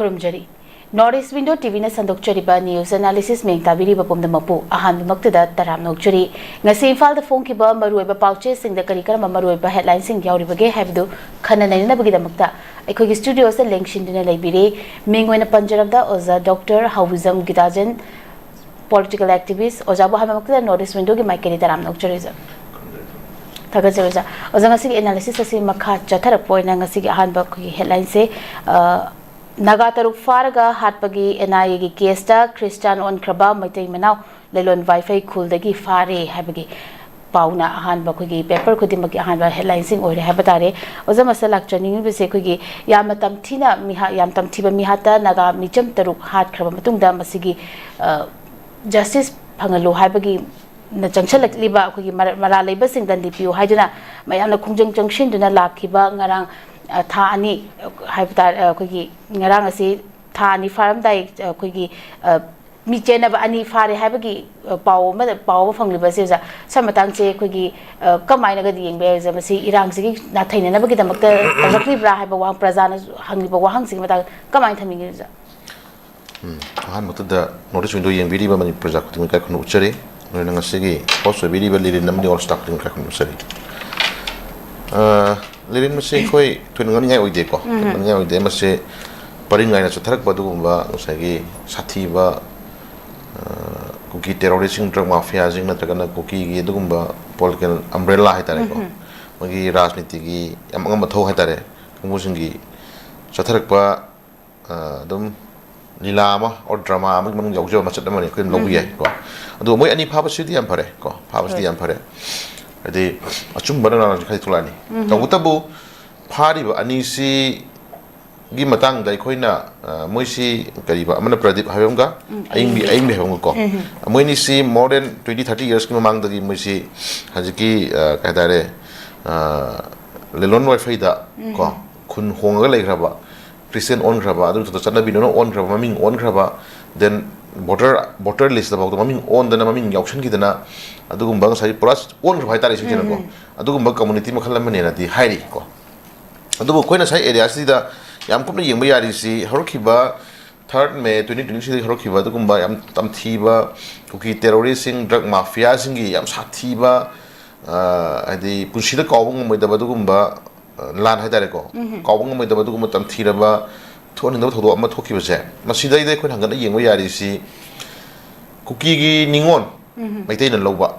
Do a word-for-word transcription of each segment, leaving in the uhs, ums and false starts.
ꯈꯨꯔꯨꯝꯖꯔꯤ꯫ North East Window ꯇꯤꯚꯤꯅ ꯁꯟꯗꯣꯛꯆꯔꯤꯕ news analysis ꯃꯤꯌꯦꯡ ꯇꯥꯕꯤꯔꯤꯕ ꯄꯨꯝꯅꯃꯛꯄꯨ ꯑꯍꯥꯟꯕꯃꯛꯇꯗ ꯇꯔꯥꯝꯅ ꯑꯣꯛꯆꯔꯤ꯫ ꯉꯁꯤ ꯏꯝꯐꯥꯜꯗ ꯐꯣꯡꯈꯤꯕ ꯃꯔꯨꯑꯣꯏꯕ ꯄꯥꯎꯆꯦꯁꯤꯡꯗ ꯀꯔꯤ ꯀꯔꯝꯕ ꯃꯔꯨꯑꯣꯏꯕ headlineꯁꯤꯡ ꯌꯥꯎꯔꯤꯕꯒꯦ ꯍꯥꯏꯕꯗꯨ ꯈꯟꯅ ꯅꯩꯅꯅꯕꯒꯤꯗꯃꯛꯇ ꯑꯩꯈꯣꯏꯒꯤ studioꯁꯤꯗ ꯂꯦꯡꯁꯤꯟꯗꯨꯅ ꯂꯩꯕꯤꯔꯤ꯫ ꯃꯤꯡ ꯑꯣꯏꯅ ꯄꯟꯖꯔꯕꯗ ꯑꯣꯖꯥ doctor Haobijam Gitajan, political activist꯫ ꯑꯣꯖꯥꯕꯨ ꯑꯍꯥꯟꯕꯃꯛꯇꯗ North East Windowꯒꯤ ꯃꯥꯏꯀꯩꯗꯒꯤ ꯇꯔꯥꯝꯅ ꯑꯣꯛꯆꯔꯤ ꯑꯣꯖꯥ꯫ ꯊꯥꯒꯠꯆꯔꯤ ꯑꯣꯖꯥ꯫ ꯑꯣꯖꯥ, ꯉꯁꯤꯒꯤ analysis ꯑꯁꯤ ꯃꯈꯥ ꯆꯠꯊꯔꯛꯄ ꯑꯣꯏꯅ ꯉꯁꯤꯒꯤ ꯑꯍꯥꯟꯕ ꯑꯩꯈꯣꯏꯒꯤ headlineꯁꯦ, ꯑ, ꯅꯥꯒꯥ ꯇꯔꯨꯛ ꯐꯥꯔꯒ ꯍꯥꯠꯄꯒꯤ NIAꯒꯤ caseꯇ Christian ꯑꯣꯟꯈ꯭ꯔꯕ ꯃꯩꯇꯩ ꯃꯅꯥꯎ ꯂꯩꯂꯣꯟ ꯋꯥꯏꯐꯩ ꯈꯨꯜꯗꯒꯤ ꯐꯥꯔꯦ ꯍꯥꯏꯕꯒꯤ ꯄꯥꯎꯅ ꯑꯍꯥꯟꯕ ꯑꯩꯈꯣꯏꯒꯤ paper ꯈꯨꯗꯤꯡꯃꯛꯀꯤ ꯑꯍꯥꯟꯕ headlineꯁꯤꯡ ꯑꯣꯏꯔꯦ ꯍꯥꯏꯕ ꯇꯥꯔꯦ꯫ ꯑꯣꯖꯥ, ꯃꯁꯤꯗ ꯂꯥꯛꯆꯅꯤꯡꯉꯤꯕꯁꯦ ꯑꯩꯈꯣꯏꯒꯤ ꯌꯥꯝꯅ ꯇꯝꯊꯤꯅ ꯃꯤꯍꯥ-, ꯌꯥꯝ ꯇꯝꯊꯤꯕ ꯃꯤꯍꯥꯠꯇ ꯅꯥꯒꯥ ꯃꯤꯆꯝ ꯇꯔꯨꯛ ꯍꯥꯠꯈ꯭ꯔꯕ ꯃꯇꯨꯡꯗ ꯃꯁꯤꯒꯤ, ꯑ, justice ꯐꯪꯍꯜꯂꯨ ꯍꯥꯏꯕꯒꯤ ꯅ ꯆꯪꯁꯤꯜꯂꯛꯂꯤꯕ ꯑꯩꯈꯣꯏꯒꯤ ꯃꯔ-, ꯃꯔꯥꯜ ꯂꯩꯕꯁꯤꯡ ꯗꯟꯗꯤ ꯄꯤꯌꯨ ꯍꯥꯏꯗꯨꯅ ꯃꯌꯥꯝꯅ ꯈꯣꯡꯖꯪ ꯆꯪꯁꯤꯟꯗꯨꯅ ꯂꯥꯛꯈꯤꯕ ꯉꯔꯥꯡ, ꯑ, ꯊꯥ ꯑꯅꯤ, ꯑ, ꯍꯥꯏꯕ ꯇꯥꯔꯦ, ꯑ, ꯑꯩꯈꯣꯏꯒꯤ ꯉꯔꯥꯡ ꯑꯁꯤ ꯊꯥ ꯑꯅꯤ ꯐꯥꯔꯝꯗꯥꯏ, ꯑ, ꯑꯩꯈꯣꯏꯒꯤ, ꯑ, ꯃꯤ ꯆꯦꯟꯅꯕ ꯑꯅꯤ ꯐꯥꯔꯦ ꯍꯥꯏꯕꯒꯤ, ꯑ, ꯄꯥꯎ ꯑꯃꯗ, ꯄꯥꯎ ꯑꯃ ꯐꯪꯂꯤꯕ ꯑꯁꯤ ꯑꯣꯖꯥ, ꯁꯤ ꯃꯇꯥꯡꯁꯦ ꯑꯩꯈꯣꯏꯒꯤ, ꯑ, ꯀꯃꯥꯏꯅꯒꯗꯤ ꯌꯦꯡꯕ ꯌꯥꯏ ꯑꯣꯖꯥ? ꯃꯁꯤ ꯏꯔꯥꯡꯁꯤꯒꯤ ꯅꯥꯊꯩꯅꯅꯕꯒꯤꯗꯃꯛꯇ ꯇꯧꯔꯛꯂꯤꯕ꯭ꯔꯥ ꯍꯥꯏꯕ ꯋꯥꯍꯪ, ꯄ꯭ꯔꯖꯥꯅ ꯍꯪꯂꯤꯕ ꯋꯥꯍꯪꯁꯤꯒꯤ ꯃꯇꯥꯡꯗ ꯀꯃꯥꯏꯅ ꯊꯝꯕꯤꯒꯅꯤ ꯑꯣꯖꯥ? ꯎꯝ, ꯑꯍꯥꯟꯕꯗꯨꯗ North East Window ꯌꯦꯡꯕꯤꯔꯤꯕ ꯃꯅꯤꯄꯨꯔ ꯄ꯭ꯔꯖꯥ ꯈꯨꯗꯤꯡꯃꯛ ꯏꯀꯥꯏ ꯈꯨꯝꯅ ꯎꯠꯆꯔꯤ꯫ ꯂꯣꯏꯅ ꯉꯁꯤꯒꯤ host ꯑꯣꯏꯕꯤꯔꯤꯕ ꯂꯤꯔꯤꯟ ꯑꯃꯗꯤ all staff ꯈꯨꯗꯤꯡꯃꯛ ꯏꯀꯥꯏ ꯈꯨꯝꯅ ꯎꯠꯆꯔꯤ꯫ ꯑ, ꯂꯤꯔꯤꯟ ꯃꯁꯤ ꯑꯩꯈꯣꯏ ꯊꯣꯏꯅ ꯉꯥꯡꯅꯤꯡꯉꯥꯏ ꯑꯣꯏꯗꯦꯀꯣ꯫ ꯎꯝ꯫ ꯉꯥꯡꯅꯤꯡꯉꯥꯏ ꯑꯣꯏꯗꯦ꯫ ꯃꯁꯤ ꯄꯔꯤꯡ ꯅꯥꯏꯅ ꯆꯠꯊꯔꯛꯄ ꯑꯗꯨꯒꯨꯝꯕ ꯉꯁꯥꯏꯒꯤ ꯁꯥꯊꯤꯕ, ꯑ, ꯀꯨꯀꯤ terroristꯁꯤꯡ, drug mafiaꯁꯤꯡ ꯅꯠꯇ꯭ꯔꯒꯅ ꯀꯨꯀꯤꯒꯤ ꯑꯗꯨꯒꯨꯝꯕ political umbrella ꯍꯥꯏꯇꯥꯔꯦꯀꯣ꯫ ꯎꯝ꯫ ꯃꯣꯏꯒꯤ ꯔꯥꯖꯅꯤꯇꯤꯒꯤ ꯌꯥꯝ ꯑꯉꯝꯕ ꯊꯧ ꯍꯥꯏꯇꯥꯔꯦ꯫ ꯀꯥꯡꯕꯨꯁꯤꯡꯒꯤ ꯆꯠꯊꯔꯛꯄ ꯑ, ꯑꯗꯨꯝ ꯂꯤꯂꯥ ꯑꯃ or drama ꯑꯃꯒꯤ ꯃꯅꯨꯡꯗ ꯌꯥꯎꯖꯕ ꯃꯆꯠ ꯑꯃꯅꯤ, ꯑꯩꯈꯣꯏ ꯑꯗꯨꯝ ꯂꯧꯕ ꯎꯝ꯫ ꯌꯥꯏꯀꯣ꯫ ꯑꯗꯨꯒ ꯃꯣꯏ ꯑꯅꯤ ꯐꯥꯕꯁꯤꯗꯤ ꯌꯥꯝ ꯐꯔꯦ ꯀꯣ, ꯐꯥꯕꯁꯤꯗꯤ ꯍꯣꯏ꯫ ꯌꯥꯝ ꯐꯔꯦ꯫ ꯍꯥꯏꯗꯤ ꯑꯆꯨꯝꯕ ꯅꯅꯥ ꯈꯔꯗꯤ ꯊꯣꯛꯂꯛꯑꯅꯤ꯫ ꯎꯝ꯫ ꯇꯧꯕꯇꯕꯨ ꯐꯥꯔꯤꯕ ꯑꯅꯤꯁꯤꯒꯤ ꯃꯇꯥꯡꯗ ꯑꯩꯈꯣꯏꯅ, ꯑ, ꯃꯣꯏꯁꯤ ꯀꯔꯤꯕ, ꯑꯃꯅ ꯄ꯭ꯔꯗꯤꯞ ꯍꯥꯏꯕ ꯑꯃꯒ ꯎꯝ, ꯑꯌꯤꯡꯕꯤ, ꯑꯌꯤꯡꯕꯤ꯫ ꯑꯌꯤꯡꯕꯤ ꯍꯥꯏꯕ ꯑꯃꯒꯀꯣ꯫ ꯎꯝ꯫ ꯃꯣꯏ ꯑꯅꯤꯁꯤ more than twenty, thirty yearsꯀꯤ ꯃꯃꯥꯡꯗꯒꯤ ꯃꯣꯏꯁꯤ ꯍꯧꯖꯤꯛꯀꯤ, ꯑ, ꯀꯩ ꯍꯥꯏꯇꯥꯔꯦ, ꯑ, ꯂꯦꯂꯣꯟ ꯋꯥꯏꯐꯩꯗ ꯎꯝ꯫ ꯀꯣ, ꯈꯨꯟ ꯍꯣꯡꯉꯒ ꯂꯩꯈ꯭ꯔꯕ, Christian ꯑꯣꯟꯈ꯭ꯔꯕ, ꯑꯗꯨ ꯃꯊꯛꯇ ꯆꯠꯅꯕꯤ ꯂꯣꯏꯅ ꯑꯣꯟꯈ꯭ꯔꯕ, ꯃꯃꯤꯡ ꯑꯣꯟꯈ꯭ꯔꯕ, then voter, voter listꯇ ꯐꯥꯎꯗ ꯃꯃꯤꯡ ꯑꯣꯟꯗꯅ, ꯃꯃꯤꯡ ꯌꯥꯎꯁꯟꯈꯤꯗꯅ, ꯑꯗꯨꯒꯨꯝꯕ ꯉꯁꯥꯏ ꯄꯨꯔꯥ ꯑꯣꯟꯈ꯭ꯔꯕ ꯍꯥꯏꯇꯥꯔꯦ, ꯏꯁꯦꯡ ꯁꯦꯡꯅꯀꯣ꯫ ꯎꯝ꯫ ꯑꯗꯨꯒꯨꯝꯕ community ꯃꯈꯜ ꯑꯃꯅꯦꯅꯗꯤ ꯍꯥꯏꯔꯤ ꯀꯣ꯫ ꯑꯗꯨꯕꯨ ꯑꯩꯈꯣꯏꯅ ꯉꯁꯥꯏ areaꯁꯤꯗ ꯌꯥꯝ ꯀꯨꯞꯅ ꯌꯦꯡꯕ ꯌꯥꯔꯤꯁꯤ ꯍꯧꯔꯛꯈꯤꯕ third May twenty twenty-threeꯗꯒꯤ ꯍꯧꯔꯛꯈꯤꯕ ꯑꯗꯨꯒꯨꯝꯕ ꯌꯥꯝ ꯇꯝꯊꯤꯕ ꯀꯨꯀꯤ terroristꯁꯤꯡ, drug mafiaꯁꯤꯡꯒꯤ ꯌꯥꯝ ꯁꯥꯊꯤꯕ, ꯑ, ꯍꯥꯏꯗꯤ ꯄꯨꯟꯁꯤꯗ ꯀꯥꯎꯕ ꯉꯝꯃꯣꯏꯗꯕ ꯑꯗꯨꯒꯨꯝꯕ, ꯑ, ꯂꯥꯟ ꯍꯥꯏꯇꯥꯔꯦꯀꯣ, ꯀꯥꯎꯕ ꯉꯝꯃꯣꯏꯗꯕ ꯑꯗꯨꯒꯨꯝꯕ ꯇꯝꯊꯤꯔꯕ ꯊꯣꯛꯍꯟꯅꯤꯡꯗꯕ ꯊꯧꯗꯣꯛ ꯑꯃ ꯊꯣꯛꯈꯤꯕꯁꯦ, ꯃꯁꯤꯗꯩꯗ ꯑꯩꯈꯣꯏꯅ ꯍꯪꯒꯠꯅ ꯌꯦꯡꯕ ꯌꯥꯔꯤꯁꯤ ꯀꯨꯀꯤꯒꯤ ꯅꯤꯉꯣꯜ ꯃꯩꯇꯩꯅ ꯂꯧꯕ,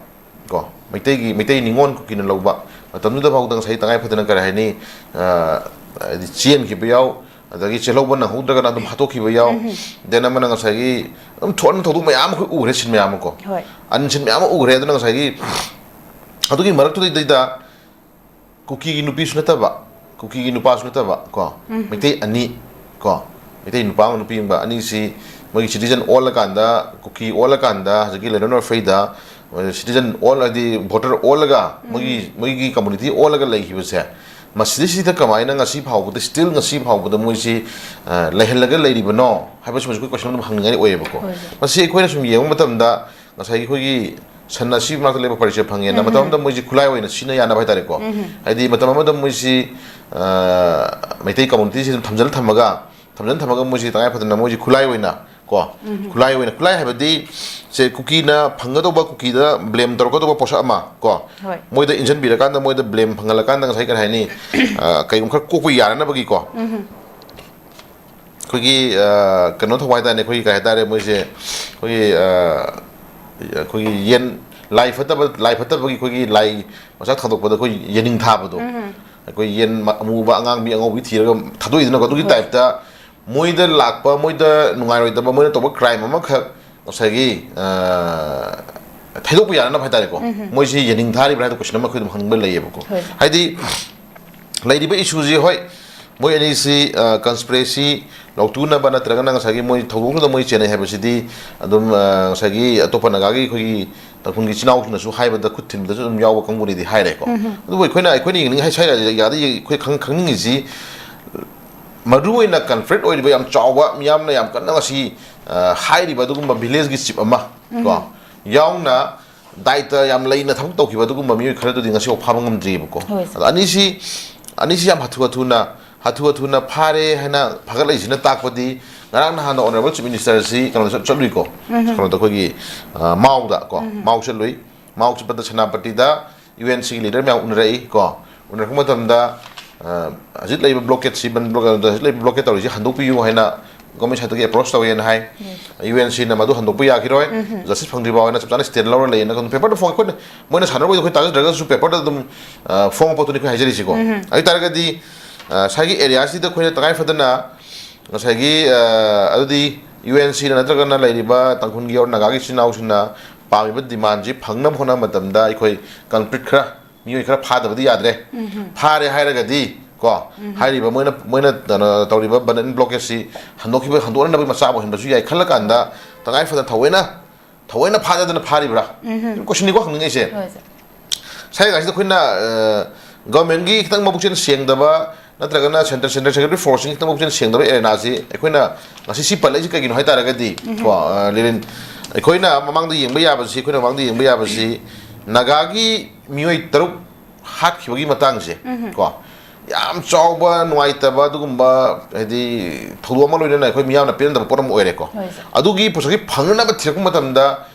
ꯀꯣ, ꯃꯩꯇꯩꯒꯤ, ꯃꯩꯇꯩ ꯅꯤꯉꯣꯜ ꯀꯨꯀꯤꯅ ꯂꯧꯕ ꯃꯇꯝꯗꯨꯗ ꯐꯥꯎꯗ ꯉꯁꯥꯏ ꯇꯉꯥꯏ ꯐꯗꯅ ꯀꯔꯤ ꯍꯥꯏꯅꯤ, ꯑ, ꯍꯥꯏꯗꯤ ꯆꯦꯟꯈꯤꯕ ꯌꯥꯎ, ꯑꯗꯒꯤ ꯆꯦꯜꯍꯧꯕ ꯅꯪꯍꯧꯗ꯭ꯔꯒꯅ ꯑꯗꯨꯝ ꯍꯥꯠꯇꯣꯛꯈꯤꯕ ꯌꯥꯎ, then ꯑꯃꯅ ꯉꯁꯥꯏꯒꯤ ꯑꯗꯨꯝ ꯊꯣꯛꯍꯟꯕ ꯊꯧꯗꯣꯛ ꯃꯌꯥꯝ ꯑꯩꯈꯣꯏ ꯎꯈ꯭ꯔꯦ, ꯁꯤꯟ ꯃꯌꯥꯝ ꯑꯃ ꯀꯣ, ꯍꯣꯏ꯫ ꯑꯟꯁꯤꯟ ꯃꯌꯥꯝ ꯑꯃ ꯎꯈ꯭ꯔꯦ꯫ ꯑꯗꯨꯅ ꯉꯁꯥꯏꯒꯤ ꯑꯗꯨꯒꯤ ꯃꯔꯛꯇꯨꯗꯩꯗ ꯀꯨꯀꯤꯒꯤ ꯅꯨꯄꯤꯁꯨ ꯅꯠꯇꯕ, ꯀꯨꯀꯤꯒꯤ ꯅꯨꯄꯥꯁꯨ ꯅꯠꯇꯕ ꯀꯣ, ꯃꯩꯇꯩ ꯑꯅꯤ ꯀꯣ, ꯃꯩꯇꯩ ꯅꯨꯄꯥ ꯑꯃ ꯅꯨꯄꯤ ꯑꯃꯒ ꯑꯅꯤꯁꯤ ꯃꯣꯏꯒꯤ citizen ꯑꯣꯜꯂꯀꯥꯟꯗ, ꯀꯨꯀꯤ ꯑꯣꯜꯂꯀꯥꯟꯗ ꯍꯧꯖꯤꯛꯀꯤ land of free ꯗ citizen ꯑꯣꯜ, ꯍꯥꯏꯗꯤ voter ꯑꯣꯜꯂꯒ ꯃꯣꯏꯒꯤ, ꯃꯣꯏꯒꯤ community ꯑꯣꯜꯂꯒ ꯂꯩꯈꯤꯕꯁꯦ, ꯃꯁꯤꯗꯩꯁꯤꯗ ꯀꯃꯥꯏꯅ ꯉꯁꯤ ꯐꯥꯎꯕꯗ, still ꯉꯁꯤ ꯐꯥꯎꯕꯗ ꯃꯣꯏꯁꯤ, ꯑ, ꯂꯩꯍꯜꯂꯒ ꯂꯩꯔꯤꯕꯅꯣ ꯍꯥꯏꯕꯁꯤꯃꯁꯨ ꯑꯩꯈꯣꯏ question ꯑꯗꯨꯝ ꯍꯪꯅꯤꯡꯉꯥꯏ ꯑꯣꯏꯌꯦꯕꯀꯣ꯫ ꯍꯣꯏ꯫ ꯃꯁꯤ ꯑꯩꯈꯣꯏꯅ ꯁꯨꯝ ꯌꯦꯡꯕ ꯃꯇꯝꯗ ꯉꯁꯥꯏꯒꯤ ꯑꯩꯈꯣꯏꯒꯤ ꯁꯟ ꯑꯁꯤ ꯃꯅꯥꯛꯇ ꯂꯩꯕ ꯄꯔꯤꯆꯠ ꯐꯪꯉꯦꯅ ꯃꯇꯝ ꯑꯃꯗ ꯃꯣꯏꯁꯤ ꯈꯨꯠꯂꯥꯏ ꯑꯣꯏꯅ ꯁꯤꯖꯤꯟꯅ ꯌꯥꯅꯕ ꯍꯥꯏꯇꯥꯔꯦꯀꯣ꯫ ꯍꯥꯏꯗꯤ ꯃꯇꯝ ꯑꯃꯗ ꯃꯣꯏꯁꯤ, ꯑ, ꯃꯩꯇꯩ community ꯁꯤ ꯑꯗꯨꯝ ꯊꯝꯖꯤꯜꯂ ꯊꯝꯃꯒ, ꯊꯝꯖꯤꯜꯂ ꯊꯝꯃꯒ ꯃꯣꯏꯁꯤ ꯇꯉꯥꯏ ꯐꯗꯅ ꯃꯣꯏꯁꯤ ꯈꯨꯠꯂꯥꯏ ꯑꯣꯏꯅ ꯀꯣ, ꯈꯨꯠꯂꯥꯏ ꯑꯣꯏꯅ, ꯈꯨꯠꯂꯥꯏ ꯍꯥꯏꯕꯗꯤ ꯁꯦ ꯀꯨꯀꯤꯅ ꯐꯪꯒꯗꯧꯕ, ꯀꯨꯀꯤꯗ blame ꯇꯧꯔꯛꯀꯗꯧꯕ ꯄꯣꯠꯁꯛ ꯑꯃ ꯀꯣ, ꯍꯣꯏ꯫ ꯃꯣꯏꯗ ꯏꯟꯁꯤꯟꯕꯤꯔꯀꯥꯟꯗ, ꯃꯣꯏꯗ blame ꯐꯪꯍꯜꯂꯀꯥꯟꯗ ꯉꯁꯥꯏ ꯀꯔꯤ ꯍꯥꯏꯅꯤ, ꯑ, ꯀꯩꯒꯨꯝꯕ ꯈꯔ ꯀꯣꯛꯄ ꯌꯥꯅꯅꯕꯒꯤꯀꯣ, ꯑꯩꯈꯣꯏꯒꯤ, ꯑ, ꯀꯩꯅꯣ ꯇꯧꯕ ꯍꯥꯏꯇꯥꯔꯦ, ꯑꯩꯈꯣꯏꯒꯤ ꯀꯩ ꯍꯥꯏꯇꯥꯔꯦ, ꯃꯣꯏꯁꯦ ꯑꯩꯈꯣꯏꯒꯤ, ꯑ, ꯑꯩꯈꯣꯏꯒꯤ ꯌꯦꯟ, ꯂꯥꯏ ꯐꯠꯇꯕ, ꯂꯥꯏ ꯐꯠꯇꯕꯒꯤ ꯑꯩꯈꯣꯏꯒꯤ ꯂꯥꯏ ꯃꯆꯥ ꯊꯥꯗꯣꯛꯄꯗ ꯑꯩꯈꯣꯏ ꯌꯦꯟꯅꯤꯡ ꯊꯥꯕꯗꯣ, ꯑꯩꯈꯣꯏ ꯌꯦꯟ ꯃ-, ꯑꯃꯨꯕ, ꯑꯉꯥꯡꯕꯤ, ꯑꯉꯧꯕꯤ ꯊꯤꯔꯒ ꯊꯥꯗꯣꯛꯏꯗꯅꯀꯣ, ꯑꯗꯨꯒꯤ ꯍꯣꯏ꯫ type ꯇ ꯃꯣꯏꯗ ꯂꯥꯛꯄ, ꯃꯣꯏꯗ ꯅꯨꯡꯉꯥꯏꯔꯣꯏꯗꯕ, ꯃꯣꯏꯅ ꯇꯧꯕ crime ꯑꯃꯈꯛ ꯉꯁꯥꯏꯒꯤ, ꯑ, ꯊꯩꯗꯣꯛꯄ ꯌꯥꯅꯅꯕ ꯍꯥꯏꯇꯥꯔꯦꯀꯣ, ꯃꯣꯏꯁꯤ ꯌꯦꯟꯅꯤꯡ ꯊꯥꯔꯤꯕ꯭ꯔꯥ ꯍꯥꯏꯕ question ꯑꯃ ꯑꯩꯈꯣꯏ ꯑꯗꯨꯝ ꯍꯪꯕ ꯂꯩꯌꯦꯕꯀꯣ꯫ ꯍꯣꯏ꯫ ꯍꯥꯏꯗꯤ ꯂꯩꯔꯤꯕ issue ꯁꯤ, ꯍꯣꯏ, ꯃꯣꯏ ꯑꯅꯤꯁꯤ, ꯑ, conspiracy ꯂꯧꯊꯣꯛꯅꯕ ꯅꯠꯇ꯭ꯔꯒꯅ ꯉꯁꯥꯏꯒꯤ ꯃꯣꯏ ꯊꯧꯗꯣꯛꯇꯨꯗ ꯃꯣꯏ ꯆꯦꯟꯅꯩ ꯍꯥꯏꯕꯁꯤꯗꯤ ꯑꯗꯨꯝ, ꯑ, ꯉꯁꯥꯏꯒꯤ ꯑꯇꯣꯞꯄ ꯅꯥꯒꯥꯒꯤ ꯑꯩꯈꯣꯏꯒꯤ ꯇꯥꯡꯈꯨꯜꯒꯤ ꯏꯆꯤꯟ ꯏꯅꯥꯎꯁꯤꯡꯅꯁꯨ ꯍꯥꯏꯕꯗ, ꯈꯨꯠ ꯊꯤꯟꯕꯗꯁꯨ ꯑꯗꯨꯝ ꯌꯥꯎꯕ ꯀꯥꯡꯕꯨꯅꯤꯗꯤ ꯍꯥꯏꯔꯦꯀꯣ꯫ ꯑꯗꯨꯕꯨ ꯑꯩꯈꯣꯏꯅ, ꯑꯩꯈꯣꯏꯅ ꯌꯦꯡꯅꯤꯡ-, ꯍꯥꯏ-, ꯍꯥꯏ-, ꯌꯥꯗ ꯑꯩꯈꯣꯏ ꯈꯪ-, ꯈꯪꯅꯤꯡꯉꯤꯁꯤ, ꯃꯔꯨꯑꯣꯏꯅ culprit ꯑꯣꯏꯔꯤꯕ ꯌꯥꯝ ꯆꯥꯎꯕ, ꯃꯤꯌꯥꯝꯅ ꯌꯥꯝ ꯀꯟꯅ ꯉꯁꯤ, ꯑ, ꯍꯥꯏꯔꯤꯕ ꯑꯗꯨꯒꯨꯝꯕ village ꯀꯤ chief ꯑꯃ ꯀꯣ, ꯌꯥꯎꯅ ꯗꯥꯏꯇ ꯌꯥꯝ ꯂꯩꯅ ꯊꯕꯛ ꯇꯧꯈꯤꯕ ꯑꯗꯨꯒꯨꯝꯕ ꯃꯤꯑꯣꯏ ꯈꯔꯗꯨꯗꯤ ꯉꯁꯤꯐꯥꯎ ꯐꯥꯕ ꯉꯝꯗ꯭ꯔꯤꯕꯀꯣ꯫ ꯍꯣꯏ, sir꯫ ꯑꯗꯣ ꯑꯅꯤꯁꯤ, ꯑꯅꯤꯁꯤ ꯌꯥꯝ ꯍꯥꯊꯨ ꯍꯥꯊꯨꯅ ꯍꯥꯊꯨ ꯍꯥꯊꯨꯅ ꯐꯥꯔꯦ ꯍꯥꯏꯅ ꯐꯒꯠꯂꯛꯏꯁꯤꯅ ꯇꯥꯛꯄꯗꯤ, ꯉꯔꯥꯡ ꯅꯍꯥꯟꯗ Honourable Chief Minister ꯁꯤ ꯀꯩꯅꯣꯗ ꯆꯠ-, ꯆꯠꯂꯨꯏꯀꯣ, ꯀꯩꯅꯣꯗ ꯑꯩꯈꯣꯏꯒꯤ, ꯑ, ꯃꯥꯎꯗ ꯀꯣ, ꯃꯥꯎ ꯆꯠꯂꯨꯏ꯫ ꯃꯥꯎ ꯆꯠꯄꯗ ꯁꯦꯅꯥꯄꯇꯤꯗ U N C ꯒꯤ leader ꯃꯌꯥꯝ ꯎꯅꯔꯛꯏ ꯀꯣ꯫ ꯎꯅꯔꯛꯄ ꯃꯇꯝꯗ, ꯑ, ꯍꯧꯖꯤꯛ ꯂꯩꯔꯤꯕ blockade ꯁꯤ, ꯕꯟ blockade, ꯍꯧꯖꯤꯛ ꯂꯩꯔꯤꯕ blockade ꯇꯧꯔꯤꯁꯤ ꯍꯟꯗꯣꯛꯄꯤꯌꯨ ꯍꯥꯏꯅ government side ꯇꯒꯤ approach ꯇꯧꯋꯦꯅ ꯍꯥꯏ꯫ U N C ꯅ ꯃꯗꯨ ꯍꯟꯗꯣꯛꯄ ꯌꯥꯈꯤꯔꯣꯏ, justice ꯐꯪꯗ꯭ꯔꯤꯐꯥꯎ ꯍꯥꯏꯅ ꯆꯞ ꯆꯥꯅ stand ꯂꯧꯔ ꯂꯩꯌꯦꯅ꯫ ꯑꯗꯨꯝ paper ꯗ ꯐꯣꯡ-, ꯑꯩꯈꯣꯏꯅ, ꯃꯣꯏꯅ ꯁꯥꯟꯅꯔꯣꯏꯗꯣ ꯑꯩꯈꯣꯏ ꯇꯥꯖꯗ꯭ꯔꯒꯁꯨ paper ꯗ ꯑꯗꯨꯝ, ꯑ, ꯐꯣꯡꯕ ꯄꯣꯠꯇꯨꯅꯤ ꯑꯩꯈꯣꯏ ꯍꯥꯏꯖꯔꯤꯁꯤꯀꯣ꯫ ꯑꯗꯨ ꯑꯣꯏ ꯇꯥꯔꯒꯗꯤ, ꯑ, ꯉꯁꯥꯏꯒꯤ area ꯁꯤꯗ ꯑꯩꯈꯣꯏꯅ ꯇꯉꯥꯏ ꯐꯗꯅ ꯉꯁꯥꯏꯒꯤ, ꯑ, ꯑꯗꯨꯗꯤ U N C ꯅ ꯅꯠꯇ꯭ꯔꯒꯅ ꯂꯩꯔꯤꯕ ꯇꯥꯡꯈꯨꯜꯒꯤ ꯑꯣꯔ ꯅꯥꯒꯥꯒꯤ ꯏꯆꯤꯟ ꯏꯅꯥꯎꯁꯤꯡꯅ ꯄꯥꯝꯃꯤꯕ demand ꯁꯤ ꯐꯪꯅꯕ ꯍꯣꯠꯅꯕ ꯃꯇꯝꯗ ꯑꯩꯈꯣꯏ culprit ꯈꯔ, ꯃꯤꯑꯣꯏ ꯈꯔ ꯐꯥꯗꯕꯗꯤ ꯌꯥꯗ꯭ꯔꯦ꯫ ꯐꯥꯔꯦ ꯍꯥꯏꯔꯒꯗꯤ ꯀꯣ, ꯍꯥꯏꯔꯤꯕ ꯃꯣꯏꯅ, ꯃꯣꯏꯅ ꯀꯩꯅꯣ ꯇꯧꯔꯤꯕ ꯕꯟ ꯑꯦꯟ ꯕ꯭ꯂꯣꯀꯦꯠꯁꯤ ꯍꯟꯗꯣꯛꯈꯤꯕ, ꯍꯟꯗꯣꯛꯅꯅꯕꯒꯤ ꯃꯆꯥꯛ ꯑꯣꯏꯍꯟꯕꯁꯨ ꯌꯥꯏ ꯈꯜꯂ ꯀꯥꯟꯗ, ꯇꯉꯥꯏ ꯐꯗꯅ ꯊꯑꯣꯏꯅ, ꯊꯑꯣꯏꯅ ꯐꯥꯗꯗꯅ ꯐꯥꯔꯤꯕ꯭ꯔꯥ? ꯀꯣꯏꯁꯟꯅꯤꯀꯣ ꯍꯪꯅꯤꯡꯉꯤꯁꯦ꯫ ꯍꯣꯏ, ꯁꯥꯔ꯫ ꯁꯥꯏ ꯀꯥꯏꯁꯤꯗ ꯑꯩꯈꯣꯏꯅ, ꯑ, government ꯒꯤ ꯈꯤꯇꯪ ꯃꯕꯨꯛꯆꯦꯜ ꯁꯦꯡꯗꯕ, ꯅꯠꯇ꯭ꯔꯒꯅ centre, centre security force ꯁꯤꯡ ꯈꯤꯇꯪ ꯃꯕꯨꯛꯆꯦꯜ ꯁꯦꯡꯗꯕ area ꯁꯤ ꯑꯩꯈꯣꯏꯅ ꯉꯁꯤ ꯁꯤ ꯄꯜꯂꯛꯏꯁꯤ ꯀꯩꯒꯤꯅꯣ ꯍꯥꯏ ꯇꯥꯔꯒꯗꯤ, ꯀꯣ, ꯑ, ꯂꯤꯂꯤꯟ, ꯑꯩꯈꯣꯏꯅ ꯃꯃꯥꯡꯗ ꯌꯦꯡꯕ ꯌꯥꯕꯁꯤ, ꯑꯩꯈꯣꯏꯅ ꯃꯃꯥꯡꯗ ꯌꯦꯡꯕ ꯌꯥꯕꯁꯤ, ꯅꯥꯒꯥꯒꯤ ꯃꯤꯑꯣꯏ ꯇꯔꯨꯛ ꯍꯥꯠꯈꯤꯕꯒꯤ ꯃꯇꯥꯡꯁꯦ, ꯀꯣ, ꯌꯥꯝ ꯆꯥꯎꯕ ꯅꯨꯡꯉꯥꯏꯇꯕ ꯑꯗꯨꯒꯨꯝꯕ, ꯍꯥꯏꯗꯤ, ꯊꯧꯗꯣꯛ ꯑꯃ ꯂꯣꯏꯅꯅ ꯑꯩꯈꯣꯏ ꯃꯤꯌꯥꯝꯅ ꯄꯦꯟꯗꯕ ꯄꯣꯠ ꯑꯃ ꯑꯣꯏꯔꯦꯀꯣ꯫ ꯍꯣꯏ, ꯁꯥꯔ꯫ ꯑꯗꯨꯒꯤ ꯄꯣꯠꯁꯛꯁꯤ ꯐꯪꯅꯅꯕ ꯊꯤꯔꯛꯄ ꯃꯇꯝꯗ,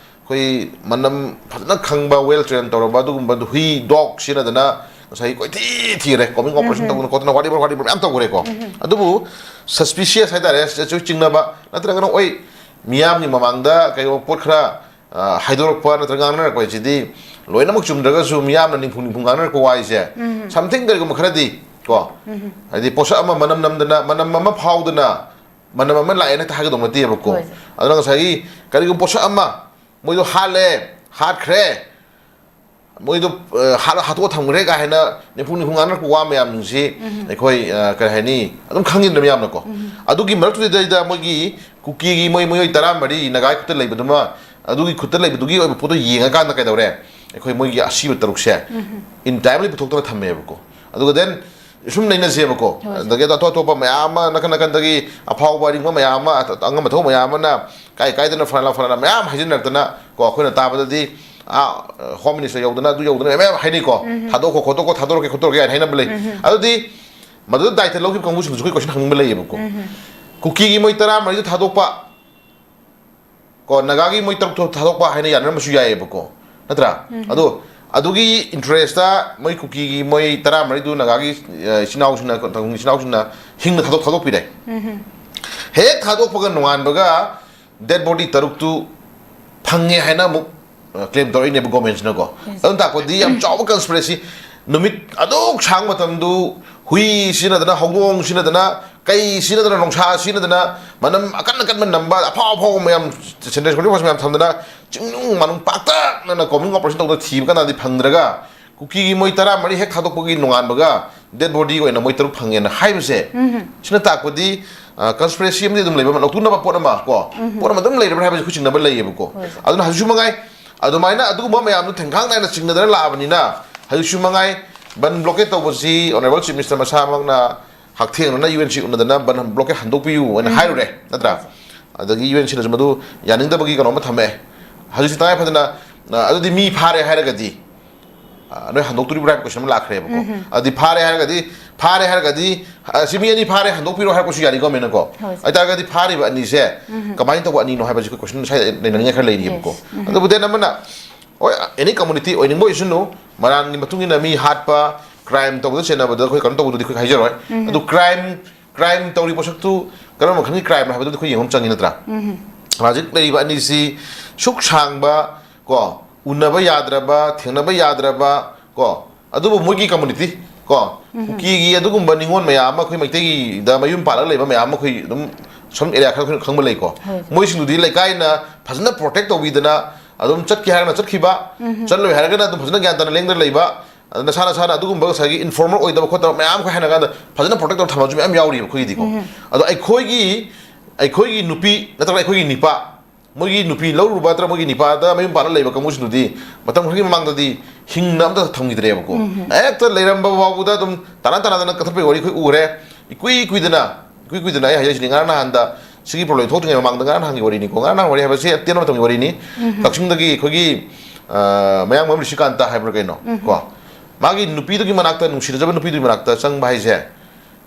ꯑꯩꯈꯣꯏ ꯃꯅꯝ ꯐꯖꯅ ꯈꯪꯕ, well train ꯇꯧꯔꯕ ꯑꯗꯨꯒꯨꯝꯕ ꯍꯨꯏ, dog ꯁꯤꯖꯤꯟꯅꯗꯅ ꯉꯁꯥꯏꯒꯤ ꯀꯣꯏꯊꯤ ꯊꯤꯔꯦ, combing operation ꯇꯧꯗꯅ ꯈꯣꯠꯇꯅ, whatever, whatever ꯃꯌꯥꯝ ꯇꯧꯈ꯭ꯔꯦꯀꯣ꯫ ꯑꯗꯨꯕꯨ suspicious ꯍꯥꯏꯇꯥꯔꯦ, ꯁꯤꯗꯁꯨ ꯆꯤꯡꯅꯕ, ꯅꯠꯇ꯭ꯔꯒꯅ ꯑꯣꯏ ꯃꯤꯌꯥꯝꯒꯤ ꯃꯃꯥꯡꯗ ꯀꯩꯒꯨꯝꯕ ꯄꯣꯠ ꯈꯔ, ꯑ, ꯍꯥꯏꯗꯣꯔꯛꯄ ꯅꯠꯇ꯭ꯔꯒ ꯉꯥꯡꯅꯔꯛꯄ ꯍꯥꯏꯁꯤꯗꯤ ꯂꯣꯏꯅꯃꯛ ꯆꯨꯝꯗ꯭ꯔꯒꯁꯨ ꯃꯤꯌꯥꯝꯅ ꯅꯤꯡꯐꯨ ꯅꯤꯡꯐꯨ ꯉꯥꯡꯅꯔꯛꯄ ꯋꯥ ꯍꯥꯏꯁꯦ, something ꯀꯔꯤꯒꯨꯝꯕ ꯈꯔꯗꯤ ꯀꯣ, ꯍꯥꯏꯗꯤ ꯄꯣꯠꯁꯛ ꯑꯃ ꯃꯅꯝ ꯅꯝꯗꯅ, ꯃꯅꯝ ꯑꯃ ꯐꯥꯎꯗꯅ, ꯃꯅꯝ ꯑꯃ ꯂꯥꯛꯑꯦꯅ ꯍꯦꯛꯇ ꯍꯥꯏꯒꯗꯧ ꯅꯠꯇꯦꯕꯀꯣ꯫ ꯍꯣꯏ, ꯁꯥꯔ꯫ ꯑꯗꯨꯅ ꯉꯁꯥꯏꯒꯤ ꯀꯔꯤꯒꯨꯝꯕ ꯄꯣꯠꯁꯛ ꯑꯃ ꯃꯣꯏꯗꯣ ꯍꯥꯠꯂꯦ, ꯍꯥꯠꯈ꯭ꯔꯦ, ꯃꯣꯏꯗꯣ, ꯑ, ꯍꯥꯠ-, ꯍꯥꯠꯇꯣꯛꯑ ꯊꯝꯈ꯭ꯔꯦ ꯀꯥꯏ ꯍꯥꯏꯅ ꯅꯤꯡꯐꯨ ꯅꯤꯡꯐꯨ ꯉꯥꯡꯅꯔꯛꯄ ꯋꯥ ꯃꯌꯥꯝꯁꯤ ꯑꯩꯈꯣꯏ, ꯑ, ꯀꯔꯤ ꯍꯥꯏꯅꯤ, ꯑꯗꯨꯝ ꯈꯪꯉꯤꯗꯅ ꯃꯌꯥꯝꯅꯀꯣ꯫ ꯑꯗꯨꯒꯤ ꯃꯔꯛꯇꯨꯗꯩꯗ ꯃꯣꯏꯒꯤ ꯀꯨꯀꯤꯒꯤ ꯃꯣꯏ ꯃꯤꯑꯣꯏ ꯇꯔꯥꯃꯔꯤ ꯅꯥꯒꯥꯒꯤ ꯈꯨꯠꯇ ꯂꯩꯕꯗꯨꯃ, ꯑꯗꯨꯒꯤ ꯈꯨꯠꯇ ꯂꯩꯕꯗꯨꯒꯤ ꯑꯣꯏꯕ ꯄꯣꯠꯇꯣ ꯌꯦꯡꯉꯀꯥꯟꯗ ꯀꯩꯗꯧꯔꯦ, ꯑꯩꯈꯣꯏ ꯃꯣꯏꯒꯤ ꯑꯁꯤꯕ ꯇꯔꯨꯛꯁꯦ in timely ꯄꯨꯊꯣꯛꯇꯅ ꯊꯝꯃꯦꯕꯀꯣ꯫ ꯑꯗꯨꯒ then ꯁꯨꯝ ꯅꯩꯅꯁꯦꯕꯀꯣ꯫ ꯍꯣꯏ, ꯁꯥꯔ꯫ ꯑꯗꯒꯤ ꯑꯇꯣꯞ ꯑꯇꯣꯞꯄ ꯃꯌꯥꯝ ꯑꯃ, ꯅꯥꯀꯟ ꯅꯥꯀꯟꯗꯒꯤ ꯑꯐꯥꯎꯕ ꯑꯔꯤꯡꯕ ꯃꯌꯥꯝ ꯑꯃ, ꯑꯉꯝ ꯑꯊꯧ ꯃꯌꯥꯝ ꯑꯃꯅ ꯀꯥꯏ ꯀꯥꯏꯗꯅ ꯐꯂꯥꯅ ꯐꯂꯥꯅ ꯃꯌꯥꯝ ꯍꯥꯏꯖꯤꯟꯅꯔꯛꯇꯅ ꯀꯣ, ꯑꯩꯈꯣꯏꯅ ꯇꯥꯕꯗꯗꯤ, ꯑꯥ, home minister ꯌꯧꯗꯅ, ꯑꯗꯨ ꯌꯧꯗꯅ ꯃꯌꯥꯝ ꯍꯥꯏꯅꯩꯀꯣ꯫ ꯊꯥꯗꯣꯛꯈꯣ ꯈꯣꯠꯇꯣꯛꯈꯣ, ꯊꯥꯗꯣꯔꯛꯀꯦ ꯈꯣꯠꯇꯣꯔꯛꯀꯦ ꯍꯥꯏꯅ ꯍꯥꯏꯅꯕ ꯂꯩ꯫ ꯑꯗꯨꯗꯤ ꯃꯗꯨꯗ ꯗꯥꯏꯇ ꯂꯧꯈꯤꯕ ꯀꯥꯡꯕꯨꯁꯤꯡꯗꯨꯁꯨ ꯑꯩꯈꯣꯏ ꯀꯣꯏꯁꯟ ꯍꯪꯅꯤꯡꯕ ꯂꯩꯌꯦꯕꯀꯣ꯫ ꯀꯨꯀꯤꯒꯤ ꯃꯣꯏ ꯇꯔꯥꯃꯔꯤꯗꯨ ꯊꯥꯗꯣꯛꯄ, ꯀꯣ, ꯅꯥꯒꯥꯒꯤ ꯃꯣꯏ ꯇꯔꯨꯛꯇꯣ ꯊꯥꯗꯣꯛꯄ ꯍꯥꯏꯅ ꯌꯥꯅꯔꯝꯕꯁꯨ ꯌꯥꯏꯌꯦꯕꯀꯣ, ꯅꯠꯇ꯭ꯔꯥ? ꯑꯗꯣ ꯑꯗꯨꯒꯤ ꯏꯟꯇꯔꯦꯁꯇ ꯃꯣꯏ ꯀꯨꯀꯤꯒꯤ ꯃꯣꯏ ꯇꯔꯥꯃꯔꯤꯗꯨ ꯅꯥꯒꯥꯒꯤ, ꯑ, ꯏꯆꯤꯟ ꯏꯅꯥꯎꯁꯤꯡꯅ, ꯇꯥꯡꯈꯨꯜ ꯏꯆꯤꯟ ꯏꯅꯥꯎꯁꯤꯡꯅ ꯍꯤꯡꯅ ꯊꯥꯗꯣꯛ-, ꯊꯥꯗꯣꯛꯄꯤꯔꯦ꯫ ꯍꯦꯛ ꯊꯥꯗꯣꯛꯄꯒ ꯅꯣꯡꯉꯥꯟꯕꯒ ꯗꯦꯗ ꯕꯣꯗꯤ ꯇꯔꯨꯛꯇꯨ ꯐꯪꯉꯦ ꯍꯥꯏꯅ ꯑꯃꯨꯛ, ꯑ, ꯀ꯭ꯂꯦꯝ ꯇꯧꯔꯛꯏꯅꯦꯕ ꯒꯣꯔꯃꯦꯟꯁꯤꯅꯀꯣ꯫ ꯑꯗꯨꯅ ꯇꯥꯛꯄꯗꯤ ꯌꯥꯝ ꯆꯥꯎꯕ ꯀꯟꯁꯄꯤꯔꯦꯁꯤ꯫ ꯅꯨꯃꯤꯠ ꯑꯗꯨꯛ ꯁꯥꯡꯕ ꯃꯇꯝꯗꯨ ꯍꯨꯏ ꯁꯤꯖꯤꯟꯅꯗꯅ, ꯍꯧꯗꯣꯡ ꯁꯤꯖꯤꯟꯅꯗꯅ, ꯀꯩ ꯁꯤꯖꯤꯟꯅꯗꯅ, ꯅꯣꯡꯁꯥ ꯁꯤꯖꯤꯟꯅꯗꯅ, ꯃꯅꯝ ꯑꯀꯟ ꯑꯀꯟꯕ ꯅꯝꯕ, ꯑꯐꯥꯎ ꯑꯐꯥꯎꯕ ꯃꯌꯥꯝ, ꯁꯦꯟꯇ꯭ꯔꯦꯜ ꯁꯣꯜꯖꯔ ꯐꯣꯔꯁ ꯃꯌꯥꯝ ꯊꯝꯗꯅ, ꯆꯤꯡꯅꯨꯡ ꯃꯥꯅꯨꯡ ꯄꯥꯛꯇꯛꯅꯅ ꯀꯣꯝꯕꯤꯡ ꯑꯣꯄꯔꯦꯁꯟ ꯇꯧꯗꯅ ꯊꯤꯕ ꯀꯥꯟꯗꯗꯤ ꯐꯪꯗ꯭ꯔꯒ, ꯀꯨꯀꯤꯒꯤ ꯃꯣꯏ ꯇꯔꯥꯃꯔꯤ ꯍꯦꯛ ꯊꯥꯗꯣꯛꯄꯒꯤ ꯅꯣꯡꯉꯥꯟꯕꯒ ꯗꯦꯗ ꯕꯣꯗꯤ ꯑꯣꯏꯅ ꯃꯣꯏ ꯇꯔꯨꯛ ꯐꯪꯉꯦꯅ ꯍꯥꯏꯕꯁꯦ, ꯁꯤꯅ ꯇꯥꯛꯄꯗꯤ, ꯑ, ꯀꯟꯁꯄꯤꯔꯦꯁꯤ ꯑꯃꯗꯤ ꯑꯗꯨꯝ ꯂꯩꯕ, ꯂꯧꯊꯣꯛꯅꯕ ꯄꯣꯠ ꯑꯃ, ꯀꯣ, ꯄꯣꯠ ꯑꯃ ꯑꯗꯨꯝ ꯂꯩꯔꯕ꯭ꯔꯥ ꯍꯥꯏꯕꯁꯤ ꯑꯩꯈꯣꯏ ꯆꯤꯡꯅꯕ ꯂꯩꯌꯦꯕꯀꯣ꯫ ꯑꯗꯨꯅ ꯍꯧꯖꯤꯛꯁꯨ ꯃꯉꯥꯏ, ꯑꯗꯨꯃꯥꯏꯅ ꯑꯗꯨꯒꯨꯝꯕ ꯃꯌꯥꯝꯗꯨ ꯊꯦꯡꯈꯥꯡ ꯅꯥꯏꯅ ꯆꯤꯡꯅꯗꯅ ꯂꯥꯛꯑꯕꯅꯤꯅ, ꯍꯧꯖꯤꯛꯁꯨ ꯃꯉꯥꯏ, ꯕꯟ ꯕ꯭ꯂꯣꯀꯦꯠ ꯇꯧꯕꯁꯤ ꯑꯣꯅꯔꯦꯕꯜ ꯆꯤꯐ ꯃꯤꯅꯤꯁꯇꯔ ꯃꯁꯥꯃꯛꯅ ꯍꯛꯊꯦꯡꯅꯅ ꯌꯨ ꯑꯦꯟ ꯁꯤ ꯎꯅꯗꯅ ꯕꯟ ꯕ꯭ꯂꯣꯀꯦꯠ ꯍꯟꯗꯣꯛꯄꯤꯌꯨ ꯍꯥꯏꯅ ꯍꯥꯏꯔꯨꯔꯦ, ꯅꯠꯇ꯭ꯔꯥ? ꯑꯗꯒꯤ ꯌꯨ ꯑꯦꯟ ꯁꯤꯅꯁꯨ ꯃꯗꯨ ꯌꯥꯅꯤꯡꯗꯕꯒꯤ ꯀꯩꯅꯣꯝꯃ ꯊꯝꯃꯛꯑꯦ꯫ ꯍꯧꯖꯤꯛꯁꯤ ꯇꯉꯥꯏ ꯐꯗꯅ, ꯑ, ꯑꯗꯨꯗꯤ ꯃꯤ ꯐꯥꯔꯦ ꯍꯥꯏꯔꯒꯗꯤ, ꯑ, ꯅꯣꯏ ꯍꯟꯗꯣꯛꯇꯣꯔꯤꯕ꯭ꯔꯥ ꯍꯥꯏꯕ ꯀꯣꯏꯁꯟ ꯑꯃ ꯂꯥꯛꯈ꯭ꯔꯦꯕꯀꯣ꯫ ꯑꯗꯨꯗꯤ ꯐꯥꯔꯦ ꯍꯥꯏꯔꯒꯗꯤ, ꯐꯥꯔꯦ ꯍꯥꯏꯔꯒꯗꯤ, ꯑ, ꯁꯤ ꯃꯤ ꯑꯅꯤ ꯐꯥꯔꯦ, ꯍꯟꯗꯣꯛꯄꯤꯔꯣ ꯍꯥꯏꯔꯛꯄꯁꯨ ꯌꯥꯅꯤ ꯒꯣꯔꯃꯦꯟꯅꯀꯣ꯫ ꯑꯗꯨ ꯑꯣꯏꯇꯥꯔꯒꯗꯤ ꯐꯥꯔꯤꯕ ꯑꯅꯤꯁꯦ ꯀꯃꯥꯏꯅ ꯇꯧꯕ ꯑꯅꯤꯅꯣ ꯍꯥꯏꯕꯁꯤ ꯑꯩꯈꯣꯏ ꯀꯣꯏꯁꯟ ꯉꯁꯥꯏ ꯂꯩꯅꯅꯤꯡꯉꯥꯏ ꯈꯔ ꯂꯩꯔꯤꯕꯀꯣ꯫ ꯑꯗꯨꯕꯨ ꯗꯦꯟ ꯑꯃꯅ, ꯍꯣꯏ, ꯑꯦꯅꯤ ꯀꯝꯃꯨꯅꯤꯇꯤ ꯑꯣꯏꯅꯤꯡꯕ ꯑꯣꯏꯁꯅꯨ, ꯃꯔꯥꯟꯒꯤ ꯃꯇꯨꯡ ꯏꯟꯅ ꯃꯤ ꯍꯥꯠꯄ, ꯀ꯭ꯔꯥꯏꯝ ꯇꯧꯕꯗ ꯆꯦꯟꯅꯕꯗ ꯑꯩꯈꯣꯏ ꯀꯩꯅꯣ ꯇꯧꯕꯗꯨꯗꯤ ꯑꯩꯈꯣꯏ ꯍꯥꯏꯖꯔꯣꯏ꯫ ꯑꯗꯨ ꯀ꯭ꯔꯥꯏꯝ, ꯀ꯭ꯔꯥꯏꯝ ꯇꯧꯔꯤ ꯄꯣꯠꯁꯛꯇꯨ ꯀꯔꯝꯕ ꯃꯈꯜꯒꯤ ꯀ꯭ꯔꯥꯏꯝ ꯍꯥꯏꯕꯗꯨꯗꯤ ꯑꯩꯈꯣꯏ ꯌꯦꯡꯕ ꯑꯃ ꯆꯪꯉꯤ, ꯅꯠꯇ꯭ꯔꯥ? ꯍꯧꯖꯤꯛ ꯂꯩꯔꯤꯕ ꯑꯅꯤꯁꯤ ꯁꯨꯛ ꯁꯥꯡꯕ, ꯀꯣ, ꯎꯅꯕ ꯌꯥꯗ꯭ꯔꯕ, ꯊꯦꯡꯅꯕ ꯌꯥꯗ꯭ꯔꯕ, ꯀꯣ, ꯑꯗꯨꯕꯨ ꯃꯣꯏꯒꯤ ꯀꯝꯃꯨꯅꯤꯇꯤ, ꯀꯣ, ꯀꯨꯀꯤꯒꯤ ꯑꯗꯨꯒꯨꯝꯕ ꯅꯤꯉꯣꯜ ꯃꯌꯥꯝ ꯑꯃ, ꯑꯩꯈꯣꯏ ꯃꯩꯇꯩꯒꯤꯗ ꯃꯌꯨꯝ ꯄꯥꯜꯂꯒ ꯂꯩꯕ ꯃꯌꯥꯝ ꯑꯃ ꯑꯩꯈꯣꯏ ꯑꯗꯨꯝ ꯁꯝ ꯑꯦꯔꯤꯌꯥ ꯈꯔ ꯑꯩꯈꯣꯏꯅ ꯈꯪꯕ ꯂꯩꯀꯣ꯫ ꯃꯣꯏꯁꯤꯡꯗꯨꯗꯤ ꯂꯩꯀꯥꯏꯅ ꯐꯖꯅ ꯄ꯭ꯔꯣꯇꯦꯛ ꯇꯧꯕꯤꯗꯅ, ꯑꯗꯨꯝ ꯆꯠꯀꯦ ꯍꯥꯏꯔꯒꯅ ꯆꯠꯈꯤꯕ, ꯆꯠꯂꯣꯏ ꯍꯥꯏꯔꯒꯅ ꯑꯗꯨꯝ ꯐꯖꯅ ꯒ꯭ꯌꯥꯟ ꯇꯥꯅ ꯂꯦꯡꯗꯅ ꯂꯩꯕ, ꯑꯗ ꯅꯁꯥ ꯅꯁꯥꯅ ꯑꯗꯨꯒꯨꯝꯕ ꯉꯁꯥꯏꯒꯤ ꯏꯟꯐꯣꯔꯃꯔ ꯑꯣꯏꯗꯕ ꯈꯣꯠꯇꯕ ꯃꯌꯥꯝ ꯑꯃ ꯍꯥꯏꯅ ꯀꯥꯟꯗ ꯐꯖꯅ ꯄ꯭ꯔꯣꯇꯦꯛ ꯇꯧꯔ ꯊꯝꯕꯁꯨ ꯃꯌꯥꯝ ꯌꯥꯎꯔꯤꯕ ꯑꯩꯈꯣꯏꯒꯤꯗꯤꯀꯣ꯫ ꯑꯗꯣ ꯑꯩꯈꯣꯏꯒꯤ, ꯑꯩꯈꯣꯏꯒꯤ ꯅꯨꯄꯤ ꯅꯠꯇ꯭ꯔꯒ ꯑꯩꯈꯣꯏꯒꯤ ꯅꯤꯄꯥ, ꯃꯣꯏꯒꯤ ꯅꯨꯄꯤ ꯂꯧꯔꯨꯕ ꯅꯠꯇ꯭ꯔꯒ ꯃꯣꯏꯒꯤ ꯅꯤꯄꯥꯗ ꯃꯌꯨꯝ ꯄꯥꯜꯂ ꯂꯩꯕ ꯀꯥꯡꯕꯨꯁꯤꯡꯗꯨꯗꯤ ꯃꯇꯝ ꯈꯔꯒꯤ ꯃꯃꯥꯡꯗꯗꯤ ꯍꯤꯡꯅ ꯑꯝꯇ ꯊꯝꯈꯤꯗ꯭ꯔꯦꯕꯀꯣ꯫ ꯍꯦꯛꯇ ꯂꯩꯔꯝꯕ ꯐꯥꯎꯕꯗ ꯑꯗꯨꯝ ꯇꯥꯅ ꯇꯥꯅꯗꯅ ꯀꯠꯊꯠꯄꯒꯤ ꯋꯥꯔꯤ ꯑꯩꯈꯣꯏ ꯎꯈ꯭ꯔꯦ꯫ ꯏꯀꯨꯏ ꯀꯨꯏꯗꯅ, ꯏꯀꯨꯏ ꯀꯨꯏꯗꯅ ꯑꯩ ꯍꯥꯏꯖꯔꯤꯁꯤꯅꯤ, ꯉꯔꯥꯡ ꯅꯍꯥꯟꯗ ꯁꯤꯒꯤ ꯄ꯭ꯔꯣꯕ꯭ꯂꯦꯝ ꯊꯣꯛꯇ꯭ꯔꯤꯉꯩ ꯃꯃꯥꯡꯗ, ꯉꯔꯥꯡ ꯅꯍꯥꯟꯒꯤ ꯋꯥꯔꯤꯅꯤꯀꯣ, ꯉꯔꯥꯡ ꯅꯍꯥꯟ ꯋꯥꯔꯤ ꯍꯥꯏꯕꯁꯤ ꯑꯇꯦꯟꯕ ꯃꯇꯝꯒꯤ ꯋꯥꯔꯤꯅꯤ꯫ ꯀꯛꯆꯤꯡꯗꯒꯤ ꯑꯩꯈꯣꯏꯒꯤ, ꯑ, ꯃꯌꯥꯡꯕꯝ ꯔꯤꯁꯤꯀꯥꯟꯇ ꯍꯥꯏꯕ꯭ꯔꯥ ꯀꯩꯅꯣ, ꯀꯣ, ꯃꯥꯒꯤ ꯅꯨꯄꯤꯗꯨꯒꯤ ꯃꯅꯥꯛꯇ, ꯅꯨꯡꯁꯤꯅꯖꯕ ꯅꯨꯄꯤꯗꯨꯒꯤ ꯃꯅꯥꯛꯇ ꯆꯪꯕ ꯍꯥꯏꯁꯦ,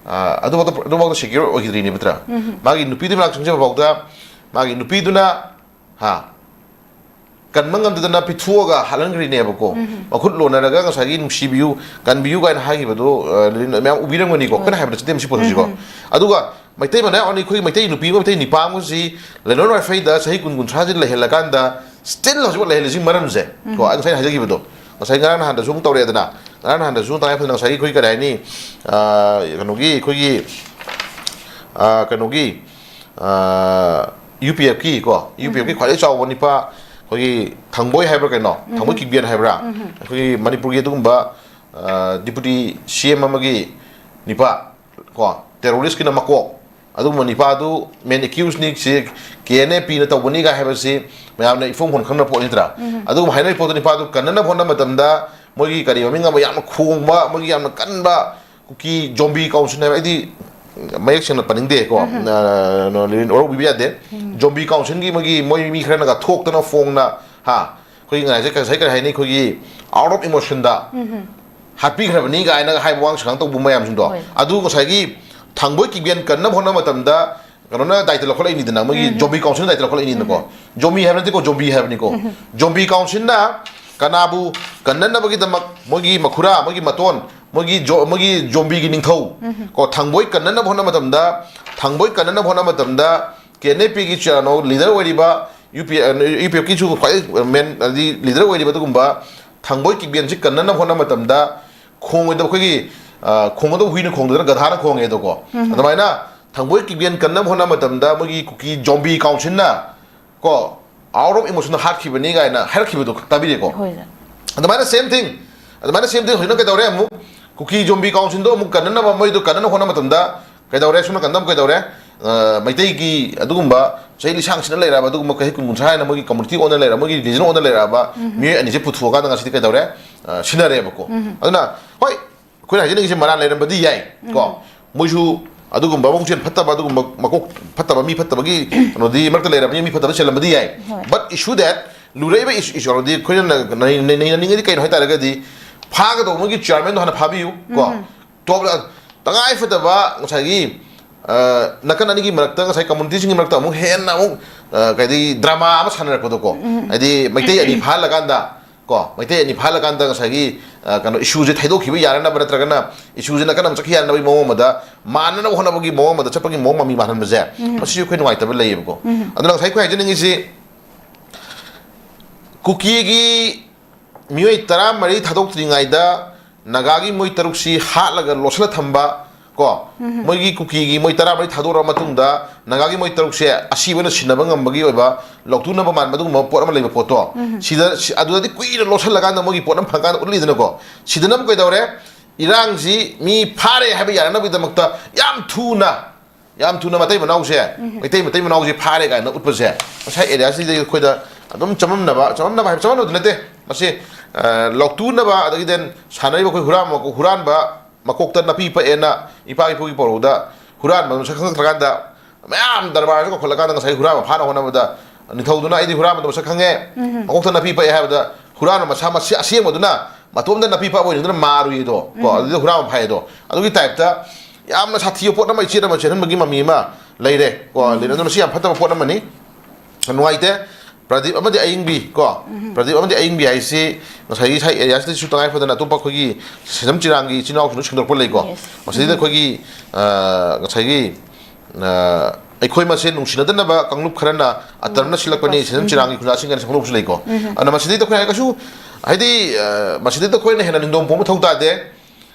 ꯑꯗꯨꯐꯥꯎꯗ ꯑꯗꯨꯐꯥꯎꯗ ꯁꯦꯀ꯭ꯌꯣꯔ ꯑꯣꯏꯈꯤꯗ꯭ꯔꯤꯅꯦꯕ ꯅꯠꯇ꯭ꯔꯥ? ꯃꯥꯒꯤ ꯅꯨꯄꯤꯗꯨ ꯃꯅꯥꯛ ꯆꯪꯖꯕ ꯐꯥꯎꯗ ꯃꯥꯒꯤ ꯅꯨꯄꯤꯗꯨꯅ, ꯍꯥ, ꯀꯟꯕ ꯉꯝꯗꯗꯅ ꯄꯤꯊꯣꯛꯑꯒ ꯍꯥꯠꯍꯟꯈ꯭ꯔꯤꯅꯦꯕꯀꯣ꯫ ꯃꯈꯨꯠ ꯂꯣꯟꯅꯔꯒ ꯉꯁꯥꯏꯒꯤ "ꯅꯨꯡꯁꯤꯕꯤꯌꯨ, ꯀꯟꯕꯤꯌꯨ" ꯀꯥꯏꯅ ꯍꯥꯏꯈꯤꯕꯗꯣ, ꯑ, ꯃꯌꯥꯝ ꯎꯕꯤꯔꯝꯒꯅꯤꯀꯣ꯫ ꯑꯩꯈꯣꯏꯅ ꯍꯥꯏꯕ ꯅꯠꯆꯗꯦ ꯃꯁꯤ ꯄꯣꯠꯁꯤꯀꯣ꯫ ꯑꯗꯨꯒ ꯃꯩꯇꯩ ꯃꯅꯥ ꯑꯩꯈꯣꯏ ꯃꯩꯇꯩ ꯅꯨꯄꯤ ꯑꯃ, ꯃꯩꯇꯩ ꯅꯤꯄꯥ ꯑꯃꯁꯤ ꯂꯩꯅꯣꯟ ꯋꯥꯏꯐꯩꯗ ꯆꯍꯤ ꯀꯨꯟ, ꯀꯨꯟꯊ꯭ꯔꯥꯁꯤ ꯂꯩꯍꯜꯂꯀꯥꯟꯗ still ꯍꯧꯖꯤꯛꯐꯥꯎ ꯂꯩꯍꯜꯂꯤꯁꯤ ꯃꯔꯝꯁꯦ꯫ ꯀꯣ, ꯑꯩ ꯉꯁꯥꯏ ꯍꯥꯏꯖꯈꯤꯕꯗꯣ, ꯉꯁꯥꯏ ꯉꯔꯥꯡ ꯅꯍꯥꯟꯗꯁꯨ ꯑꯃꯨꯛ ꯇꯧꯔꯛꯑꯦꯗꯅ, ꯉꯔꯥꯡ ꯅꯍꯥꯟꯗꯁꯨ ꯇꯉꯥꯏ ꯐꯗꯅ ꯉꯁꯥꯏꯒꯤ ꯑꯩꯈꯣꯏ ꯀꯔꯤ ꯍꯥꯏꯅꯤ, ꯑ, ꯀꯩꯅꯣꯒꯤ, ꯑꯩꯈꯣꯏꯒꯤ, ꯑ, ꯀꯩꯅꯣꯒꯤ, ꯌꯨ ꯄꯤ ꯑꯦꯐꯀꯤ ꯀꯣ, ꯌꯨ ꯄꯤ ꯑꯦꯐꯀꯤ ꯈ꯭ꯋꯥꯏꯗꯒꯤ ꯆꯥꯎꯕ ꯅꯤꯄꯥ ꯑꯩꯈꯣꯏꯒꯤ ꯊꯥꯡꯕꯣꯏ ꯍꯥꯏꯕ꯭ꯔꯥ ꯀꯩꯅꯣ, ꯊꯥꯡꯕꯣꯏ ꯀꯤꯛꯕꯦꯟ ꯍꯥꯏꯕ꯭ꯔꯥ, ꯑꯩꯈꯣꯏꯒꯤ ꯃꯅꯤꯄꯨꯔꯒꯤ ꯑꯗꯨꯒꯨꯝꯕ ꯗꯤꯄꯨꯇꯤ ꯁꯤ ꯑꯦꯝ ꯑꯃꯒꯤ ꯅꯤꯄꯥ ꯀꯣ, ꯇꯦꯔꯣꯔꯤꯁꯀꯤꯅ ꯃꯀꯣꯛ, ꯑꯗꯨꯒꯨꯝꯕ ꯅꯤꯄꯥꯗꯨ ꯃꯦꯟ ꯑꯦꯀ꯭ꯌꯨꯁꯅꯤ, ꯁꯤ ꯀꯦ ꯑꯦꯟ ꯑꯦ ꯄꯤꯅ ꯇꯧꯕꯅꯤꯒ ꯍꯥꯏꯕꯁꯤ ꯃꯌꯥꯝꯅ ꯏꯐꯣꯡ ꯐꯣꯡ ꯈꯪꯅ ꯄꯣꯠ ꯅꯠꯇ꯭ꯔꯥ? ꯑꯗꯨꯒꯨꯝꯕ ꯍꯥꯏꯅꯔꯤꯕ ꯄꯣꯠꯇꯨ, ꯅꯤꯄꯥꯗꯨ ꯀꯟꯅꯅꯕ ꯍꯣꯠꯅꯕ ꯃꯇꯝꯗ ꯃꯣꯏꯒꯤ ꯀꯔꯤ ꯃꯃꯤꯡ ꯑꯃ ꯌꯥꯝꯅ ꯈꯣꯡꯕ, ꯃꯣꯏꯒꯤ ꯌꯥꯝꯅ ꯀꯟꯕ ꯀꯨꯀꯤ ꯖꯣꯝꯕꯤ ꯀꯥꯎꯟꯁꯤꯜ ꯍꯥꯏꯕ, ꯑꯩꯗꯤ ꯃꯌꯦꯛ ꯁꯦꯡꯅ ꯄꯟꯅꯤꯡꯗꯦꯀꯣ, ꯅ-, ꯅ-, ꯂꯤꯔꯤꯟ ꯑꯣꯔꯣꯛ ꯄꯤꯕ ꯌꯥꯗꯦ꯫ ꯖꯣꯝꯕꯤ ꯀꯥꯎꯟꯁꯤꯜꯒꯤ ꯃꯣꯏꯒꯤ, ꯃꯣꯏ ꯃꯤ ꯈꯔꯅꯒ ꯊꯣꯛꯇꯅ ꯐꯣꯡꯅ, ꯍꯥ, ꯑꯩꯈꯣꯏꯒꯤ ꯉꯁꯥꯏ, ꯉꯁꯥꯏ ꯀꯔꯤ ꯍꯥꯏꯅꯤ, ꯑꯩꯈꯣꯏꯒꯤ out of emotionꯗ ꯍꯥꯠꯄꯤꯈ꯭ꯔꯕꯅꯤ ꯀꯥꯏꯅꯒ ꯍꯥꯏꯕ ꯋꯥꯉꯥꯡ ꯁꯉꯥꯡ ꯇꯧꯕ ꯃꯌꯥꯝꯁꯤꯡꯗꯣ꯫ ꯑꯗꯨ ꯉꯁꯥꯏꯒꯤ ꯊꯥꯡꯕꯣꯏ ꯀꯤꯛꯕꯦꯟ ꯀꯟꯅꯕ ꯍꯣꯠꯅꯕ ꯃꯇꯝꯗ ꯀꯩꯅꯣꯅ ꯗꯥꯏꯇ ꯂꯧꯈꯠꯂꯛꯏꯅꯤꯗꯅ, ꯃꯣꯏꯒꯤ ꯖꯣꯝꯕꯤ ꯀꯥꯎꯟꯁꯤꯜꯅ ꯗꯥꯏꯇ ꯂꯧꯈꯠꯂꯛꯏꯅꯤꯅꯀꯣ꯫ ꯖꯣꯝꯕꯤ ꯍꯥꯏꯕ ꯅꯠꯇꯦꯀꯣ, ꯖꯣꯝꯕꯤ ꯍꯥꯏꯕꯅꯤꯀꯣ꯫ ꯖꯣꯝꯕꯤ ꯀꯥꯎꯟꯁꯤꯜꯅ ꯀꯅꯥꯕꯨ ꯀꯟꯅꯅꯕꯒꯤꯗꯃꯛ ꯃꯣꯏꯒꯤ ꯃꯈꯨꯔꯥ, ꯃꯣꯏꯒꯤ ꯃꯇꯣꯟ, ꯃꯣꯏꯒꯤ ꯖꯣ-, ꯃꯣꯏꯒꯤ ꯖꯣꯝꯕꯤꯒꯤ ꯅꯤꯡꯊꯧ ꯀꯣ, ꯊꯥꯡꯕꯣꯏ ꯀꯟꯅꯅꯕ ꯍꯣꯠꯅꯕ ꯃꯇꯝꯗ, ꯊꯥꯡꯕꯣꯏ ꯀꯟꯅꯅꯕ ꯍꯣꯠꯅꯕ ꯃꯇꯝꯗ ꯀꯦ ꯑꯦꯟ ꯑꯦ ꯄꯤꯒꯤ ꯆꯤꯌꯔꯅꯣ ꯂꯤꯗꯔ ꯑꯣꯏꯔꯤꯕ, ꯌꯨ ꯄꯤ, ꯌꯨ ꯄꯤ ꯑꯦꯐꯀꯤꯁꯨ ꯈ꯭ꯋꯥꯏꯗꯒꯤ ꯃꯦꯟ, ꯍꯥꯏꯗꯤ ꯂꯤꯗꯔ ꯑꯣꯏꯔꯤꯕ ꯑꯗꯨꯒꯨꯝꯕ ꯊꯥꯡꯕꯣꯏ ꯀꯤꯛꯕꯦꯟꯁꯤ ꯀꯟꯅꯅꯕ ꯍꯣꯠꯅꯕ ꯃꯇꯝꯗ ꯈꯣꯡꯉꯣꯏꯗꯕ ꯑꯩꯈꯣꯏꯒꯤ, ꯑ, ꯈꯣꯡꯒꯗꯕ ꯍꯨꯏꯅ ꯈꯣꯡꯗꯅ ꯒꯙꯥꯅ ꯈꯣꯡꯉꯦ ꯑꯗꯣꯀꯣ꯫ ꯑꯗꯨꯃꯥꯏꯅ ꯊꯥꯡꯕꯣꯏ ꯀꯤꯛꯕꯦꯟ ꯀꯟꯅꯕ ꯍꯣꯠꯅꯕ ꯃꯇꯝꯗ ꯃꯣꯏꯒꯤ ꯀꯨꯀꯤ ꯖꯣꯝꯕꯤ ꯀꯥꯎꯟꯁꯤꯜꯅ ꯀꯣ, out of emotionꯗ ꯍꯥꯠꯈꯤꯕꯅꯤ ꯀꯥꯏꯅ ꯍꯥꯏꯔꯛꯈꯤꯕꯗꯣ ꯇꯥꯕꯤꯔꯦꯀꯣ꯫ ꯍꯣꯏ, sir꯫ ꯑꯗꯨꯃꯥꯏꯅ same thing, ꯑꯗꯨꯃꯥꯏꯅ same thing ꯍꯧꯖꯤꯛꯅ ꯀꯩꯗꯧꯔꯦ ꯑꯃꯨꯛ? ꯀꯨꯀꯤ ꯖꯣꯝꯕꯤ ꯀꯥꯎꯟꯁꯤꯜꯗꯣ ꯑꯃꯨꯛ ꯀꯟꯅꯅꯕ, ꯃꯣꯏꯗꯣ ꯀꯟꯅꯅꯕ ꯍꯣꯠꯅꯕ ꯃꯇꯝꯗ ꯀꯩꯗꯧꯔꯦ? ꯁꯣꯝ ꯅꯥꯀꯟꯗ ꯑꯃꯨꯛ ꯀꯩꯗꯧꯔꯦ? ꯑ, ꯃꯩꯇꯩꯒꯤ ꯑꯗꯨꯒꯨꯝꯕ ꯆꯍꯤ ꯂꯤꯁꯥꯡ ꯁꯤꯠꯅ ꯂꯩꯔꯛꯑꯕ, ꯑꯗꯨꯒꯨꯝꯕ ꯆꯍꯤ ꯀꯨꯟ ꯀꯨꯟꯊ꯭ꯔꯥ ꯍꯥꯏꯅ ꯃꯣꯏꯒꯤ ꯀꯝꯃꯨꯅꯤꯇꯤ ꯑꯣꯟꯅ ꯂꯩꯔꯛꯑꯕ, ꯃꯣꯏꯒꯤ ꯔꯤꯂꯤꯖꯟ ꯑꯣꯟꯅ ꯂꯩꯔꯛꯑꯕ ꯃꯤꯑꯣꯏ ꯑꯅꯤꯁꯦ ꯄꯨꯊꯣꯛꯑꯀꯥꯟꯗ ꯉꯁꯤꯗꯤ ꯀꯩꯗꯧꯔꯦ? ꯑ, ꯁꯤꯟꯅꯔꯦꯕꯀꯣ꯫ ꯑꯗꯨꯅ ꯍꯣꯏ, ꯑꯩꯈꯣꯏꯅ ꯍꯥꯏꯖꯅꯤꯡꯉꯤꯁꯦ ꯃꯔꯥꯜ ꯂꯩꯔꯝꯕꯗꯤ ꯌꯥꯏ ꯀꯣ꯫ ꯃꯣꯏꯁꯨ ꯑꯗꯨꯒꯨꯝꯕ ꯃꯕꯨꯛꯆꯦꯜ ꯐꯠꯇꯕ, ꯑꯗꯨꯒꯨꯝꯕ ꯃꯀꯣꯛ ꯐꯠꯇꯕ, ꯃꯤ ꯐꯠꯇꯕꯒꯤ ꯀꯩꯅꯣꯗꯤ ꯃꯔꯛꯇ ꯂꯩꯔꯕꯅꯤꯅ ꯃꯤ ꯐꯠꯇꯕ ꯆꯦꯜꯂꯝꯕꯗꯤ ꯌꯥꯏ꯫ But issue that ꯂꯨꯔꯛꯏꯕ ꯏꯁ-, ꯏꯁ-, ꯀꯩꯅꯣꯗꯤ ꯑꯩꯈꯣꯏꯅ ꯅ-, ꯅ-, ꯅꯩꯅꯅꯤꯡꯉꯤꯗꯤ ꯀꯩꯅꯣ ꯍꯥꯏ ꯇꯥꯔꯒꯗꯤ ꯐꯥꯒꯗꯧꯕ ꯃꯣꯏꯒꯤ ꯆꯤꯌꯔꯃꯦꯟꯗꯣ ꯍꯥꯟꯅ ꯐꯥꯕꯤꯌꯨ ꯀꯣ꯫ ꯇꯣꯞ, ꯑ, ꯇꯉꯥꯏ ꯐꯗꯕ ꯉꯁꯥꯏꯒꯤ, ꯑ, ꯅꯥꯀꯟ ꯑꯅꯤꯒꯤ ꯃꯔꯛꯇ, ꯉꯁꯥꯏ ꯀꯝꯃꯨꯅꯤꯇꯤꯁꯤꯡꯒꯤ ꯃꯔꯛꯇ ꯑꯃꯨꯛ ꯍꯦꯟꯅ ꯑꯃꯨꯛ, ꯑ, ꯀꯩꯗꯤ ꯗ꯭ꯔꯃꯥ ꯑꯃ ꯁꯥꯟꯅꯔꯛꯄꯗꯣꯀꯣ, ꯍꯥꯏꯗꯤ ꯃꯩꯇꯩ ꯑꯅꯤ ꯐꯥꯍꯜꯂꯀꯥꯟꯗ, ꯀꯣ, ꯃꯩꯇꯩ ꯑꯅꯤ ꯐꯥꯍꯜꯂꯀꯥꯟꯗ ꯉꯁꯥꯏꯒꯤ, ꯑ, ꯀꯩꯅꯣ, ꯏꯁꯨꯁꯦ ꯊꯩꯗꯣꯛꯈꯤꯕ ꯌꯥꯅꯅꯕ ꯅꯠꯇ꯭ꯔꯒꯅ ꯏꯁꯨꯁꯦ ꯅꯥꯀꯟ ꯑꯃ ꯆꯠꯈꯤ ꯌꯥꯅꯅꯕꯒꯤ ꯃꯑꯣꯡ ꯑꯃꯗ, ꯃꯥꯟꯅꯅꯕ ꯍꯣꯠꯅꯕꯒꯤ ꯃꯑꯣꯡ ꯑꯃꯗ ꯆꯠꯄꯒꯤ ꯃꯑꯣꯡ ꯃꯃꯤ ꯃꯥꯜꯍꯟꯕꯁꯦ, ꯃꯁꯤꯁꯨ ꯑꯩꯈꯣꯏ ꯅꯨꯡꯉꯥꯏꯇꯕ ꯂꯩꯌꯦꯕꯀꯣ꯫ ꯑꯗꯨꯅ ꯉꯁꯥꯏ ꯑꯩꯈꯣꯏ ꯍꯥꯏꯖꯅꯤꯡꯉꯤꯁꯤ, ꯀꯨꯀꯤꯒꯤ ꯃꯤꯑꯣꯏ ꯇꯔꯥꯃꯔꯤ ꯊꯥꯗꯣꯛꯇ꯭ꯔꯤꯉꯩꯗ ꯅꯥꯒꯥꯒꯤ ꯃꯣꯏ ꯇꯔꯨꯛꯁꯤ ꯍꯥꯠꯂꯒ ꯂꯣꯠꯁꯤꯜꯂ ꯊꯝꯕ, ꯀꯣ, ꯃꯣꯏꯒꯤ ꯀꯨꯀꯤꯒꯤ ꯃꯣꯏ ꯇꯔꯥꯃꯔꯤ ꯊꯥꯗꯣꯔꯛꯑ ꯃꯇꯨꯡꯗ ꯅꯥꯒꯥꯒꯤ ꯃꯣꯏ ꯇꯔꯨꯛꯁꯦ ꯑꯁꯤꯕ ꯑꯣꯏꯅ ꯁꯤꯟꯅꯕ ꯉꯝꯕꯒꯤ ꯑꯣꯏꯕ ꯂꯧꯊꯣꯛꯅꯕ ꯃꯥꯟꯕ ꯑꯗꯨꯒꯨꯝꯕ ꯄꯣꯠ ꯑꯃ ꯂꯩꯕ ꯄꯣꯠꯇꯣ, ꯁꯤꯗ, ꯁꯤ-, ꯑꯗꯨꯗꯗꯤ ꯀꯨꯏꯅ ꯂꯣꯠꯁꯤꯜꯂꯀꯥꯟꯗ ꯃꯣꯏꯒꯤ ꯄꯣꯠ ꯑꯃ ꯐꯪꯀꯥꯟꯗ ꯎꯠꯂꯤꯗꯅꯀꯣ꯫ ꯁꯤꯗꯅ ꯑꯃꯨꯛ ꯀꯩꯗꯧꯔꯦ? ꯏꯔꯥꯡꯁꯤ ꯃꯤ ꯐꯥꯔꯦ ꯍꯥꯏꯕ ꯌꯥꯅꯅꯕꯒꯤꯗꯃꯛꯇ ꯌꯥꯝ ꯊꯨꯅ, ꯌꯥꯝ ꯊꯨꯅ ꯃꯇꯩ ꯃꯅꯥꯎꯁꯦ, ꯃꯩꯇꯩ ꯃꯇꯩ ꯃꯅꯥꯎꯁꯦ ꯐꯥꯔꯦ ꯀꯥꯏꯅ ꯎꯠꯄꯁꯦ, ꯉꯁꯥꯏ ꯑꯦꯔꯤꯌꯥꯁꯤꯗ ꯑꯩꯈꯣꯏꯗ ꯑꯗꯨꯝ ꯆꯃꯝꯅꯕ, ꯆꯃꯝꯅꯕ ꯍꯥꯏꯕ, ꯆꯃꯝꯅꯕꯗꯤ ꯅꯠꯇꯦ, ꯃꯁꯤ, ꯑ, ꯂꯧꯇꯨꯅꯕ, ꯑꯗꯒꯤ then ꯁꯥꯟꯅꯔꯤꯕ ꯑꯩꯈꯣꯏ ꯍꯨꯔꯥꯟꯕ, ꯍꯨꯔꯥꯟꯕ ꯃꯀꯣꯛꯇ ꯅꯥꯄꯤ ꯄꯛꯑꯦꯅ ꯏꯄꯥ ꯏꯄꯨꯒꯤ ꯄꯧꯔꯧꯗ ꯍꯨꯔꯥꯟꯕ ꯃꯁꯛ ꯈꯪꯉꯛꯇ꯭ꯔꯀꯥꯟꯗ ꯃꯌꯥꯝ ꯗꯔꯕꯥꯔꯁꯦ ꯀꯧꯈꯠꯂꯀꯥꯟꯗ ꯉꯁꯥꯏ ꯍꯨꯔꯥꯟꯕ ꯐꯥꯅ ꯍꯣꯠꯅꯕꯗ ꯅꯤꯡꯊꯧꯗꯨꯅ "ꯑꯩꯗꯤ ꯍꯨꯔꯥꯟꯕꯗꯣ ꯃꯁꯛ ꯈꯪꯉꯦ, ꯃꯀꯣꯛꯇ ꯅꯥꯄꯤ ꯄꯛꯑꯦ" ꯍꯥꯏꯕꯗ ꯍꯨꯔꯥꯟꯕ ꯃꯁꯥ ꯃꯁꯤ ꯑꯁꯦꯡꯕꯗꯨꯅ ꯃꯇꯣꯝꯗ ꯅꯥꯄꯤ ꯄꯛꯄ ꯑꯣꯏꯅꯗꯨꯅ ꯃꯥꯔꯨꯏꯗꯣ, ꯀꯣ, ꯑꯗꯨꯗ ꯍꯨꯔꯥꯟꯕ ꯐꯥꯏꯗꯣ꯫ ꯑꯗꯨꯒꯤ ꯇꯥꯏꯞꯇ ꯌꯥꯝꯅ ꯁꯥꯊꯤꯕ ꯄꯣꯠ ꯑꯃ ꯏꯆꯦꯠ ꯑꯃ ꯆꯦꯟꯍꯟꯕꯒꯤ ꯃꯃꯤ ꯑꯃ ꯂꯩꯔꯦ, ꯀꯣ꯫ ꯂꯩꯔꯦ꯫ ꯑꯗꯨꯅ ꯃꯁꯤ ꯌꯥꯝ ꯐꯠꯇꯕ ꯄꯣꯠ ꯑꯃꯅꯤ꯫ ꯌꯥꯝ ꯅꯨꯡꯉꯥꯏꯇꯦ꯫ ꯄ꯭ꯔꯗꯤꯞ ꯑꯃꯗꯤ ꯑꯌꯤꯡꯕꯤ, ꯀꯣ꯫ ꯄ꯭ꯔꯗꯤꯞ ꯑꯃꯗꯤ ꯑꯌꯤꯡꯕꯤ ꯍꯥꯏꯁꯤ ꯉꯁꯥꯏꯒꯤ ꯁꯥꯏ ꯑꯦꯔꯤꯌꯥꯁꯤꯗꯁꯨ ꯇꯉꯥꯏ ꯐꯗꯅ ꯑꯇꯣꯞꯄ ꯑꯩꯈꯣꯏꯒꯤ ꯁꯦꯟꯖꯝ ꯆꯤꯔꯥꯡꯒꯤ ꯏꯆꯤꯟ ꯏꯅꯥꯎꯁꯤꯡꯗꯁꯨ ꯁꯦꯡꯗꯣꯛꯄ ꯂꯩꯀꯣ꯫ Yes. ꯃꯁꯤꯗꯩꯗ ꯑꯩꯈꯣꯏꯒꯤ, ꯑ, ꯉꯁꯥꯏꯒꯤ, ꯑ, ꯑꯩꯈꯣꯏ ꯃꯁꯦꯟ ꯅꯨꯡꯁꯤꯅꯗꯅꯕ ꯀꯥꯡꯂꯨꯞ ꯈꯔꯅ ꯑꯇꯔꯝꯅ ꯁꯤꯜꯂꯛꯄꯅꯤ, ꯁꯦꯟꯖꯝ ꯆꯤꯔꯥꯡꯒꯤ ꯈꯨꯟꯖꯥꯁꯤꯡ ꯀꯥꯏꯅ ꯁꯦꯝꯗꯣꯛꯄꯁꯨ ꯂꯩꯀꯣ꯫ ꯑꯗꯨꯅ ꯃꯁꯤꯗꯩꯗ ꯑꯩꯈꯣꯏ ꯀꯩꯁꯨ, ꯍꯥꯏꯗꯤ, ꯑ, ꯃꯁꯤꯗꯩꯗ ꯑꯩꯈꯣꯏꯅ ꯍꯦꯟꯅ ꯅꯤꯡꯗꯣꯝ ꯄꯣꯛꯄ ꯃꯊꯧ ꯇꯥꯗꯦ꯫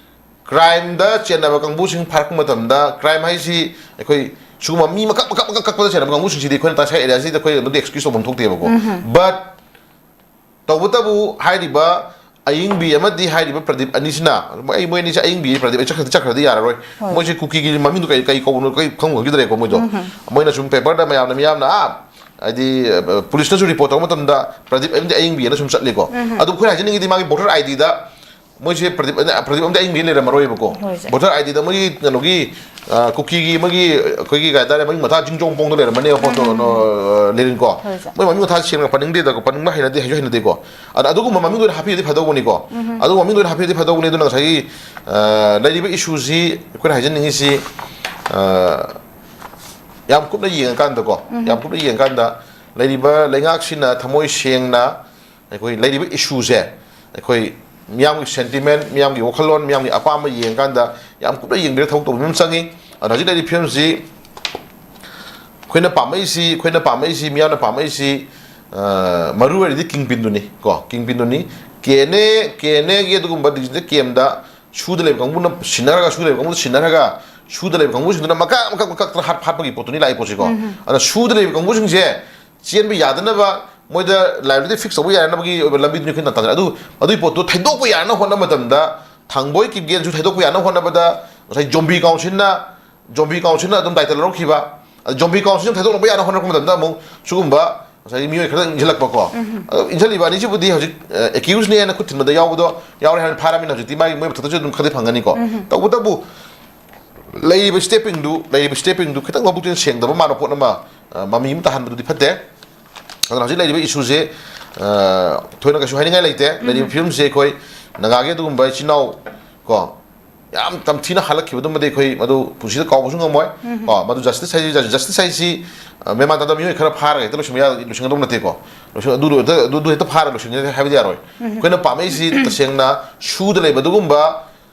ꯀ꯭ꯔꯥꯏꯝꯗ ꯆꯦꯟꯅꯕ ꯀꯥꯡꯕꯨꯁꯤꯡ ꯐꯥꯔꯛꯄ ꯃꯇꯝꯗ, ꯀ꯭ꯔꯥꯏꯝ ꯍꯥꯏꯁꯤ ꯑꯩꯈꯣꯏ ꯁꯤꯒꯨꯝꯕ ꯃꯤ ꯃꯀꯛ ꯃꯀꯛ ꯃꯀꯛ ꯀꯛꯄꯗ ꯆꯦꯟꯅꯕ ꯀꯥꯡꯕꯨꯁꯤꯡꯁꯤꯗꯤ ꯑꯩꯈꯣꯏꯅ ꯇꯁꯥꯏ ꯑꯦꯔꯤꯌꯥꯁꯤꯗ ꯑꯩꯈꯣꯏ ꯑꯗꯨꯗꯤ ꯑꯦꯛꯁꯀ꯭ꯌꯨꯁ ꯇꯧꯐꯝ ꯊꯣꯛꯇꯦꯕꯀꯣ꯫ But ꯇꯧꯕꯇꯕꯨ ꯍꯥꯏꯔꯤꯕ ꯑꯌꯤꯡꯕꯤ ꯑꯃꯗꯤ ꯍꯥꯏꯔꯤꯕ ꯄ꯭ꯔꯗꯤꯞ ꯑꯅꯤꯁꯤꯅ, ꯑꯩ ꯃꯣꯏ ꯑꯅꯤꯁꯦ ꯑꯌꯤꯡꯕꯤ ꯄ꯭ꯔꯗꯤꯞ ꯑꯩ ꯆꯠꯈ꯭ꯔꯗꯤ, ꯆꯠꯈ꯭ꯔꯗꯤ ꯌꯥꯔꯔꯣꯏ꯫ ꯍꯣꯏ꯫ ꯃꯣꯏꯁꯦ ꯀꯨꯀꯤꯒꯤ ꯃꯃꯤꯡꯗꯣ ꯀꯩ, ꯀꯩ ꯀꯧꯕꯅꯣ ꯀꯩ ꯈꯪꯈꯤꯗ꯭ꯔꯦꯀꯣ ꯃꯣꯏꯗꯣ꯫ ꯃꯣꯏꯅ ꯁꯨꯝ ꯄꯦꯄꯔꯗ ꯃꯌꯥꯝꯅ, ꯃꯤꯌꯥꯝꯅ, ꯑꯥ, ꯍꯥꯏꯗꯤ, ꯑ, ꯄꯨꯂꯤꯁꯅꯁꯨ ꯔꯤꯄꯣꯔꯠ ꯇꯧꯕ ꯃꯇꯝꯗ ꯄ꯭ꯔꯗꯤꯞ ꯑꯃꯗꯤ ꯑꯌꯤꯡꯕꯤ ꯑꯅ ꯁꯨꯝ ꯆꯠꯂꯤꯀꯣ꯫ ꯑꯗꯨ ꯑꯩꯈꯣꯏ ꯍꯥꯏꯖꯅꯤꯡꯉꯤꯗꯤ ꯃꯥꯒꯤ ꯚꯣꯇꯔ ꯑꯥꯏ ꯗꯤꯗ ꯃꯣꯏꯁꯦ ꯄ꯭ꯔꯗꯤꯞ ꯄ꯭ꯔꯗꯤꯞ ꯑꯝꯗꯤ ꯑꯩ ꯃꯤꯡ ꯂꯩꯔꯝꯃꯔꯣꯏꯕꯀꯣ꯫ ꯍꯣꯏ, ꯁꯦ꯫ ꯚꯣꯇꯔ ꯑꯥꯏ ꯗꯤꯗ ꯃꯣꯏꯒꯤ ꯀꯩꯅꯣꯒꯤ ꯑ, ꯀꯨꯀꯤꯒꯤ ꯃꯣꯏꯒꯤ ꯑꯩꯈꯣꯏꯒꯤ ꯀꯩ ꯍꯥꯏꯇꯥꯔꯦ, ꯃꯃꯤꯡ ꯃꯊꯥ ꯖꯤꯡꯖꯣꯡ ꯄꯣꯡꯗ ꯂꯩꯔꯝꯃꯅꯦꯕ ꯄꯣꯠꯇꯣ꯫ ꯂꯤꯔꯤꯟꯀꯣ꯫ ꯍꯣꯏ, ꯁꯦ꯫ ꯃꯣꯏ ꯃꯃꯤꯡ ꯃꯊꯥ ꯁꯦꯡꯅ ꯄꯟꯅꯤꯡꯗꯦꯗꯀꯣ, ꯄꯟꯅꯤꯡꯕ ꯍꯩꯅꯗꯦ, ꯍꯩꯁꯨ ꯍꯩꯅꯗꯦꯀꯣ꯫ ꯑꯗ ꯑꯗꯨꯒꯨꯝꯕ ꯃꯃꯤꯡꯗꯣ ꯑꯣꯏꯅ ꯍꯥꯞꯄꯤꯔꯗꯤ ꯐꯗꯧꯕꯅꯤꯀꯣ꯫ ꯑꯗꯨꯒꯨꯝꯕ ꯃꯃꯤꯡꯗꯣ ꯑꯣꯏꯅ ꯍꯥꯞꯄꯤꯔꯗꯤ ꯐꯗꯧꯕꯅꯤ꯫ ꯑꯗꯨꯅ ꯉꯁꯥꯏꯒꯤ ꯑ, ꯂꯩꯔꯤꯕ ꯏꯁꯨꯁꯤ ꯑꯩꯈꯣꯏꯅ ꯍꯥꯏꯖꯅꯤꯡꯉꯤꯁꯤ, ꯑ, ꯌꯥꯝ ꯀꯨꯞꯅ ꯌꯦꯡꯉꯀꯥꯟꯗꯀꯣ, ꯌꯥꯝ ꯀꯨꯞꯅ ꯌꯦꯡꯉꯀꯥꯟꯗ ꯂꯩꯔꯤꯕ ꯂꯩꯉꯥꯛꯁꯤꯅ ꯊꯃꯣꯏ ꯁꯦꯡꯅ ꯑꯩꯈꯣꯏ ꯂꯩꯔꯤꯕ ꯏꯁꯨꯁꯦ, ꯑꯩꯈꯣꯏ ꯃꯤꯌꯥꯝꯒꯤ ꯁꯦꯟꯇꯤꯃꯦꯟ, ꯃꯤꯌꯥꯝꯒꯤ ꯋꯥꯈꯜꯂꯣꯟ, ꯃꯤꯌꯥꯝꯒꯤ ꯑꯄꯥꯝꯕ ꯌꯦꯡꯉꯀꯥꯟꯗ ꯌꯥꯝ ꯀꯨꯞꯅ ꯌꯦꯡꯕꯤꯔ ꯊꯕꯛ ꯇꯧꯕꯤꯕ ꯑꯃ ꯆꯪꯉꯤ꯫ ꯑꯗꯣ ꯍꯧꯖꯤꯛ ꯂꯩꯔꯤꯕ ꯐꯤꯕꯝꯁꯤ ꯑꯩꯈꯣꯏꯅ ꯄꯥꯝꯃꯛꯏꯁꯤ, ꯑꯩꯈꯣꯏꯅ ꯄꯥꯝꯃꯛꯏꯁꯤ, ꯃꯤꯌꯥꯝꯅ ꯄꯥꯝꯃꯛꯏꯁꯤ, ꯑ, ꯃꯔꯨ ꯑꯣꯏꯔꯤꯗꯤ ꯀꯤꯡ ꯄꯤꯟꯗꯨꯅꯤ ꯀꯣ, ꯀꯤꯡ ꯄꯤꯟꯗꯨꯅꯤ꯫ K N A, K N ꯑꯦꯒꯤ ꯑꯗꯨꯒꯨꯝꯕ ꯗꯤꯖꯤꯇꯦꯜ ꯀꯦꯝꯗ ꯁꯨꯗ ꯂꯩꯕ ꯀꯥꯡꯕꯨꯅ ꯁꯤꯟꯅꯔꯒ, ꯁꯨꯗ ꯂꯩꯕ ꯀꯥꯡꯕꯨꯅ ꯁꯤꯟꯅꯔꯒ, ꯁꯨꯗ ꯂꯩꯕ ꯀꯥꯡꯕꯨꯁꯤꯡꯗꯨꯅ ꯃꯀꯛ ꯃꯀꯛ ꯃꯀꯛꯇꯅ ꯍꯥꯠ-, ꯍꯥꯠꯄꯒꯤ ꯄꯣꯠꯇꯨꯅꯤ ꯂꯥꯛꯏ ꯄꯣꯠꯁꯤꯀꯣ꯫ ꯑꯗꯨꯅ ꯁꯨꯗ ꯂꯩꯕ ꯀꯥꯡꯕꯨꯁꯤꯡꯁꯦ ꯆꯦꯟꯕ ꯌꯥꯗꯅꯕ, ꯃꯣꯏꯗ ꯂꯥꯏꯕ꯭ꯔꯦꯔꯤꯗ ꯐꯤꯛꯁ ꯇꯧꯕ ꯌꯥꯅꯕꯒꯤ ꯑꯣꯏꯕ ꯂꯝꯕꯤꯗꯨꯅꯤ ꯑꯩꯈꯣꯏꯅ ꯇꯥꯟꯅꯔꯦ꯫ ꯑꯗꯨ, ꯑꯗꯨꯒꯤ ꯄꯣꯠꯇꯨ ꯊꯩꯗꯣꯛꯄ ꯌꯥꯅ ꯍꯣꯠꯅꯕ ꯃꯇꯝꯗ, ꯊꯥꯡꯕꯣꯏ ꯀꯤꯞꯒꯦꯟꯁꯨ ꯊꯩꯗꯣꯛꯄ ꯌꯥꯅ ꯍꯣꯠꯅꯕꯗ ꯉꯁꯥꯏ ꯖꯣꯝꯕꯤ ꯀꯥꯎꯟꯁꯤꯜꯅ, ꯖꯣꯝꯕꯤ ꯀꯥꯎꯟꯁꯤꯜꯅ ꯑꯗꯨꯝ ꯗꯥꯏꯇ ꯂꯧꯔꯛꯈꯤꯕ꯫ ꯑꯗ ꯖꯣꯝꯕꯤ ꯀꯥꯎꯟꯁꯤꯜꯅ ꯊꯩꯗꯣꯛꯂꯛꯄ ꯌꯥꯅ ꯍꯣꯠꯅꯔꯛꯄ ꯃꯇꯝꯗ ꯑꯃꯨꯛ ꯁꯤꯒꯨꯝꯕ ꯉꯁꯥꯏꯒꯤ ꯃꯤꯑꯣꯏ ꯈꯔ ꯏꯟꯁꯤꯜꯂꯛꯄꯀꯣ꯫ ꯑꯗꯣ ꯏꯟꯁꯤꯜꯂꯤꯕ ꯑꯅꯤꯁꯤꯕꯨꯗꯤ ꯍꯧꯖꯤꯛ, ꯑ, ꯑꯦꯀ꯭ꯌꯨꯁꯅꯦꯅ ꯈꯨꯠ ꯊꯤꯟꯕꯗ ꯌꯥꯎꯕꯗꯣ ꯌꯥꯎꯔꯦ ꯍꯥꯏꯅ ꯐꯥꯔꯃꯤꯅ ꯍꯧꯖꯤꯛꯇꯤ ꯃꯥꯒꯤ ꯃꯣꯏ ꯃꯊꯛꯇꯁꯨ ꯑꯗꯨꯝ ꯈꯔꯗꯤ ꯐꯪꯒꯅꯤꯀꯣ꯫ ꯇꯧꯕꯇꯕꯨ ꯂꯩꯔꯤꯕ ꯁ꯭ꯇꯦꯞꯄꯤꯡꯗꯨ, ꯂꯩꯔꯤꯕ ꯁ꯭ꯇꯦꯞꯄꯤꯡꯗꯨ ꯈꯤꯇꯪ ꯃꯕꯨꯛ ꯆꯦꯜ ꯁꯦꯡꯗꯕ ꯃꯥꯟꯕ ꯄꯣꯠ ꯑꯃ, ꯑ, ꯃꯃꯤ ꯑꯃ ꯇꯥꯍꯟꯕꯗꯨꯗꯤ ꯐꯠꯇꯦ꯫ ꯑꯗꯨꯅ ꯍꯧꯖꯤꯛ ꯂꯩꯔꯤꯕ ꯏꯁꯨꯁꯦ, ꯑ, ꯊꯣꯏꯅ ꯀꯩꯁꯨ ꯍꯥꯏꯅꯤꯡꯉꯥꯏ ꯂꯩꯇꯦ꯫ ꯂꯩꯔꯤꯕ ꯐꯤꯕꯝꯁꯦ ꯑꯩꯈꯣꯏ ꯅꯥꯒꯥꯒꯤ ꯑꯗꯨꯒꯨꯝꯕ ꯏꯆꯤꯟ ꯏꯅꯥꯎ ꯀꯣ, ꯌꯥꯝ ꯇꯝꯊꯤꯅ ꯍꯜꯂꯛꯈꯤꯕꯗꯨꯃꯗꯤ ꯑꯩꯈꯣꯏ ꯃꯗꯨ ꯄꯨꯟꯁꯤꯗ ꯀꯥꯎꯕꯁꯨ ꯉꯝꯃꯣꯏ꯫ ꯀꯣ, ꯃꯗꯨ ꯖꯁꯇꯤꯁ ꯍꯥꯏꯁꯤ, ꯖꯁꯇꯤꯁ ꯍꯥꯏꯁꯤ, ꯑ, ꯃꯦꯟꯃꯥꯟ ꯇꯥꯗꯕ ꯃꯤꯑꯣꯏ ꯈꯔ ꯐꯥꯔꯒ ꯍꯦꯛꯇ ꯂꯣꯏꯁꯤꯟꯕ ꯌꯥ-, ꯂꯣꯏꯁꯤꯟꯒꯗꯧꯕ ꯅꯠꯇꯦꯀꯣ꯫ ꯂꯣꯏꯁꯤꯟ-, ꯑꯗꯨ ꯂꯣꯏ-, ꯑꯗꯨ ꯍꯦꯛꯇ ꯐꯥꯔꯒ ꯂꯣꯏꯁꯤꯟꯒꯅꯤ ꯍꯥꯏꯕꯗꯤ ꯌꯥꯔꯣꯏ꯫ ꯑꯩꯈꯣꯏꯅ ꯄꯥꯝꯃꯛꯏꯁꯤ ꯇꯁꯦꯡꯅ ꯁꯨꯗ ꯂꯩꯕ ꯑꯗꯨꯒꯨꯝꯕ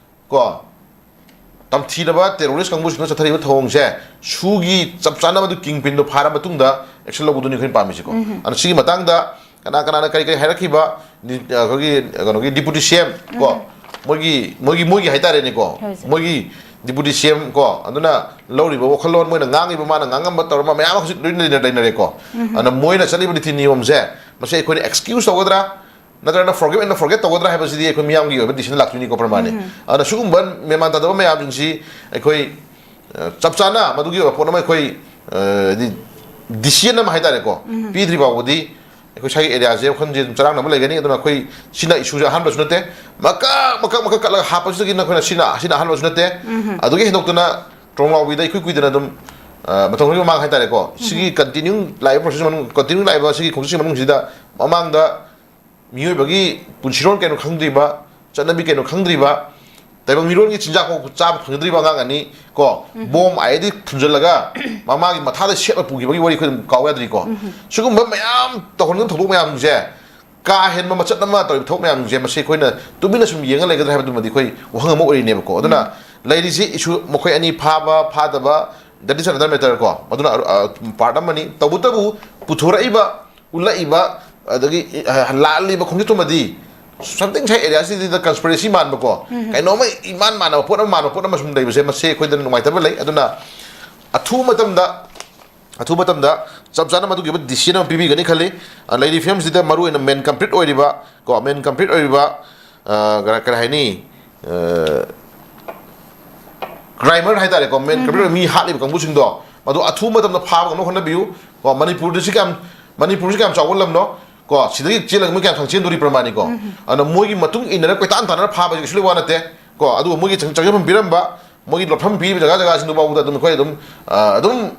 ꯀꯣ, ꯇꯝꯊꯤꯔꯕ ꯇꯦꯔꯣꯔꯤꯁ ꯀꯥꯡꯕꯨꯁꯤꯡꯅ ꯆꯠꯊꯔꯤꯕ ꯊꯧꯑꯣꯡꯁꯦ, ꯁꯨꯒꯤ ꯆꯞ ꯆꯥꯅ ꯃꯗꯨ ꯀꯤꯡ ꯄꯤꯟꯗꯣ ꯐꯥꯔ ꯃꯇꯨꯡꯗ ꯑꯦꯛꯁꯟ ꯂꯧꯕꯗꯨꯅꯤ ꯑꯩꯈꯣꯏꯅ ꯄꯥꯝꯃꯤꯁꯤꯀꯣ꯫ ꯑꯗꯣ ꯁꯤꯒꯤ ꯃꯇꯥꯡꯗ ꯀꯅꯥ ꯀꯅꯥꯅ ꯀꯔꯤ ꯀꯔꯤ ꯍꯥꯏꯔꯛꯈꯤꯕ, ꯗꯤ-, ꯑꯩꯈꯣꯏꯒꯤ ꯀꯩꯅꯣꯒꯤ ꯗꯤꯄꯨꯇꯤ ꯁꯤ ꯑꯦꯝ ꯀꯣ, ꯃꯣꯏꯒꯤ, ꯃꯣꯏꯒꯤ, ꯃꯣꯏꯒꯤ ꯍꯥꯏꯇꯥꯔꯦꯅꯦꯀꯣ, ꯍꯣꯏ, ꯁꯦ꯫ ꯃꯣꯏꯒꯤ ꯗꯤꯄꯨꯇꯤ ꯁꯤ ꯑꯦꯝ ꯀꯣ, ꯑꯗꯨꯅ ꯂꯧꯔꯤꯕ ꯋꯥꯈꯜꯂꯣꯟ, ꯃꯣꯏꯅ ꯉꯥꯡꯉꯤꯕ, ꯃꯥꯅ ꯉꯥꯡꯉꯝꯕ ꯇꯧꯔꯝꯕ ꯃꯌꯥꯝ ꯑꯃ ꯍꯧꯖꯤꯛ ꯂꯣꯏꯅ ꯂꯩꯅ-, ꯂꯩꯅꯔꯦꯀꯣ꯫ ꯑꯗꯨꯅ ꯃꯣꯏꯅ ꯆꯠꯂꯤꯕ ꯅꯤꯇꯤ ꯅꯤꯌꯣꯝꯁꯦ, ꯃꯁꯤ ꯑꯩꯈꯣꯏꯅ ꯑꯦꯛꯁꯀ꯭ꯌꯨꯁ ꯇꯧꯒꯗ꯭ꯔꯥ, ꯅꯠꯇ꯭ꯔꯒꯅ ꯐꯣꯔꯒꯤꯞ ꯑꯦꯟ ꯐꯣꯔꯒꯦꯠ ꯇꯧꯒꯗ꯭ꯔꯥ ꯍꯥꯏꯕꯁꯤꯗꯤ ꯑꯩꯈꯣꯏ ꯃꯤꯌꯥꯝꯒꯤ ꯑꯣꯏꯕ ꯗꯤꯁꯤꯖꯟ ꯂꯥꯛꯇꯣꯏꯅꯤꯀꯣ, ꯄ꯭ꯔꯃꯥꯅꯤ꯫ ꯑꯗꯨꯅ ꯁꯤꯒꯨꯝꯕ ꯃꯦꯟꯃꯥꯟ ꯇꯥꯗꯕ ꯃꯌꯥꯝꯁꯤꯡꯁꯤ ꯑꯩꯈꯣꯏ, ꯑ, ꯆꯞ ꯆꯥꯅ ꯃꯗꯨꯒꯤ ꯑꯣꯏꯕ ꯄꯣꯠ ꯑꯃ ꯑꯩꯈꯣꯏ, ꯑ, ꯍꯥꯏꯗꯤ ꯗꯤꯁꯤꯖꯟ ꯑꯃ ꯍꯥꯏꯇꯥꯔꯦꯀꯣ, ꯄꯤꯗ꯭ꯔꯤ ꯐꯥꯎꯕꯗꯤ ꯑꯩꯈꯣꯏ ꯁ꯭ꯋꯥꯏꯒꯤ ꯑꯦꯔꯤꯌꯥꯁꯦ ꯋꯥꯈꯜꯁꯦ ꯑꯗꯨꯝ ꯆꯔꯥꯡꯅꯕ ꯂꯩꯒꯅꯤ꯫ ꯑꯗꯨꯅ ꯑꯩꯈꯣꯏ ꯁꯤꯅ ꯏꯁꯨꯁꯦ ꯑꯍꯥꯟꯕꯁꯨ ꯅꯠꯇꯦ, ꯃꯀꯛ ꯃꯀꯛ ꯃꯀꯛ ꯀꯠꯂꯒ ꯍꯥꯞꯄꯁꯤꯗꯒꯤ ꯅꯈꯣꯏꯅ ꯁꯤꯅ ꯁꯤꯅ ꯑꯍꯥꯟꯕꯁꯨ ꯅꯠꯇꯦ꯫ ꯑꯗꯨꯒꯤ ꯍꯦꯟꯗꯣꯛꯇꯅ ꯇ꯭ꯔꯣꯡꯂꯥꯎꯕꯤꯗ ꯏꯀꯨꯏ ꯀꯨꯏꯗꯅ ꯑꯗꯨꯝ ꯃꯇꯝ ꯈꯔꯒꯤ ꯃꯃꯥꯡ ꯍꯥꯏꯇꯥꯔꯦꯀꯣ, ꯁꯤꯒꯤ ꯀꯟꯇꯤꯅ꯭ꯌꯨ ꯂꯥꯛꯏꯕ ꯄ꯭ꯔꯣꯁꯦꯁ ꯃꯅꯨꯡ ꯀꯟꯇꯤꯅ꯭ꯌꯨ ꯂꯥꯛꯏꯕ ꯁꯤꯒꯤ ꯈꯣꯡꯆꯠꯁꯤꯒꯤ ꯃꯅꯨꯡꯁꯤꯗ ꯃꯃꯥꯡꯗ ꯃꯤꯑꯣꯏꯕꯒꯤ ꯄꯨꯟꯁꯤꯔꯣꯜ ꯀꯩꯅꯣ ꯈꯪꯗ꯭ꯔꯤꯕ, ꯆꯠꯅꯕꯤ ꯀꯩꯅꯣ ꯈꯪꯗ꯭ꯔꯤꯕ, ꯇꯥꯏꯕꯪ ꯃꯤꯔꯣꯜꯒꯤ ꯆꯤꯟꯖꯥꯛ ꯐꯥꯎ ꯆꯥꯕ ꯐꯪꯖꯗ꯭ꯔꯤꯕ ꯑꯉꯥꯡ ꯑꯅꯤ ꯀꯣ, ꯕꯣꯝ ꯑꯥꯏ ꯗꯤ ꯊꯨꯝꯖꯤꯜꯂꯒ ꯃꯃꯥꯒꯤ ꯃꯊꯥꯗ ꯁꯦꯠꯂ ꯄꯨꯈꯤꯕꯒꯤ ꯋꯥꯔꯤ ꯑꯩꯈꯣꯏ ꯑꯗꯨꯝ ꯀꯥꯎ ꯌꯥꯗ꯭ꯔꯤꯀꯣ꯫ ꯁꯤꯒꯨꯝꯕ ꯃꯌꯥꯝ ꯇꯧꯍꯟꯒꯗꯕ ꯊꯧꯗꯣꯛ ꯃꯌꯥꯝꯁꯦ, ꯀꯥ ꯍꯦꯟꯕ ꯃꯆꯠ ꯑꯃ ꯇꯧꯔꯤꯕ ꯊꯕꯛ ꯃꯌꯥꯝꯁꯦ, ꯃꯁꯤ ꯑꯩꯈꯣꯏꯅ ꯇꯨꯃꯤꯟꯅ ꯁꯨꯝ ꯌꯦꯡꯉ ꯂꯩꯒꯗ꯭ꯔꯥ ꯍꯥꯏꯕꯗꯨꯃꯗꯤ ꯑꯩꯈꯣꯏ ꯋꯥꯍꯪ ꯑꯃ ꯑꯣꯏꯔꯤꯅꯦꯕꯀꯣ꯫ ꯑꯗꯨꯅ ꯂꯩꯔꯤꯁꯤ ꯏꯁꯨ ꯃꯈꯣꯏ ꯑꯅꯤ ꯐꯥꯕ ꯐꯥꯗꯕ, that is another matter ꯀꯣ, ꯃꯗꯨꯅ ꯄꯥꯔꯠ ꯑꯃꯅꯤ꯫ ꯇꯧꯕꯇꯕꯨ ꯄꯨꯊꯣꯔꯛꯏꯕ, ꯎꯠꯂꯛꯏꯕ, ꯑꯗꯒꯤ ꯂꯥꯛꯂꯤꯕ ꯈꯣꯡꯆꯠꯇꯨꯃꯗꯤ something ꯁꯥꯏ ꯑꯦꯔꯤꯌꯥꯁꯤꯗ ꯀꯟꯁꯄꯤꯔꯦꯁꯤ ꯃꯥꯟꯕꯀꯣ, ꯀꯩꯅꯣꯝꯃ ꯏꯃꯥꯟ ꯃꯥꯟꯅꯕ ꯄꯣꯠ ꯑꯃ, ꯃꯥꯟꯕ ꯄꯣꯠ ꯑꯃ ꯁꯨꯝ ꯂꯩꯕꯁꯦ, ꯃꯁꯤ ꯑꯩꯈꯣꯏꯗ ꯅꯨꯡꯉꯥꯏꯇꯕ ꯂꯩ꯫ ꯑꯗꯨꯅ ꯑꯊꯨꯕ ꯃꯇꯝꯗ ꯑꯊꯨꯕ ꯃꯇꯝꯗ ꯆꯞ ꯆꯥꯅ ꯃꯗꯨꯒꯤ ꯑꯣꯏꯕ ꯗꯤꯁꯤꯖꯟ ꯑꯃ ꯄꯤꯕꯤꯒꯅꯤ ꯈꯜꯂꯤ꯫ ꯂꯩꯔꯤ ꯐꯤꯂꯝꯁꯤꯗ ꯃꯔꯨꯑꯣꯏꯅ ꯃꯦꯟ ꯀꯝꯄ꯭ꯂꯤꯠ ꯑꯣꯏꯔꯤꯕ ꯀꯣ, ꯃꯦꯟ ꯀꯝꯄ꯭ꯂꯤꯠ ꯑꯣꯏꯔꯤꯕ, ꯀꯔꯤ ꯍꯥꯏꯅꯤ, ꯀ꯭ꯔꯥꯏꯃꯔ ꯍꯥꯏꯇꯥꯔꯦꯀꯣ, ꯃꯦꯟ ꯀꯝꯄ꯭ꯂꯤꯠ ꯑꯣꯏꯕ ꯃꯤ ꯍꯥꯠꯂꯤꯕ ꯀꯥꯡꯕꯨꯁꯤꯡꯗꯣ, ꯃꯗꯨ ꯑꯊꯨꯕ ꯃꯇꯝꯗ ꯐꯥꯕ ꯉꯝꯅꯕ ꯍꯣꯠꯅꯕꯤꯌꯨ ꯀꯣ꯫ ꯃꯅꯤꯄꯨꯔꯗ ꯁꯤ ꯀꯌꯥꯝ, ꯃꯅꯤꯄꯨꯔꯁꯤ ꯀꯌꯥꯝ ꯆꯥꯎꯕ ꯂꯝꯅꯣ ꯀꯣ, ꯁꯤꯗꯒꯤ ꯆꯦꯜꯂꯒ ꯃꯣꯏ ꯀꯌꯥꯝ ꯁꯥꯡ ꯆꯦꯟꯗꯣꯔꯤ ꯄ꯭ꯔꯃꯥꯅꯤꯀꯣ꯫ ꯑꯗꯨꯅ ꯃꯣꯏꯒꯤ ꯃꯇꯨꯡ ꯏꯟꯅꯔ ꯀꯣꯏꯇꯥꯟ ꯇꯥꯟꯅꯔ ꯐꯥꯕꯁꯦ ꯀꯩꯁꯨ ꯂꯩꯕ ꯋꯥ ꯅꯠꯇꯦ ꯀꯣ꯫ ꯑꯗꯨꯕꯨ ꯃꯣꯏꯒꯤ ꯆꯪ-, ꯆꯪꯖꯐꯝ ꯄꯤꯔꯝꯕ, ꯃꯣꯏꯒꯤ ꯂꯣꯠꯐꯝ ꯄꯤꯔꯤꯕ ꯖꯒꯥ ꯖꯒꯥꯁꯤꯡꯗꯨ ꯐꯥꯎꯕꯗ ꯑꯗꯨꯝ ꯑꯩꯈꯣꯏ ꯑꯗꯨꯝ, ꯑ, ꯑꯗꯨꯝ,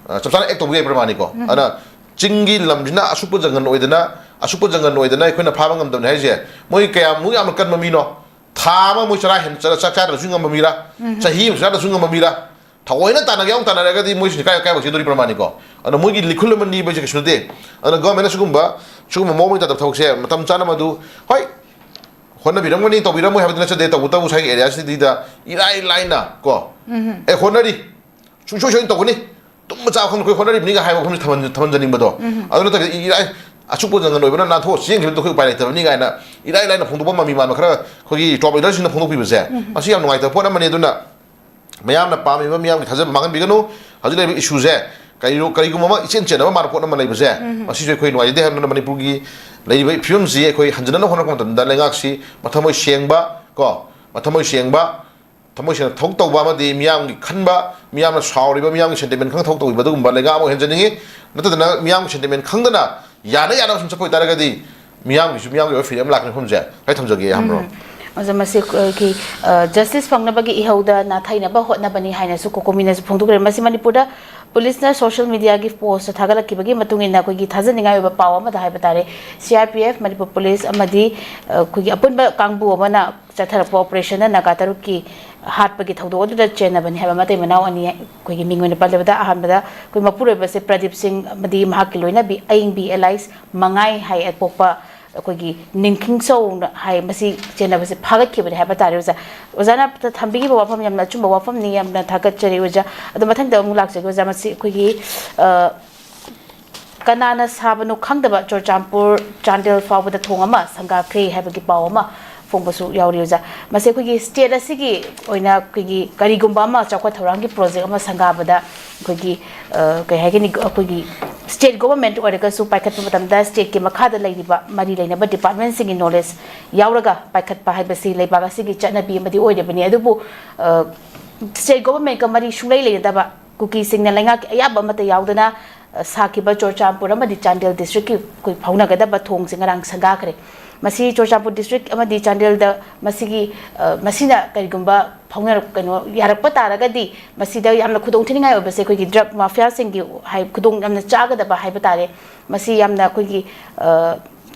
ꯑ, ꯆꯞ ꯆꯥꯅ ꯑꯦꯛ ꯇꯧꯕ ꯌꯥꯏ ꯄ꯭ꯔꯃꯥꯅꯤꯀꯣ꯫ ꯑꯗꯨꯅ ꯆꯤꯡꯒꯤ ꯂꯝꯁꯤꯅ ꯑꯁꯨꯛꯄ ꯖꯪꯒꯜ ꯑꯣꯏꯗꯅ, ꯑꯁꯨꯛꯄ ꯖꯪꯒꯜ ꯑꯣꯏꯗꯅ ꯑꯩꯈꯣꯏꯅ ꯐꯥꯕ ꯉꯝꯗꯕꯅꯤ ꯍꯥꯏꯁꯦ, ꯃꯣꯏ ꯀꯌꯥꯃꯨꯛ ꯌꯥꯝꯅ ꯀꯟꯕ ꯃꯤꯅꯣ? ꯊꯥ ꯑꯃ ꯃꯣꯏ ꯆꯔꯥ ꯍꯦꯟ-, ꯆꯔꯥ-, ꯆꯥꯛ ꯆꯥꯗ꯭ꯔꯁꯨ ꯉꯝꯕ ꯃꯤꯔꯥ? ꯆꯍꯤ ꯑꯃ ꯆꯥꯗ꯭ꯔꯁꯨ ꯉꯝꯕ ꯃꯤꯔꯥ? ꯊꯑꯣꯏꯅ ꯇꯥꯟꯅꯒꯦ ꯌꯥꯎꯅ ꯇꯥꯟꯅꯔꯒꯗꯤ ꯃꯣꯏꯁꯤꯡꯁꯦ ꯀꯥꯏ, ꯀꯥꯏꯐꯥꯎ ꯆꯦꯟꯗꯣꯔꯤ ꯄ꯭ꯔꯃꯥꯅꯤꯀꯣ꯫ ꯑꯗꯨꯅ ꯃꯣꯏꯒꯤ ꯂꯤꯈꯨꯜ ꯑꯃ ꯅꯤꯕ ꯍꯥꯏꯁꯦ ꯀꯩꯁꯨ ꯅꯠꯇꯦ꯫ ꯑꯗꯨꯅ ꯒꯚꯔꯟꯃꯦꯟꯠꯅ ꯁꯤꯒꯨꯝꯕ, ꯁꯤꯒꯨꯝꯕ ꯃꯑꯣꯡ ꯃꯔꯤꯟ ꯇꯥꯗꯕ ꯊꯕꯛꯁꯦ ꯃꯇꯝ ꯆꯥꯅ ꯃꯗꯨ, ꯍꯣꯏ, ꯍꯣꯠꯅꯕꯤꯔꯝꯒꯅꯤ, ꯇꯧꯕꯤꯔꯝꯃꯣꯏ ꯍꯥꯏꯕꯗꯤ ꯅꯠꯆꯗꯦ, ꯇꯧꯕꯇꯕꯨ ꯉꯁꯥꯏꯒꯤ ꯑꯦꯔꯤꯌꯥꯁꯤꯗ ꯏꯔꯥꯏ ꯂꯥꯏꯅ ꯀꯣ, ꯑꯦ, ꯍꯣꯠꯅꯔꯤ, ꯁꯨꯡꯁꯣꯏ ꯁꯣꯏꯗꯅ ꯇꯧꯒꯅꯤ, ꯇꯨꯝꯕ ꯆꯥꯕ ꯈꯪꯗꯅ ꯑꯩꯈꯣꯏ ꯍꯣꯠꯅꯔꯤꯕꯅꯤꯒ ꯍꯥꯏꯕ ꯋꯥꯐꯝꯁꯤ ꯊꯝꯍꯟ-, ꯊꯝꯍꯟꯖꯅꯤꯡꯕꯗꯣ꯫ ꯑꯗꯨ ꯅꯠꯇ꯭ꯔꯒꯗꯤ ꯏꯔꯥꯏ, ꯑꯁꯨꯛꯄ ꯖꯪꯒꯜ ꯑꯣꯏꯕꯅ ꯅꯥꯟꯊꯣꯛꯑ ꯆꯦꯟꯈꯤꯕꯗꯣ ꯑꯩꯈꯣꯏ ꯎꯄꯥꯏ ꯂꯩꯇꯕꯅꯤ ꯀꯥꯏꯅ ꯏꯔꯥꯏ ꯂꯥꯏꯅ ꯐꯣꯡꯗꯣꯛꯄ ꯃꯃꯤ ꯃꯥꯟꯕ ꯈꯔ ꯑꯩꯈꯣꯏꯒꯤ ꯇꯣꯞ ꯂꯤꯗꯔꯁꯤꯡꯅ ꯐꯣꯡꯗꯣꯛꯄꯤꯕꯁꯦ, ꯃꯁꯤ ꯌꯥꯝ ꯅꯨꯡꯉꯥꯏꯇꯕ ꯄꯣꯠ ꯑꯃꯅꯤ꯫ ꯑꯗꯨꯅ ꯃꯌꯥꯝꯅ ꯄꯥꯝꯃꯤꯕ ꯃꯤꯌꯥꯝꯒꯤ ꯊꯥꯖꯕ ꯃꯥꯡꯍꯟꯕꯤꯒꯅꯨ꯫ ꯍꯧꯖꯤꯛ ꯂꯩꯔꯤꯕ ꯏꯁꯨꯁꯦ ꯀꯔꯤꯅꯣ, ꯀꯔꯤꯒꯨꯝꯕ ꯑꯃ ꯏꯆꯦꯟ ꯆꯦꯟꯅꯕ ꯃꯥꯟꯕ ꯄꯣꯠ ꯑꯃ ꯂꯩꯕꯁꯦ, ꯃꯁꯤꯁꯨ ꯑꯩꯈꯣꯏ ꯅꯨꯡꯉꯥꯏꯖꯗꯦ꯫ ꯍꯥꯏꯕꯗꯨꯅ ꯃꯅꯤꯄꯨꯔꯒꯤ ꯂꯩꯔꯤꯕ ꯐꯤꯕꯝꯁꯤ ꯑꯩꯈꯣꯏ ꯍꯟꯖꯤꯟꯅꯕ ꯍꯣꯠꯅꯔꯛꯄ ꯃꯇꯝꯗ ꯂꯩꯉꯥꯛꯁꯤ ꯃꯊꯃꯣꯏ ꯁꯦꯡꯕ ꯀꯣ, ꯃꯊꯃꯣꯏ ꯁꯦꯡꯕ, ꯊꯃꯣꯏ ꯁꯦꯡꯅ ꯊꯕꯛ ꯇꯧꯕ ꯑꯃꯗꯤ ꯃꯤꯌꯥꯝꯒꯤ ꯈꯟꯕ, ꯃꯤꯌꯥꯝꯅ ꯁꯥꯎꯔꯤꯕ ꯃꯤꯌꯥꯝꯒꯤ ꯁꯦꯟꯇꯤꯃꯦꯟ ꯈꯪ ꯊꯕꯛ ꯇꯧꯕꯤꯕ ꯑꯗꯨꯒꯨꯝꯕ ꯂꯩꯉꯥꯛ ꯑꯃ ꯑꯣꯏꯍꯟꯖꯅꯤꯡꯉꯤ꯫ ꯅꯠꯇꯗꯅ ꯃꯤꯌꯥꯝꯒꯤ ꯁꯦꯟꯇꯤꯃꯦꯟ ꯈꯪꯗꯅ ꯌꯥꯅ ꯌꯥꯅꯕ ꯁꯨꯝ ꯆꯠꯄ ꯑꯣꯏꯇꯥꯔꯒꯗꯤ ꯃꯤꯌꯥꯝꯒꯤꯁꯨ ꯃꯤꯌꯥꯝꯒꯤ ꯑꯣꯏꯕ ꯐꯤꯔꯦꯞ ꯑꯃ ꯂꯥꯛꯀꯅꯤ꯫ ꯃꯐꯝꯁꯦ ꯑꯩ ꯊꯝꯖꯒꯦ ꯍꯥꯏꯕ꯭ꯔꯣ? ꯑꯣꯖꯥ, ꯃꯁꯤ ꯑꯩꯈꯣꯏꯒꯤ ꯖꯁꯇꯤꯁ ꯐꯪꯅꯕꯒꯤ ꯏꯍꯧꯗ ꯅꯥꯊꯩꯅꯕ ꯍꯣꯠꯅꯕꯅꯤ ꯍꯥꯏꯅꯁꯨ ꯀꯣꯀꯣꯃꯤꯅꯁꯨ ꯐꯣꯡꯗꯣꯛꯈ꯭ꯔꯦ꯫ ꯃꯁꯤ ꯃꯅꯤꯄꯨꯔꯗ ꯄꯨꯂꯤꯁꯅ ꯁꯣꯁꯤꯌꯦꯜ ꯃꯤꯗꯤꯌꯥꯒꯤ ꯄꯣꯁꯇ ꯊꯥꯒꯠꯂꯛꯈꯤꯕꯒꯤ ꯃꯇꯨꯡ ꯏꯟꯅ ꯑꯩꯈꯣꯏꯒꯤ ꯊꯥꯖꯅꯤꯡꯉꯥꯏ ꯑꯣꯏꯕ ꯄꯥꯎ ꯑꯃꯗ ꯍꯥꯏꯕ ꯇꯥꯔꯦ, C R P F, Manipur police ꯑꯃꯗꯤ ꯑꯩꯈꯣꯏꯒꯤ ꯑꯄꯨꯟꯕ ꯀꯥꯡꯕꯨ ꯑꯃꯅ ꯆꯠꯊꯔꯛꯄ ꯑꯣꯄꯔꯦꯁꯟꯗ ꯅꯥꯒꯥ ꯇꯔꯨꯛꯀꯤ ꯍꯥꯠꯄꯒꯤ ꯊꯧꯗꯣꯛ ꯑꯗꯨꯗ ꯆꯦꯟꯅꯕꯅꯤ ꯍꯥꯏꯕ ꯃꯇꯩ ꯃꯅꯥꯎ ꯑꯅꯤ ꯑꯩꯈꯣꯏꯒꯤ ꯃꯤꯡ ꯑꯣꯏꯅ ꯄꯜꯂꯕꯗ, ꯑꯍꯥꯟꯕꯗ ꯑꯩꯈꯣꯏ ꯃꯄꯨꯔꯣꯏꯕꯁꯦ ꯄ꯭ꯔꯗꯤꯞ ꯁꯤꯡ ꯑꯃꯗꯤ ꯃꯍꯥꯛꯀꯤ ꯂꯣꯏꯅꯕꯤ ꯑꯏꯪꯕꯤ ꯑꯦꯂꯥꯏꯁ ꯃꯉꯥꯏ ꯍꯥꯏ ꯄꯣꯛꯄ ꯑꯩꯈꯣꯏꯒꯤ ꯅꯤꯡꯈꯤꯡꯆꯧꯅ ꯍꯥꯏ, ꯃꯁꯤ ꯆꯦꯟꯅꯕꯁꯦ ꯐꯥꯒꯠꯈꯤꯕꯅꯤ ꯍꯥꯏꯕ ꯇꯥꯔꯦ ꯑꯣꯖꯥ꯫ ꯑꯣꯖꯥꯅ ꯊꯝꯕꯤꯈꯤꯕ ꯋꯥꯐꯝ ꯌꯥꯝꯅ ꯑꯆꯨꯝꯕ ꯋꯥꯐꯝꯅꯤ, ꯌꯥꯝꯅ ꯊꯥꯒꯠꯆꯔꯤ ꯑꯣꯖꯥ꯫ ꯑꯗꯣ ꯃꯊꯪꯗ ꯑꯃꯨꯛ ꯂꯥꯛꯆꯒꯦ ꯑꯣꯖꯥ, ꯃꯁꯤ ꯑꯩꯈꯣꯏꯒꯤ ꯑ, ꯀꯅꯥꯅ ꯁꯥꯕꯅꯣ ꯈꯪꯗꯕ ꯆꯨꯔꯆꯥꯟꯄꯨꯔ ꯆꯥꯟꯗꯦꯜ ꯐꯥꯎꯕꯗ ꯊꯣꯡ ꯑꯃ ꯁꯪꯒꯥꯈ꯭ꯔꯦ ꯍꯥꯏꯕꯒꯤ ꯄꯥꯎ ꯑꯃ ꯐꯣꯡꯕꯁꯨ ꯌꯥꯎꯔꯤ ꯑꯣꯖꯥ꯫ ꯃꯁꯤ ꯑꯩꯈꯣꯏꯒꯤ ꯁ꯭ꯇꯦꯠ ꯑꯁꯤꯒꯤ ꯑꯣꯏꯅ ꯑꯩꯈꯣꯏꯒꯤ ꯀꯔꯤꯒꯨꯝꯕ ꯑꯃ ꯆꯥꯎꯈꯠ ꯊꯧꯔꯥꯡꯒꯤ ꯄ꯭ꯔꯣꯖꯦꯛ ꯑꯃ ꯁꯪꯒꯥꯕꯗ ꯑꯩꯈꯣꯏꯒꯤ ꯑ, ꯀꯩ ꯍꯥꯏꯒꯅꯤ, ꯑꯩꯈꯣꯏꯒꯤ ꯁ꯭ꯇꯦꯠ ꯒꯣꯚꯔꯟꯃꯦꯟꯠ ꯑꯣꯏꯔꯒꯁꯨ ꯄꯥꯏꯈꯠꯄ ꯃꯇꯝꯗ ꯁ꯭ꯇꯦꯠꯀꯤ ꯃꯈꯥꯗ ꯂꯩꯔꯤꯕ ꯃꯔꯤ ꯂꯩꯅꯕ ꯗꯤꯄꯥꯔꯠꯃꯦꯟꯠꯁꯤꯡꯒꯤ ꯅꯣꯂꯦꯖ ꯌꯥꯎꯔꯒ ꯄꯥꯏꯈꯠꯄ ꯍꯥꯏꯕꯁꯤ ꯂꯩꯕꯥꯛ ꯑꯁꯤꯒꯤ ꯆꯠꯅꯕꯤ ꯑꯃꯗꯤ ꯑꯣꯏꯔꯤꯕꯅꯤ꯫ ꯑꯗꯨꯕꯨ ꯑ, ꯁ꯭ꯇꯦꯠ ꯒꯣꯚꯔꯟꯃꯦꯟꯠꯀ ꯃꯔꯤ ꯁꯨꯡꯂꯩ ꯂꯩꯅꯗꯕ ꯀꯨꯀꯤꯁꯤꯡꯅ ꯂꯩꯉꯥꯛꯀꯤ ꯑꯌꯥꯕ ꯑꯃꯠꯇ ꯌꯥꯎꯗꯅ ꯑ, ꯁꯥꯈꯤꯕ ꯆꯨꯔꯆꯥꯟꯄꯨꯔ ꯑꯃꯗꯤ ꯆꯥꯟꯗꯦꯜ ꯗꯤꯁꯇ꯭ꯔꯤꯛꯀꯤ ꯑꯩꯈꯣꯏ ꯐꯥꯎꯅꯒꯗꯕ ꯊꯣꯡꯁꯦ ꯉꯔꯥꯡ ꯁꯪꯒꯥꯈ꯭ꯔꯦ꯫ ꯃꯁꯤ ꯆꯨꯔꯆꯥꯟꯄꯨꯔ ꯗꯤꯁꯇ꯭ꯔꯤꯛ ꯑꯃꯗꯤ ꯆꯥꯟꯗꯦꯜꯗ ꯃꯁꯤꯒꯤ ꯑ, ꯃꯁꯤꯅ ꯀꯔꯤꯒꯨꯝꯕ ꯐꯥꯎꯅꯔꯛ ꯀꯩꯅꯣ ꯌꯥꯔꯛꯄ ꯇꯥꯔꯒꯗꯤ ꯃꯁꯤꯗ ꯌꯥꯝꯅ ꯈꯨꯗꯣꯡ ꯊꯤꯅꯤꯡꯉꯥꯏ ꯑꯣꯏꯕꯁꯦ ꯑꯩꯈꯣꯏꯒꯤ ꯗ꯭ꯔꯒ ꯃꯥꯐꯤꯌꯥꯁꯤꯡꯒꯤ ꯍꯥꯏ ꯈꯨꯗꯣꯡ ꯌꯥꯝꯅ ꯆꯥꯒꯗꯕ ꯍꯥꯏꯕ ꯇꯥꯔꯦ꯫ ꯃꯁꯤ ꯌꯥꯝꯅ ꯑꯩꯈꯣꯏꯒꯤ ꯑ,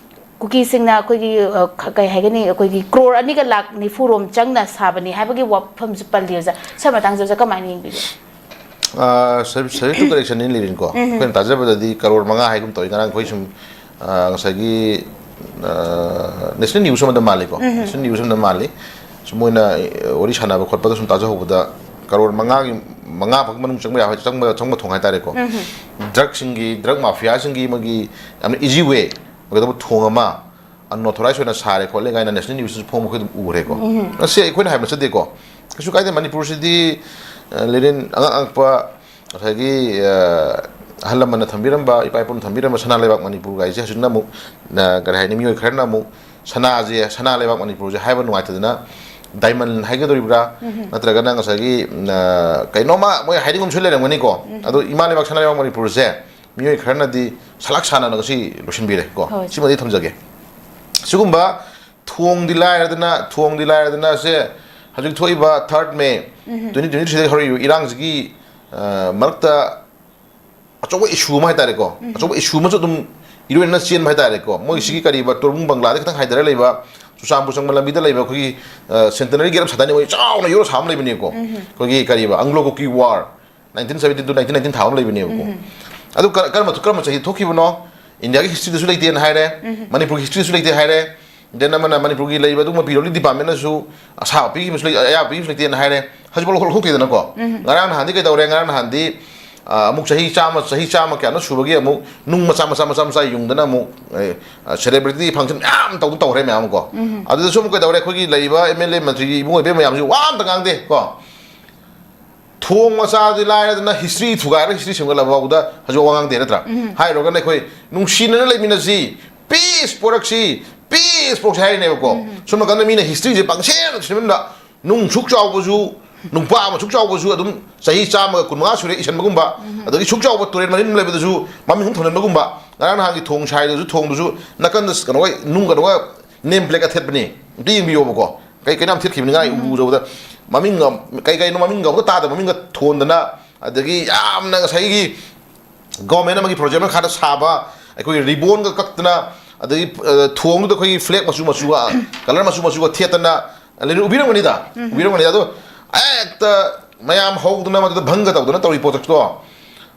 ꯀꯨꯀꯤꯁꯤꯡꯅ ꯑꯩꯈꯣꯏꯒꯤ ꯑ, ꯈ- ꯀꯩ ꯍꯥꯏꯒꯅꯤ, ꯑꯩꯈꯣꯏꯒꯤ ꯀ꯭ꯔꯣꯔ ꯑꯅꯤꯒ ꯂꯥꯛ ꯅꯤꯐꯨ ꯔꯣꯝ ꯆꯪꯅ ꯁꯥꯕꯅꯤ ꯍꯥꯏꯕꯒꯤ ꯋꯥꯐꯝꯁꯨ ꯄꯜꯂꯤ ꯑꯣꯖꯥ꯫ ꯁꯤ ꯃꯇꯥꯡꯁꯦ ꯑꯣꯖꯥ ꯀꯃꯥꯏꯅ ꯌꯦꯡꯕꯤꯒꯦ? ꯑ, ꯁꯕ- subject to correction ꯅꯤ ꯂꯤꯔꯤꯟꯀꯣ꯫ ꯑꯩꯈꯣꯏꯅ ꯇꯥꯖꯕꯗꯗꯤ ꯀꯔꯣꯔ ꯃꯉꯥ ꯍꯥꯏꯒꯨꯝ ꯇꯧꯏ꯫ ꯉꯔꯥꯡ ꯑꯩꯈꯣꯏ ꯁꯨꯝ ꯑ, ꯉꯁꯥꯏꯒꯤ ꯅꯦꯁꯅꯦꯜ ꯅ꯭ꯌꯨꯁ ꯑꯃꯗ ꯃꯥꯜꯂꯤꯀꯣ, ꯅꯦꯁꯅꯦꯜ ꯅ꯭ꯌꯨꯁ ꯑꯃꯗ ꯃꯥꯜꯂꯤ꯫ ꯁꯨꯝ ꯃꯣꯏꯅ ꯑ, ꯋꯥꯔꯤ ꯁꯥꯟꯅꯕ ꯈꯣꯠꯄꯗ ꯁꯨꯝ ꯇꯥꯖꯍꯧꯕꯗ ꯀꯔꯣꯔ ꯃꯉꯥꯒꯤ ꯃꯉꯥ ꯐꯥꯎꯒꯤ ꯃꯅꯨꯡ ꯆꯪꯕ ꯌꯥꯕ, ꯆꯪꯕ ꯆꯪꯕ ꯊꯣꯡ ꯍꯥꯏꯇꯥꯔꯦꯀꯣ꯫ ꯗ꯭ꯔꯒꯁꯤꯡꯒꯤ, ꯗ꯭ꯔꯒ ꯃꯥꯐꯤꯌꯥꯁꯤꯡꯒꯤ ꯃꯣꯏꯒꯤ ꯌꯥꯝꯅ ꯏꯖꯤ ꯋꯦ ꯑꯣꯏꯒꯗꯕ ꯊꯣꯡ ꯑꯃ ꯑꯟꯑꯣꯊꯣꯔꯥꯏꯖ ꯑꯣꯏꯅ ꯁꯥꯔꯦ ꯈꯣꯠꯂꯦ ꯀꯥꯏꯅ ꯅꯦꯁꯅꯦꯜ ꯅ꯭ꯌꯨꯁꯇꯁꯨ ꯐꯣꯡꯕ ꯑꯩꯈꯣꯏ ꯑꯗꯨꯝ ꯎꯔꯦꯀꯣ꯫ ꯃꯁꯤ ꯑꯩꯈꯣꯏꯅ ꯍꯥꯏꯕ ꯅꯠꯆꯗꯦꯀꯣ꯫ ꯀꯩꯁꯨ ꯀꯥꯏꯗꯦ꯫ ꯃꯅꯤꯄꯨꯔꯁꯤꯗꯤ ꯑ, ꯂꯦꯔꯤꯟ ꯑꯉꯛ ꯑꯉꯛꯄ ꯉꯁꯥꯏꯒꯤ ꯑ, ꯑꯍꯜ ꯂꯃꯟꯅ ꯊꯝꯕꯤꯔꯝꯕ, ꯏꯄꯥ ꯏꯄꯨꯅ ꯊꯝꯕꯤꯔꯝꯕ ꯁꯅꯥ ꯂꯩꯕꯥꯛ ꯃꯅꯤꯄꯨꯔ ꯀꯥꯏꯁꯦ ꯍꯧꯖꯤꯛꯅ ꯑꯃꯨꯛ ꯑ, ꯀꯔꯤ ꯍꯥꯏꯅꯤ, ꯃꯤꯑꯣꯏ ꯈꯔꯅ ꯑꯃꯨꯛ ꯁꯅꯥꯁꯦ, ꯁꯅꯥ ꯂꯩꯕꯥꯛ ꯃꯅꯤꯄꯨꯔꯁꯦ ꯍꯥꯏꯕ ꯅꯨꯡꯉꯥꯏꯇꯗꯅ ꯗꯥꯏꯃꯟ ꯍꯥꯏꯒꯗꯧꯔꯤꯕ꯭ꯔꯥ, ꯅꯠꯇ꯭ꯔꯒꯅ ꯉꯁꯥꯏꯒꯤ ꯑ, ꯀꯩꯅꯣꯝꯃ ꯃꯣꯏ ꯍꯥꯏꯅꯤꯡꯒꯨꯝꯁꯨ ꯂꯩꯔꯝꯒꯅꯤꯀꯣ꯫ ꯑꯗꯣ ꯏꯃꯥ ꯂꯩꯕꯥꯛ ꯁꯅꯥ ꯂꯩꯕꯥꯛ ꯃꯅꯤꯄꯨꯔꯁꯦ ꯃꯤꯑꯣꯏ ꯈꯔꯅꯗꯤ ꯁꯂꯥꯛ ꯁꯥꯟꯅꯅ ꯉꯁꯤ ꯂꯣꯏꯁꯤꯟꯕꯤꯔꯦ ꯀꯣ꯫ ꯍꯣꯏ꯫ ꯁꯤꯃꯗꯤ ꯊꯝꯖꯒꯦ꯫ ꯁꯤꯒꯨꯝꯕ ꯊꯣꯡꯗꯤ ꯂꯥꯏꯔꯗꯅ, ꯊꯣꯡꯗꯤ ꯂꯥꯏꯔꯗꯅ ꯁꯦ ꯍꯧꯖꯤꯛ ꯊꯣꯛꯏꯕ third May ꯎꯝ꯫ twenty twenty-three ꯗꯒꯤ ꯍꯧꯔꯛꯏꯕ ꯏꯔꯥꯡꯁꯤꯒꯤ, ꯑ, ꯃꯔꯛꯇ ꯑꯆꯧꯕ issue ꯑꯃ ꯍꯥꯏꯇꯥꯔꯦꯀꯣ, ꯎꯝ꯫ ꯑꯆꯧꯕ issue ꯑꯃꯁꯨ ꯑꯗꯨꯝ ꯏꯔꯣꯏꯅꯅ ꯆꯦꯟꯕ ꯍꯥꯏꯇꯥꯔꯦꯀꯣ꯫ ꯃꯣꯏ ꯁꯤꯒꯤ ꯀꯔꯤꯕ ꯇꯣꯔꯕꯨꯡ ꯕꯪꯒ꯭ꯂꯥꯗ ꯈꯤꯇꯪ ꯍꯥꯏꯊꯔ ꯂꯩꯕ ꯆꯨꯔꯆꯥꯟꯄꯨꯔ ꯆꯪꯕ ꯂꯝꯕꯤꯗ ꯂꯩꯕ ꯑꯩꯈꯣꯏꯒꯤ, ꯑ, Centenary Gate ꯑꯃ ꯁꯥꯗꯥꯅꯤ, ꯃꯣꯏ ꯆꯥꯎꯅ ꯌꯣꯜꯂ ꯁꯥꯕ ꯑꯃ ꯂꯩꯕꯅꯦꯕꯀꯣ꯫ ꯎꯝ꯫ ꯑꯩꯈꯣꯏꯒꯤ ꯀꯔꯤꯕ Anglo Kuki War nineteen seventeen to nineteen nineteen ꯊꯥꯕ ꯑꯃ ꯂꯩꯕꯅꯦꯕꯀꯣ꯫ ꯎꯝ꯫ ꯑꯗꯨ ꯀ-, ꯀꯔꯝꯕ, ꯀꯔꯝꯕ ꯆꯍꯤ ꯊꯣꯛꯈꯤꯕꯅꯣ? ꯏꯟꯗꯤꯌꯥꯒꯤ history ꯗꯁꯨ ꯂꯩꯇꯦꯅ ꯍꯥꯏꯔꯦ, ꯎꯝ꯫ ꯃꯅꯤꯄꯨꯔꯒꯤ history ꯗꯁꯨ ꯂꯩꯇꯦ ꯍꯥꯏꯔꯦ, then ꯑꯃꯅ ꯃꯅꯤꯄꯨꯔꯒꯤ ꯂꯩꯕ ꯑꯗꯨꯒꯨꯝꯕ P W D department ꯅꯁꯨ ꯑꯁꯥꯕ ꯄꯤꯈꯤꯕꯁꯨ ꯂꯩ, ꯑꯌꯥꯕ ꯄꯤꯈꯤꯕꯁꯨ ꯂꯩꯇꯦꯅ ꯍꯥꯏꯔꯦ꯫ ꯍꯧꯖꯤꯛꯐꯥꯎ ꯂꯧꯊꯣꯛꯇꯦꯗꯅꯀꯣ꯫ ꯎꯝ꯫ ꯉꯔꯥꯡ ꯅꯍꯥꯟꯗꯤ ꯀꯩꯗꯧꯔꯦ? ꯉꯔꯥꯡ ꯅꯍꯥꯟꯗꯤ, ꯑ, ꯑꯃꯨꯛ ꯆꯍꯤ ꯆꯥꯝꯃ, ꯆꯍꯤ ꯆꯥꯝꯃ ꯀꯌꯥꯅꯣ ꯁꯨꯕꯒꯤ ꯑꯃꯨꯛ ꯅꯨꯡ ꯃꯆꯥ, ꯃꯆꯥ, ꯃꯆꯥ, ꯃꯆꯥ ꯌꯨꯡꯗꯅ ꯑꯃꯨꯛ, ꯑꯦ, ꯑ, celebrity function ꯃꯌꯥꯝ ꯇꯧꯗꯅ ꯇꯧꯈ꯭ꯔꯦ ꯃꯌꯥꯝ ꯀꯣ꯫ ꯎꯝ꯫ ꯑꯗꯨꯗꯁꯨ ꯑꯃꯨꯛ ꯀꯩꯗꯧꯔꯦ? ꯑꯩꯈꯣꯏꯒꯤ ꯂꯩꯔꯤꯕ M L A ꯃꯟꯇ꯭ꯔꯤ ꯏꯕꯨꯡ ꯑꯣꯏꯕ ꯃꯌꯥꯝꯁꯤ ꯋꯥ ꯑꯝꯇ ꯉꯥꯡꯗꯦ ꯀꯣ꯫ ꯊꯣꯡ ꯃꯆꯥꯗꯤ ꯂꯥꯏꯔꯗꯅ history ꯊꯨꯒꯥꯏꯔꯒ history ꯁꯦꯝꯒꯠꯂꯕ ꯐꯥꯎꯕꯗ ꯍꯧꯖꯤꯛ ꯋꯥ ꯉꯥꯡꯗꯦ ꯅꯠꯇ꯭ꯔꯥ? ꯎꯝ꯫ ꯍꯥꯏꯔꯨꯔꯒꯅ ꯑꯩꯈꯣꯏ ꯅꯨꯡꯁꯤꯅꯅ ꯂꯩꯃꯤꯟꯅꯁꯤ, peace ꯄꯣꯔꯛꯁꯤ, peace ꯄꯣꯔꯛꯁꯤ ꯍꯥꯏꯔꯤꯅꯦꯕꯀꯣ꯫ ꯎꯝ꯫ ꯁꯣꯝ ꯅꯥꯀꯟꯗ ꯃꯤꯅ history ꯁꯦ ꯄꯪꯁꯦꯝ ꯁꯦꯝꯖꯤꯟꯕ, ꯅꯨꯡ ꯁꯨꯛ ꯆꯥꯎꯕꯁꯨ, ꯅꯨꯡꯄꯥ ꯑꯃ ꯁꯨꯛ ꯆꯥꯎꯕꯁꯨ ꯑꯗꯨꯝ ꯆꯍꯤ ꯆꯥꯝꯃꯒ ꯀꯨꯟꯃꯉꯥ ꯁꯨꯔꯦ ꯏꯁꯟꯕꯒꯨꯝꯕ, ꯎꯝ꯫ ꯑꯗꯒꯤ ꯁꯨꯛ ꯆꯥꯎꯕ ꯇꯨꯔꯦꯜ ꯃꯔꯤꯟ ꯑꯃ ꯂꯩꯕꯗꯁꯨ ꯃꯃꯤꯡ ꯑꯃ ꯊꯣꯟꯖꯟꯕꯒꯨꯝꯕ, ꯉꯔꯥꯡ ꯅꯍꯥꯟꯒꯤ ꯊꯣꯡ ꯁꯥꯏꯗꯨꯁꯨ ꯊꯣꯡꯗꯨꯁꯨ ꯅꯥꯀꯟꯗ ꯀꯩꯅꯣꯒ ꯅꯨꯡ ꯀꯩꯅꯣꯒ name plate ꯀ ꯊꯦꯠꯄꯅꯤ꯫ ꯑꯝꯇ ꯌꯦꯡꯕꯤꯌꯣꯕꯀꯣ꯫ ꯀꯩ ꯀꯩꯅꯣ ꯌꯥꯝ ꯊꯦꯠꯈꯤꯕꯅꯤ ꯉꯔꯥꯡ ꯎꯝ꯫ ꯎꯕꯗ꯫ ꯃꯃꯤꯡꯒ ꯀꯩ ꯀꯩꯅꯣ ꯃꯃꯤꯡꯒ ꯑꯝꯇ ꯇꯥꯗꯕ ꯃꯃꯤꯡꯒ ꯊꯣꯟꯗꯅ, ꯑꯗꯒꯤ ꯌꯥꯝꯅ ꯉꯁꯥꯏꯒꯤ government ꯑꯃꯒꯤ project ꯃꯈꯥꯗ ꯁꯥꯕ ꯑꯩꯈꯣꯏꯒꯤ ribbon ꯒ ꯀꯛꯇꯅ, ꯑꯗꯒꯤ, ꯑ, ꯊꯣꯡꯗꯨꯗ ꯑꯩꯈꯣꯏꯒꯤ flag ꯃꯆꯨ ꯃꯆꯨꯒ, colour ꯃꯆꯨ ꯃꯆꯨꯒ ꯊꯦꯠꯇꯅ, ꯂꯩꯅ ꯎꯕꯤꯔꯝꯒꯅꯤꯗ, ꯎꯝ꯫ ꯎꯕꯤꯔꯝꯒꯅꯤꯗ꯫ ꯑꯗꯣ ꯍꯦꯛꯇ ꯃꯌꯥꯝ ꯍꯧꯗꯅ ꯃꯗꯨꯗ ꯚꯪꯒ ꯇꯧꯗꯅ ꯇꯧꯔꯤ ꯄꯣꯠꯇꯣ,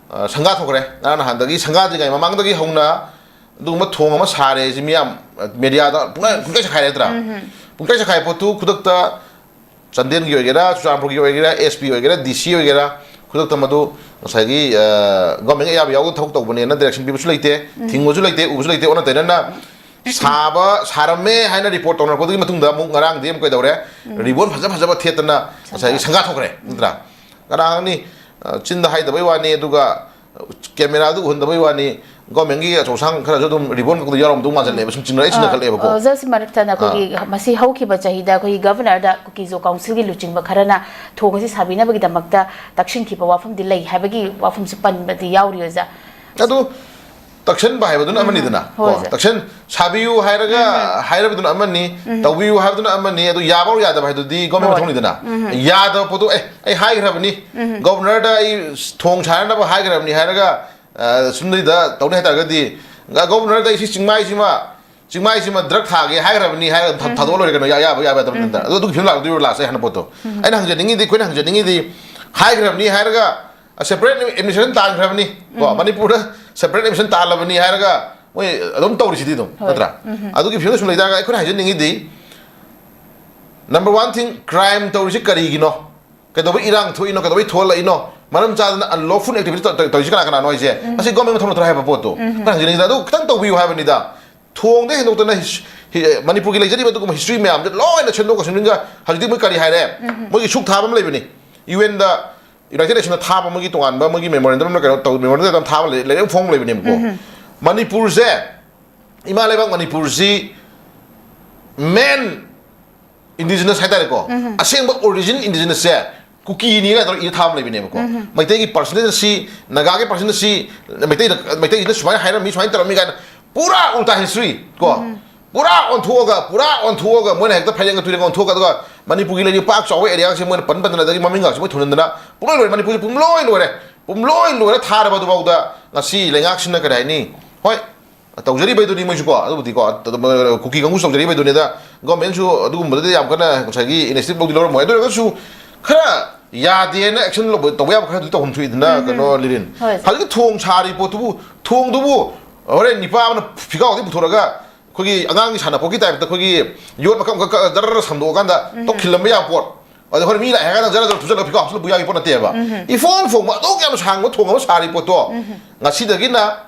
ꯑ, ꯁꯪꯒꯥ ꯊꯣꯛꯈ꯭ꯔꯦ꯫ ꯉꯔꯥꯡ ꯅꯍꯥꯟꯗꯒꯤ, ꯁꯪꯒꯥꯗ꯭ꯔꯤꯉꯩ ꯃꯃꯥꯡꯗꯒꯤ ꯍꯧꯅ ꯑꯗꯨꯒꯨꯝꯕ ꯊꯣꯡ ꯑꯃ ꯁꯥꯔꯦ ꯁꯤ ꯃꯤꯌꯥꯝ, ꯑ, media ꯗ ꯄꯨꯡꯀꯥꯏ, ꯄꯨꯡꯀꯥꯏ ꯆꯈꯥꯏꯔꯦ ꯅꯠꯇ꯭ꯔꯥ? ꯎꯝ꯫ ꯄꯨꯡꯀꯥꯏ ꯆꯈꯥꯏ ꯄꯣꯠꯇꯨ ꯈꯨꯗꯛꯇ ꯆꯥꯟꯗꯦꯜꯒꯤ ꯑꯣꯏꯒꯦꯔꯥ, ꯆꯨꯔꯆꯥꯟꯄꯨꯔꯒꯤ ꯑꯣꯏꯒꯦꯔꯥ, S P ꯑꯣꯏꯒꯦꯔꯥ, D C ꯑꯣꯏꯒꯦꯔꯥ, ꯈꯨꯗꯛꯇ ꯃꯗꯨ ꯉꯁꯥꯏꯒꯤ, ꯑ, government ꯀꯤ ꯑꯌꯥꯕ ꯌꯥꯎꯗꯅ ꯊꯕꯛ ꯇꯧꯕꯅꯦꯅ direction ꯄꯤꯕꯁꯨ ꯂꯩꯇꯦ, ꯎꯝ꯫ ꯊꯤꯡꯕꯁꯨ ꯂꯩꯇꯦ, ꯎꯕꯁꯨ ꯂꯩꯇꯦ, ꯑꯣꯟꯅ ꯇꯩꯅꯅ ꯁꯥꯕ, ꯁꯥꯔꯝꯃꯦ ꯍꯥꯏꯅ report ꯇꯧꯅꯔꯛꯄꯗꯨꯒꯤ ꯃꯇꯨꯡꯗ ꯑꯃꯨꯛ ꯉꯔꯥꯡꯗꯤ ꯑꯃꯨꯛ ꯀꯩꯗꯧꯔꯦ? ꯎꯝ꯫ Ribbon ꯐꯖ ꯐꯖꯕ ꯊꯦꯠꯇꯅ ꯉꯁꯥꯏꯒꯤ ꯁꯪꯒꯥ ꯊꯣꯛꯈ꯭ꯔꯦ, ꯎꯝ꯫ ꯅꯠꯇ꯭ꯔꯥ? ꯀꯅꯥ ꯈꯪꯅꯤ, ꯑ, ꯆꯤꯟꯗ ꯍꯥꯏꯗꯕꯩ ꯋꯥꯅꯤ, ꯑꯗꯨꯒ camera ꯗꯨ ꯎꯍꯟꯗꯕꯩ ꯋꯥꯅꯤ, government ꯀꯤ ꯑꯆꯧ ꯑꯁꯥꯡ ꯈꯔꯁꯨ ꯑꯗꯨꯝ ribbon ꯀꯛꯄꯗ ꯌꯥꯎꯔꯝꯗꯧ ꯃꯥꯟꯁꯤꯜꯂꯛꯑꯦꯕ, ꯁꯨꯝ ꯆꯤꯡꯅꯔꯛꯏꯁꯤꯅ ꯑ, ꯈꯜꯂꯛꯑꯦꯕꯀꯣ꯫ ꯑꯣꯖꯥ, ꯁꯤ ꯃꯔꯛꯇ ꯅꯈꯣꯏꯒꯤ ꯑꯥ꯫ ꯃꯁꯤ ꯍꯧꯈꯤꯕ ꯆꯍꯤꯗ ꯑꯩꯈꯣꯏꯒꯤ governor ꯗ ꯀꯨꯀꯤ-ꯖꯣ council ꯒꯤ ꯂꯨꯆꯤꯡꯕ ꯈꯔꯅ ꯊꯣꯡ ꯑꯁꯤ ꯁꯥꯕꯤꯅꯕꯒꯤꯗꯃꯛꯇ ꯇꯛꯁꯤꯟꯈꯤꯕ ꯋꯥꯐꯝꯗꯤ ꯂꯩ ꯍꯥꯏꯕꯒꯤ ꯋꯥꯐꯝꯁꯨ ꯄꯟꯕꯗꯤ ꯌꯥꯎꯔꯤ, ꯑꯣꯖꯥ꯫ ꯑꯗꯨ ꯇꯛꯁꯟꯕ ꯍꯥꯏꯕꯗꯨꯅ ꯑꯃꯅꯤꯗꯅ꯫ ꯍꯣꯏ, ꯀꯣ, ꯁꯦ꯫ ꯇꯛꯁꯟ ꯁꯥꯕꯤꯌꯨ ꯍꯥꯏꯔꯒ ꯍꯥꯏꯔꯕꯗꯨꯅ ꯑꯃꯅꯤ, ꯇꯧꯕꯤꯌꯨ ꯍꯥꯏꯕꯗꯨꯅ ꯑꯃꯅꯤ, ꯑꯗꯨ ꯌꯥꯕ ꯑꯣꯔ ꯌꯥꯗꯕ ꯍꯥꯏꯗꯨꯗꯤ ꯒꯣꯔꯃꯦꯟ ꯍꯣꯏ꯫ ꯃꯊꯧꯅꯤꯗꯅ꯫ ꯌꯥꯗꯕ ꯄꯣꯠꯇꯨ, "ꯑꯦ, ꯑꯩ ꯍꯥꯏꯈ꯭ꯔꯕꯅꯤ, ꯒꯣꯕꯔꯅꯔꯗ ꯑꯩ ꯊꯣꯡ ꯁꯥꯅꯅꯕ ꯍꯥꯏꯈ꯭ꯔꯕꯅꯤ" ꯍꯥꯏꯔꯒ, ꯑ, ꯁꯨꯝꯗꯩꯗ ꯇꯧꯅꯤ ꯍꯥꯏꯇꯥꯔꯒꯗꯤ, "ꯒ-, ꯒꯣꯕꯔꯅꯔꯗ ꯑꯩ ꯁꯤ ꯆꯤꯡꯃꯥꯏꯁꯤꯃ, ꯆꯤꯡꯃꯥꯏꯁꯤꯃ ꯗ꯭ꯔꯛ ꯊꯥꯒꯦ ꯍꯥꯏꯈ꯭ꯔꯕꯅꯤ" ꯍꯥꯏꯔꯒ ꯊ-, ꯊꯥꯗꯣꯛꯑ ꯂꯣꯏꯔꯦ ꯀꯩꯅꯣ, ꯌꯥ-, ꯌꯥꯕ ꯌꯥꯕ ꯅꯠꯇ꯭ꯔ ꯅꯠꯇ꯭ꯔ꯫ ꯑꯗꯨ ꯑꯗꯨꯒꯤ ꯐꯤꯕꯝ ꯂꯥꯛꯇꯣꯏꯔꯣ ꯂꯥꯁꯇ ꯍꯥꯏꯅ ꯄꯣꯠꯇꯣ? ꯑꯩꯅ ꯍꯪꯖꯅꯤꯡꯉꯤꯗꯤ, ꯑꯩꯈꯣꯏꯅ ꯍꯪꯖꯅꯤꯡꯉꯤꯗꯤ, ꯍꯥꯏꯈ꯭ꯔꯕꯅꯤ ꯍꯥꯏꯔꯒ separate administration ꯇꯥꯟꯈ꯭ꯔꯕꯅꯤ, ꯀꯣ, ꯃꯅꯤꯄꯨꯔꯗ separate administration ꯇꯥꯜꯂꯕꯅꯤ ꯍꯥꯏꯔꯒ ꯃꯣꯏ ꯑꯗꯨꯝ ꯇꯧꯔꯤꯁꯤꯗꯤ ꯑꯗꯨꯝ, ꯍꯣꯏ꯫ ꯅꯠꯇ꯭ꯔꯥ? ꯑꯗꯨꯒꯤ ꯐꯤꯕꯝꯗ ꯁꯨꯝ ꯂꯩꯇꯥꯔꯒ ꯑꯩꯈꯣꯏꯅ ꯍꯥꯏꯖꯅꯤꯡꯉꯤꯗꯤ, number one thing, crime ꯇꯧꯔꯤꯁꯤ ꯀꯔꯤꯒꯤꯅꯣ? ꯀꯩꯗꯧꯕꯩ ꯏꯔꯥꯡ ꯊꯣꯛꯏꯅꯣ? ꯀꯩꯗꯧꯕꯩ ꯊꯣꯛꯍꯜꯂꯛꯏꯅꯣ? ꯃꯔꯝ ꯆꯥꯗꯅ unlawful activity ꯇꯧ-, ꯇꯧ-, ꯇꯧꯔꯤꯁꯤ ꯀꯅꯥ ꯀꯅꯥꯅꯣ ꯍꯥꯏꯁꯦ? ꯑꯁꯤ ꯒꯣꯔꯃꯦꯟ ꯃꯊꯧ ꯅꯠꯇ꯭ꯔꯣ ꯍꯥꯏꯕ ꯄꯣꯠꯇꯣ? ꯑꯩꯈꯣꯏꯅ ꯍꯪꯖꯅꯤꯡꯉꯤꯗ ꯑꯗꯨ ꯈꯤꯇꯪ ꯇꯧꯕꯤꯌꯨ ꯍꯥꯏꯕꯅꯤꯗ꯫ ꯊꯣꯡꯗ ꯍꯦꯟꯗꯣꯛꯇꯅ ꯍꯤꯁ-, ꯍꯤ-, ꯃꯅꯤꯄꯨꯔꯒꯤ ꯂꯩꯖꯔꯤꯕ ꯑꯗꯨꯒꯨꯝꯕ history ꯃꯌꯥꯝꯁꯦ ꯂꯣꯏꯅ ꯁꯦꯝꯗꯣꯛꯀ ꯁꯦꯝꯖꯤꯟꯒ ꯍꯧꯖꯤꯛꯇꯤ ꯃꯣꯏ ꯀꯔꯤ ꯍꯥꯏꯔꯦ? ꯃꯣꯏꯒꯤ ꯁꯨꯛ ꯊꯥꯕ ꯑꯃ ꯂꯩꯕꯅꯤ꯫ UN ꯗ, United Nation ꯗ ꯊꯥꯕ ꯃꯣꯏꯒꯤ ꯇꯣꯉꯥꯟꯕ ꯃꯣꯏꯒꯤ memorandum ꯑꯃ ꯀꯩꯅꯣ ꯇꯧ, memorandum ꯑꯃ ꯊꯥꯕ ꯂꯩ, ꯂꯩꯔꯤꯛ ꯑꯃ ꯐꯣꯡꯕ ꯂꯩꯕꯅꯦꯕꯀꯣ꯫ ꯃꯅꯤꯄꯨꯔꯁꯦ, ꯏꯃꯥ ꯂꯩꯕꯥꯛ ꯃꯅꯤꯄꯨꯔꯁꯤ main indigenous ꯍꯥꯏꯇꯥꯔꯦꯀꯣ꯫ ꯑꯁꯦꯡꯕ origin indigenous ꯁꯦ ꯀꯨꯀꯤꯅꯤ ꯀꯥꯏꯅ ꯇꯧꯔꯒ ꯏꯔ ꯊꯥꯕ ꯂꯩꯕꯅꯦꯕꯀꯣ꯫ ꯃꯩꯇꯩꯒꯤ percentage ꯑꯁꯤ, ꯅꯥꯒꯥꯒꯤ percentage ꯑꯁꯤ, ꯃꯩꯇꯩꯗ, ꯃꯩꯇꯩꯁꯤꯅ ꯁꯨꯃꯥꯏꯅ ꯍꯥꯏꯔꯝꯃꯤ, ꯁꯨꯃꯥꯏꯅ ꯇꯧꯔꯝꯃꯤ ꯀꯥꯏꯅ ꯄꯨꯔꯥ ꯎꯜꯇꯥ history ꯀꯣ꯫ ꯄꯨꯔꯥ ꯑꯣꯟꯊꯣꯛꯑꯒ, ꯄꯨꯔꯥ ꯑꯣꯟꯊꯣꯛꯑꯒ ꯃꯣꯏꯅ ꯍꯦꯛꯇ ꯐꯩꯔꯦꯡꯒ ꯇꯨꯔꯦꯡꯒ ꯑꯣꯟꯊꯣꯛꯑꯒ, ꯑꯗꯨꯒ ꯃꯅꯤꯄꯨꯔꯒꯤ ꯂꯩꯔꯤꯕ ꯄꯥꯛ ꯆꯥꯎꯕ area ꯁꯦ ꯃꯣꯏꯅ ꯄꯟ ꯄꯟꯗꯅ, ꯑꯗꯒꯤ ꯃꯃꯤꯡꯒꯁꯦ ꯃꯣꯏ ꯊꯣꯟꯖꯤꯟꯗꯅ ꯄꯨꯡꯂꯣꯏ ꯂꯣꯏꯔꯦ꯫ ꯃꯅꯤꯄꯨꯔꯁꯦ ꯄꯨꯡꯂꯣꯏ ꯂꯣꯏꯔꯦ꯫ ꯄꯨꯡꯂꯣꯏ ꯂꯣꯏꯔ ꯊꯥꯔꯕ ꯑꯗꯨꯐꯥꯎꯗ ꯉꯁꯤ ꯂꯩꯉꯥꯛꯁꯤꯅ ꯀꯔꯤ ꯍꯥꯏꯅꯤ? ꯍꯣꯏ, ꯇꯧꯖꯔꯤꯕꯩꯗꯨꯅꯤ ꯃꯣꯏꯁꯨꯀꯣ, ꯑꯗꯨꯕꯨꯗꯤꯀꯣ, ꯀꯨꯀꯤ ꯀꯥꯡꯕꯨ ꯇꯧꯖꯔꯤꯕꯩꯗꯨꯅꯤꯗ꯫ ꯒꯣꯔꯃꯦꯟꯁꯨ ꯑꯗꯨꯒꯨꯝꯕꯗꯗꯤ ꯌꯥꯝ ꯀꯟꯅ ꯉꯁꯥꯏꯒꯤ initiative ꯂꯧꯗꯤ ꯂꯧꯔꯝꯃꯣꯏ꯫ ꯑꯗꯨ ꯑꯣꯏꯔꯒꯁꯨ ꯈꯔ ꯌꯥꯗꯦꯅ action ꯂꯧꯕ, ꯇꯧꯕ ꯌꯥꯕ ꯈꯔꯗꯤ ꯇꯧꯐꯝ ꯊꯣꯛꯏꯗꯅ, ꯀꯩꯅꯣ, ꯂꯤꯔꯤꯟ꯫ ꯍꯣꯏ, ꯁꯦ꯫ ꯍꯧꯖꯤꯛꯀꯤ ꯊꯣꯡ ꯁꯥꯔꯤ ꯄꯣꯠꯇꯨꯕꯨ, ꯊꯣꯡꯗꯨꯕꯨ ꯍꯣꯔꯦꯟ ꯅꯤꯄꯥ ꯑꯃꯅ ꯐꯤꯒꯥꯎꯗꯤ ꯄꯨꯊꯣꯔꯒ ꯑꯩꯈꯣꯏꯒꯤ ꯑꯉꯥꯡꯒꯤ ꯁꯥꯟꯅꯄꯣꯠꯀꯤ type ꯇ ꯑꯩꯈꯣꯏꯒꯤ ꯌꯣꯠ ꯃꯀꯛ ꯃꯀꯛ ꯀꯛꯑ ꯖꯔ ꯖꯔ ꯁꯝꯗꯣꯛꯑꯀꯥꯟꯗ ꯇꯣꯛ ꯈꯤꯜꯂꯝꯕ ꯌꯥꯕ ꯄꯣꯠ꯫ ꯑꯗ ꯍꯣꯔꯦꯟ ꯃꯤ ꯂꯥꯛꯑꯦ ꯍꯥꯏꯔ ꯀꯥꯟꯗ ꯖꯔ ꯖꯔ ꯊꯨꯖꯜꯂꯒ ꯐꯤꯒꯥꯎ ꯍꯥꯞꯆꯤꯜꯂꯛꯄ ꯌꯥꯒꯤ ꯄꯣꯠ ꯅꯠꯇꯦꯕ꯫ ꯏꯐꯣꯡ ꯐꯣꯡꯕ ꯑꯗꯨꯛ ꯌꯥꯝꯅ ꯁꯥꯡꯕ ꯊꯣꯡ ꯑꯃ ꯁꯥꯔꯤ ꯄꯣꯠꯇꯣ ꯉꯁꯤꯗꯒꯤꯅ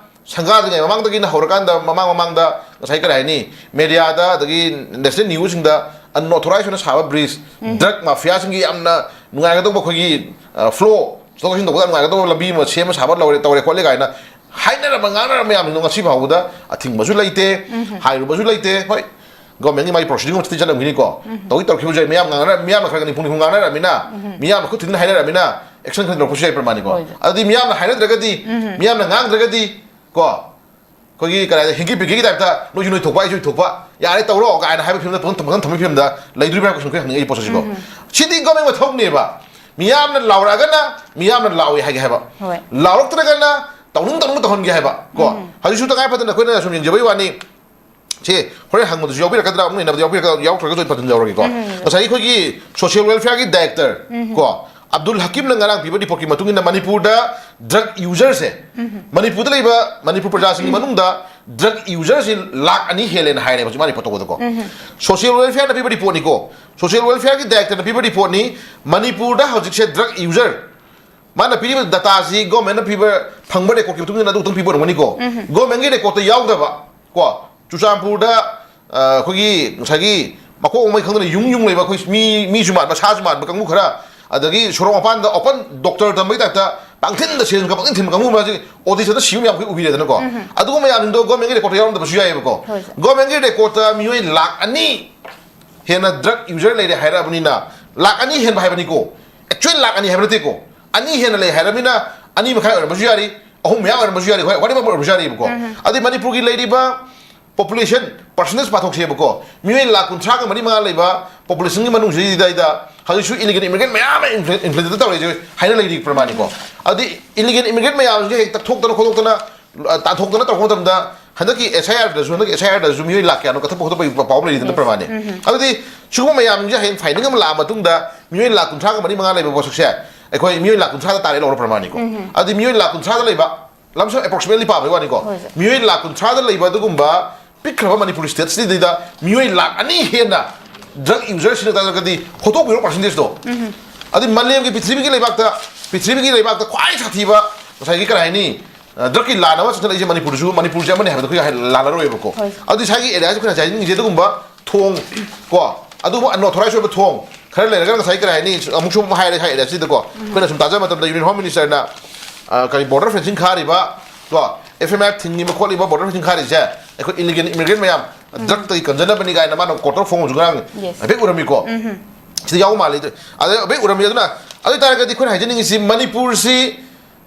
ꯁꯪꯒꯥꯗ꯭ꯔꯤꯉꯩ ꯃꯃꯥꯡꯗꯒꯤꯅ ꯍꯧꯔꯀꯥꯟꯗ, ꯃꯃꯥꯡ ꯃꯃꯥꯡꯗ ꯉꯁꯥꯏ ꯀꯔꯤ ꯍꯥꯏꯅꯤ, media ꯗ ꯑꯗꯒꯤ national news ꯁꯤꯡꯗ unauthorized ꯑꯣꯏꯅ ꯁꯥꯕ bridge, drug mafia ꯁꯤꯡꯒꯤ ꯌꯥꯝꯅ ꯅꯨꯡꯉꯥꯏꯒꯗꯧꯕ ꯑꯩꯈꯣꯏꯒꯤ, ꯑ, flow ꯆꯠꯊꯣꯛ ꯆꯠꯁꯤꯟ ꯇꯧꯕꯗ ꯌꯥꯝ ꯅꯨꯡꯉꯥꯏꯒꯗꯧꯕ ꯂꯝꯕꯤ ꯑꯃ ꯁꯦꯝꯃ ꯁꯥꯕ ꯂꯧꯔꯦ, ꯇꯧꯔꯦ ꯈꯣꯠꯂꯦ ꯀꯥꯏꯅ ꯍꯥꯏꯅꯔꯝꯕ ꯉꯥꯡꯅꯔꯝꯕ ꯃꯌꯥꯝꯁꯤꯡꯗꯣ ꯉꯁꯤ ꯐꯥꯎꯕꯗ ꯑꯊꯤꯡꯕꯁꯨ ꯂꯩꯇꯦ, ꯍꯥꯏꯔꯨꯕꯁꯨ ꯂꯩꯇꯦ꯫ ꯍꯣꯏ, ꯒꯣꯔꯃꯦꯟꯒꯤ ꯃꯥꯒꯤ procedure ꯑꯃ ꯆꯠꯇꯤ ꯆꯠꯂꯝꯈꯤꯅꯤꯀꯣ꯫ ꯇꯧꯗꯤ ꯇꯧꯔꯛꯈꯤꯕꯁꯨ ꯌꯥꯏ꯫ ꯃꯤꯌꯥꯝ ꯉꯥꯡꯅꯔ-, ꯃꯤꯌꯥꯝꯅ ꯈꯔ ꯈꯔ ꯅꯤꯐꯨ ꯅꯤꯐꯨ ꯉꯥꯡꯅꯔꯝꯃꯤꯅ, ꯃꯤꯌꯥꯝꯅ ꯈꯨꯠ ꯊꯤꯟꯅ ꯍꯥꯏꯅꯔꯝꯃꯤꯅ, ꯑꯦꯛꯁꯟ ꯈꯔ ꯂꯧꯔꯛꯄꯁꯨ ꯌꯥꯏ ꯄ꯭ꯔꯃꯥꯅꯤꯀꯣ꯫ ꯍꯣꯏ꯫ ꯑꯗꯨꯗꯤ ꯃꯤꯌꯥꯝꯅ ꯍꯥꯏꯅꯗ꯭ꯔꯒꯗꯤ, ꯃꯤꯌꯥꯝꯅ ꯉꯥꯡꯗ꯭ꯔꯒꯗꯤ ꯀꯣ, ꯑꯩꯈꯣꯏꯒꯤ ꯀꯔꯤ ꯍꯥꯏ, ꯍꯤꯡꯀꯤ ꯄꯤꯛꯀꯤꯒꯤ ꯇꯥꯏꯞꯇ ꯅꯣꯏꯁꯨ ꯅꯣꯏ ꯊꯣꯛꯄ, ꯑꯩꯁꯨ ꯑꯩ ꯊꯣꯛꯄ, ꯌꯥꯔꯦ ꯇꯧꯔꯣ ꯀꯥꯏꯅ ꯍꯥꯏꯕ ꯐꯤꯕꯝꯗ ꯄꯪꯊꯝ ꯄꯪꯊꯝ ꯊꯝꯕꯒꯤ ꯐꯤꯕꯝꯗ ꯂꯩꯗꯣꯔꯤꯕ꯭ꯔꯥ ꯍꯥꯏꯕ ꯀꯣꯏꯁꯟ ꯑꯩꯈꯣꯏ ꯍꯪꯅꯤꯡꯉꯛꯏ ꯄꯣꯠꯁꯛꯁꯤꯀꯣ꯫ ꯁꯤꯗꯤ ꯒꯣꯔꯃꯦꯟ ꯃꯊꯧꯅꯦꯕ꯫ ꯃꯤꯌꯥꯝꯅ ꯂꯥꯎꯔꯛꯑꯒꯅ ꯃꯤꯌꯥꯝꯅ ꯂꯥꯎꯏ ꯍꯥꯏꯒꯦ ꯍꯥꯏꯕ꯫ ꯍꯣꯏ꯫ ꯂꯥꯎꯔꯛꯇ꯭ꯔꯒꯅ ꯇꯧꯅꯤꯡ ꯇꯧꯅꯤꯡ ꯇꯧꯍꯟꯒꯦ ꯍꯥꯏꯕ ꯀꯣ꯫ ꯍꯧꯖꯤꯛꯁꯨ ꯇꯉꯥꯏ ꯐꯗꯅ ꯑꯩꯈꯣꯏꯅ ꯁꯨꯝ ꯌꯦꯡꯖꯕꯩ ꯋꯥꯅꯤ꯫ ꯁꯤ ꯍꯣꯔꯦꯟ ꯍꯪꯕꯗꯁꯨ ꯌꯥꯎꯕꯤꯔꯛꯀꯗ꯭ꯔꯥ, ꯑꯃꯨꯛ ꯅꯩꯅꯕꯗ ꯌꯥꯎꯕꯤꯔꯛꯀꯗ꯭ꯔꯥ, ꯌꯥꯎꯔꯛꯇ꯭ꯔꯒꯁꯨ ꯑꯩ ꯄꯟꯖꯟ ꯌꯥꯎꯔꯒꯦꯀꯣ꯫ ꯉꯁꯥꯏꯒꯤ ꯑꯩꯈꯣꯏꯒꯤ ꯁꯣꯁꯤꯌꯦꯜ ꯋꯦꯜꯐꯤꯌꯔꯒꯤ ꯗꯥꯏꯔꯦꯛꯇꯔ ꯀꯣ, ꯑꯕꯗꯨꯜ ꯍꯀꯤꯝꯅ ꯉꯔꯥꯡ ꯄꯤꯕ ꯔꯤꯄꯣꯔꯠꯀꯤ ꯃꯇꯨꯡ ꯏꯟꯅ ꯃꯅꯤꯄꯨꯔꯗ ꯗ꯭ꯔꯒ ꯌꯨꯖꯔꯁꯦ, ꯃꯅꯤꯄꯨꯔꯗ ꯂꯩꯕ ꯃꯅꯤꯄꯨꯔ ꯄ꯭ꯔꯖꯥꯁꯤꯡꯒꯤ ꯃꯅꯨꯡꯗ ꯗ꯭ꯔꯒ ꯌꯨꯖꯔꯁꯤ ꯂꯥꯛ ꯑꯅꯤ ꯍꯦꯜꯂꯦꯅ ꯍꯥꯏꯔꯦꯕ ꯍꯧꯖꯤꯛ ꯃꯥ ꯔꯤꯄꯣꯔꯠ ꯇꯧꯕꯗꯀꯣ꯫ ꯁꯣꯁꯤꯌꯦꯜ ꯋꯦꯜꯐꯤꯌꯔꯅ ꯄꯤꯕ ꯔꯤꯄꯣꯔꯠꯅꯤꯀꯣ, ꯁꯣꯁꯤꯌꯦꯜ ꯋꯦꯜꯐꯤꯌꯔꯒꯤ ꯗꯥꯏꯔꯦꯛꯇꯔꯅ ꯄꯤꯕ ꯔꯤꯄꯣꯔꯠꯅꯤ꯫ ꯃꯅꯤꯄꯨꯔꯗ ꯍꯧꯖꯤꯛꯁꯦ ꯗ꯭ꯔꯒ ꯌꯨꯖꯔ, ꯃꯥꯅ ꯄꯤꯔꯤꯕ ꯗꯇꯥꯁꯤ ꯒꯣꯔꯃꯦꯟꯅ ꯄꯤꯕ, ꯐꯪꯕ ꯔꯦꯀꯣꯔꯠꯀꯤ ꯃꯇꯨꯡ ꯏꯟꯅ ꯑꯗꯨ ꯈꯛꯇꯪ ꯄꯤꯕ ꯑꯣꯏꯔꯝꯒꯅꯤꯀꯣ꯫ ꯒꯣꯔꯃꯦꯟꯒꯤ ꯔꯦꯀꯣꯔꯠꯇ ꯌꯥꯎꯗꯕ ꯀꯣ, ꯆꯨꯔꯆꯥꯟꯄꯨꯔꯗ, ꯑ, ꯑꯩꯈꯣꯏꯒꯤ ꯉꯁꯥꯏꯒꯤ ꯃꯀꯣꯛ ꯃꯃꯩ ꯈꯪꯗꯅ ꯌꯨꯝ ꯌꯨꯝ ꯂꯩꯕ ꯑꯩꯈꯣꯏ ꯃꯤ, ꯃꯤꯁꯨ ꯃꯥꯟꯕ, ꯁꯥꯁꯨ ꯃꯥꯟꯕ ꯀꯥꯡꯕꯨ ꯈꯔ, ꯑꯗꯒꯤ ꯁꯣꯔꯣꯛ ꯃꯄꯥꯟꯗ ꯑꯣꯄꯟ ꯗꯣꯛꯇꯔ ꯇꯝꯕꯒꯤ ꯇꯥꯏꯞꯇ ꯄꯪꯊꯤꯟꯗ ꯁꯦꯟ ꯄꯪꯊꯤꯟ ꯊꯤꯟꯕ ꯀꯥꯡꯕꯨ ꯃꯌꯥꯝꯁꯤ ꯑꯣꯗꯤꯁꯟꯗ ꯁꯤꯕ ꯃꯌꯥꯝ ꯑꯩꯈꯣꯏ ꯎꯕꯤꯔꯦꯗꯅꯀꯣ꯫ ꯑꯗꯨꯒꯨꯝꯕ ꯃꯌꯥꯝꯁꯤꯡꯗꯣ ꯒꯣꯔꯃꯦꯟꯒꯤ ꯔꯦꯀꯣꯔꯠꯇ ꯌꯥꯎꯔꯝꯗꯕꯁꯨ ꯌꯥꯏꯑꯕꯀꯣ꯫ ꯍꯣꯏ, ꯁꯥꯔ꯫ ꯒꯣꯔꯃꯦꯟꯒꯤ ꯔꯦꯀꯣꯔꯠꯇ ꯃꯤꯑꯣꯏ ꯂꯥꯛ ꯑꯅꯤ ꯍꯦꯟꯅ ꯗ꯭ꯔꯒ ꯌꯨꯖꯔ ꯂꯩꯔꯦ ꯍꯥꯏꯔꯛꯑꯕꯅꯤꯅ, ꯂꯥꯛ ꯑꯅꯤ ꯍꯦꯟꯕ ꯍꯥꯏꯕꯅꯤꯀꯣ, ꯑꯦꯛꯆꯨꯋꯦꯜ ꯂꯥꯛ ꯑꯅꯤ ꯍꯥꯏꯕ ꯅꯠꯇꯦꯀꯣ, ꯑꯅꯤ ꯍꯦꯟꯅ ꯂꯩ ꯍꯥꯏꯔꯕꯅꯤꯅ, ꯑꯅꯤ ꯃꯈꯥꯏ ꯑꯣꯏꯔꯝꯕꯁꯨ ꯌꯥꯔꯤ, ꯑꯍꯨꯝ ꯃꯌꯥ ꯑꯣꯏꯔꯝꯕꯁꯨ ꯌꯥꯔꯤ, ꯍꯣꯏ, whatever ꯑꯣꯏꯔꯝꯕꯁꯨ ꯌꯥꯔꯤꯕꯀꯣ꯫ ꯑꯗꯩ ꯃꯅꯤꯄꯨꯔꯒꯤ ꯂꯩꯔꯤꯕ ꯄꯣꯄꯨꯂꯦꯁꯟ ꯄꯥꯔꯁꯦꯟꯇꯦꯖ ꯄꯥꯊꯣꯛꯁꯦꯕꯀꯣ, ꯃꯤꯑꯣꯏ ꯂꯥꯛ ꯀꯨꯟꯊ꯭ꯔꯥꯒ ꯃꯔꯤ ꯃꯉꯥ ꯂꯩꯕ ꯄꯣꯄꯨꯂꯦꯁꯟꯒꯤ ꯃꯅꯨꯡꯁꯤꯗꯩꯗ ꯍꯧꯖꯤꯛꯁꯨ ꯏꯂꯤꯒꯦꯜ ꯏꯃꯤꯒ꯭ꯔꯦꯟ ꯃꯌꯥꯝ ꯑꯃ ꯏꯟꯐ꯭ꯂꯨ-, ꯏꯟꯐ꯭ꯂꯨꯌꯦꯟꯁ ꯇꯧꯔꯤꯁꯦ ꯍꯥꯏꯅ ꯂꯩꯔꯤ ꯄ꯭ꯔꯃꯥꯅꯤꯀꯣ꯫ ꯑꯗꯨꯗꯤ ꯏꯂꯤꯒꯦꯜ ꯏꯃꯤꯒ꯭ꯔꯦꯟ ꯃꯌꯥꯝꯁꯦ ꯍꯦꯛ ꯇꯛꯊꯣꯛꯇꯅ ꯈꯣꯠꯇꯣꯛꯇꯅ, ꯑ, ꯇꯥꯟꯊꯣꯛꯇꯅ ꯇꯧꯔꯛꯄ ꯃꯇꯝꯗ ꯍꯟꯗꯛꯀꯤ ꯑꯦꯁ ꯑꯥꯏ ꯑꯥꯔꯗꯁꯨ, ꯍꯟꯗꯛꯀꯤ ꯑꯦꯁ ꯑꯥꯏ ꯑꯥꯔꯗꯁꯨ ꯃꯤꯑꯣꯏ ꯂꯥꯛ ꯀꯌꯥꯅꯣ ꯀꯛꯊꯠꯄ ꯈꯣꯠꯇꯠꯄꯒꯤ ꯄꯥꯎ ꯑꯃ ꯂꯩꯔꯤꯗꯅ ꯄ꯭ꯔꯃꯥꯅꯤ꯫ ꯑꯗꯨꯗꯤ ꯁꯤꯒꯨꯝꯕ ꯃꯌꯥꯝꯁꯦ ꯍꯌꯦꯡ ꯐꯥꯏꯟꯗꯤꯡ ꯑꯃ ꯂꯥꯛꯑ ꯃꯇꯨꯡꯗ ꯃꯤꯑꯣꯏ ꯂꯥꯛ ꯀꯨꯟꯊ꯭ꯔꯥꯒ ꯃꯔꯤ ꯃꯉꯥ ꯂꯩꯕ ꯄꯣꯠꯁꯛꯁꯦ ꯑꯩꯈꯣꯏ ꯃꯤꯑꯣꯏ ꯂꯥꯛ ꯀꯨꯟꯊ꯭ꯔꯥꯗ ꯇꯥꯔꯦ ꯂꯧꯔꯣ ꯄ꯭ꯔꯃꯥꯅꯤꯀꯣ꯫ ꯑꯗꯨꯗꯤ ꯃꯤꯑꯣꯏ ꯂꯥꯛ ꯀꯨꯟꯊ꯭ꯔꯥꯗ ꯂꯩꯕ ꯂꯝꯁꯝ ꯑꯦꯄ꯭ꯔꯣꯛꯁꯤꯃꯦꯠꯂꯤ ꯄꯥꯕꯩ ꯋꯥꯅꯤꯀꯣ꯫ ꯍꯣꯏ, ꯁꯥꯔ꯫ ꯃꯤꯑꯣꯏ ꯂꯥꯛ ꯀꯨꯟꯊ꯭ꯔꯥꯗ ꯂꯩꯕ ꯑꯗꯨꯒꯨꯝꯕ ꯄꯤꯛꯈ꯭ꯔꯕ ꯃꯅꯤꯄꯨꯔ ꯁ꯭ꯇꯦꯠꯁꯤꯗꯩꯗ ꯃꯤꯑꯣꯏ ꯂꯥꯛ ꯑꯅꯤ ꯍꯦꯟꯅ ꯗ꯭ꯔꯒ ꯌꯨꯖꯔꯁꯤꯅ ꯇꯥꯔꯒꯗꯤ ꯍꯣꯠꯇꯣꯛꯄꯤꯔꯣ ꯄꯥꯔꯁꯦꯟꯇꯦꯖꯇꯣ꯫ ꯑꯗꯨꯗꯤ ꯃꯥꯂꯦꯝꯒꯤ ꯄ꯭ꯔꯤꯊꯤꯕꯤꯒꯤ ꯂꯩꯕꯥꯛꯇ, ꯄ꯭ꯔꯤꯊꯤꯕꯤꯒꯤ ꯂꯩꯕꯥꯛꯇ ꯈ꯭ꯋꯥꯏ ꯁꯥꯊꯤꯕ ꯉꯁꯥꯏꯒꯤ ꯀꯔꯤ ꯍꯥꯏꯅꯤ, ꯑ, ꯗ꯭ꯔꯒꯀꯤ ꯂꯥꯟ ꯑꯃ ꯆꯠꯊꯠꯂꯛꯏꯁꯦ ꯃꯅꯤꯄꯨꯔꯗꯁꯨ, ꯃꯅꯤꯄꯨꯔꯁꯦ ꯑꯃꯅꯤ ꯍꯥꯏꯕꯗ ꯑꯩꯈꯣꯏ ꯍꯥꯏ-, ꯂꯥꯜꯂꯔꯣꯏꯕꯀꯣ꯫ ꯍꯣꯏ, ꯁꯥꯔ꯫ ꯑꯗꯨꯗꯤ ꯁ꯭ꯋꯥꯏꯒꯤ ꯑꯦꯔꯤꯌꯥꯁꯦ ꯑꯩꯈꯣꯏꯅ ꯉꯁꯥꯏ ꯍꯥꯏꯅꯤꯡꯉꯤꯁꯦ ꯑꯗꯨꯒꯨꯝꯕ ꯊꯣꯡ ꯀꯣ, ꯑꯗꯨꯒꯨꯝꯕ ꯑꯟꯑꯣꯊꯣꯔꯥꯏꯖ ꯑꯣꯏꯕ ꯊꯣꯡ ꯈꯔ ꯂꯩꯔꯒꯅ ꯉꯁꯥꯏ ꯀꯔꯤ ꯍꯥꯏꯅꯤ, ꯑꯃꯨꯛꯁꯨ ꯑꯃꯨꯛ ꯍꯥꯏꯔꯦ ꯁ꯭ꯋꯥꯏ ꯑꯦꯔꯤꯌꯥꯁꯤꯗꯀꯣ꯫ ꯑꯩꯈꯣꯏꯅ ꯁꯨꯝ ꯇꯥꯖꯕ ꯃꯇꯝꯗ ꯌꯨꯅꯤꯌꯟ ꯍꯣꯝ ꯃꯤꯅꯤꯁꯇꯔꯅ, ꯑ, ꯀꯔꯤ ꯕꯣꯔꯗꯔ ꯐꯦꯟꯁꯤꯡ ꯈꯥꯔꯤꯕ ꯀꯣ, ꯑꯦꯐ ꯑꯦꯝ ꯑꯥꯏ ꯊꯤꯡꯉꯤꯕ ꯈꯣꯠꯂꯤꯕ ꯕꯣꯔꯗꯔ ꯐꯦꯟꯁꯤꯡ ꯈꯥꯔꯤꯁꯦ ꯑꯩꯈꯣꯏ ꯏꯂꯤꯒꯦꯜ ꯏꯃꯤꯒ꯭ꯔꯦꯟ ꯃꯌꯥꯝ ꯗ꯭ꯔꯒꯇꯒꯤ ꯀꯟꯖꯅꯕꯅꯤ ꯀꯥꯏꯅ ꯃꯥꯅ ꯀꯣꯔꯠꯇ ꯐꯣꯡꯕꯁꯨ ꯉꯔꯥꯡ ꯌꯦꯁ꯫ ꯍꯥꯏꯐꯦꯠ ꯎꯔꯝꯃꯤꯀꯣ꯫ ꯁꯤꯗ ꯌꯥꯎꯕ ꯃꯥꯜꯂꯤ꯫ ꯑꯗ ꯍꯥꯏꯐꯦꯠ ꯎꯔꯝꯃꯤ꯫ ꯑꯗꯨꯅ ꯑꯗꯨ ꯑꯣꯏꯇꯥꯔꯒꯗꯤ ꯑꯩꯈꯣꯏꯅ ꯍꯥꯏꯖꯅꯤꯡꯉꯤꯁꯤ, ꯃꯅꯤꯄꯨꯔꯁꯤ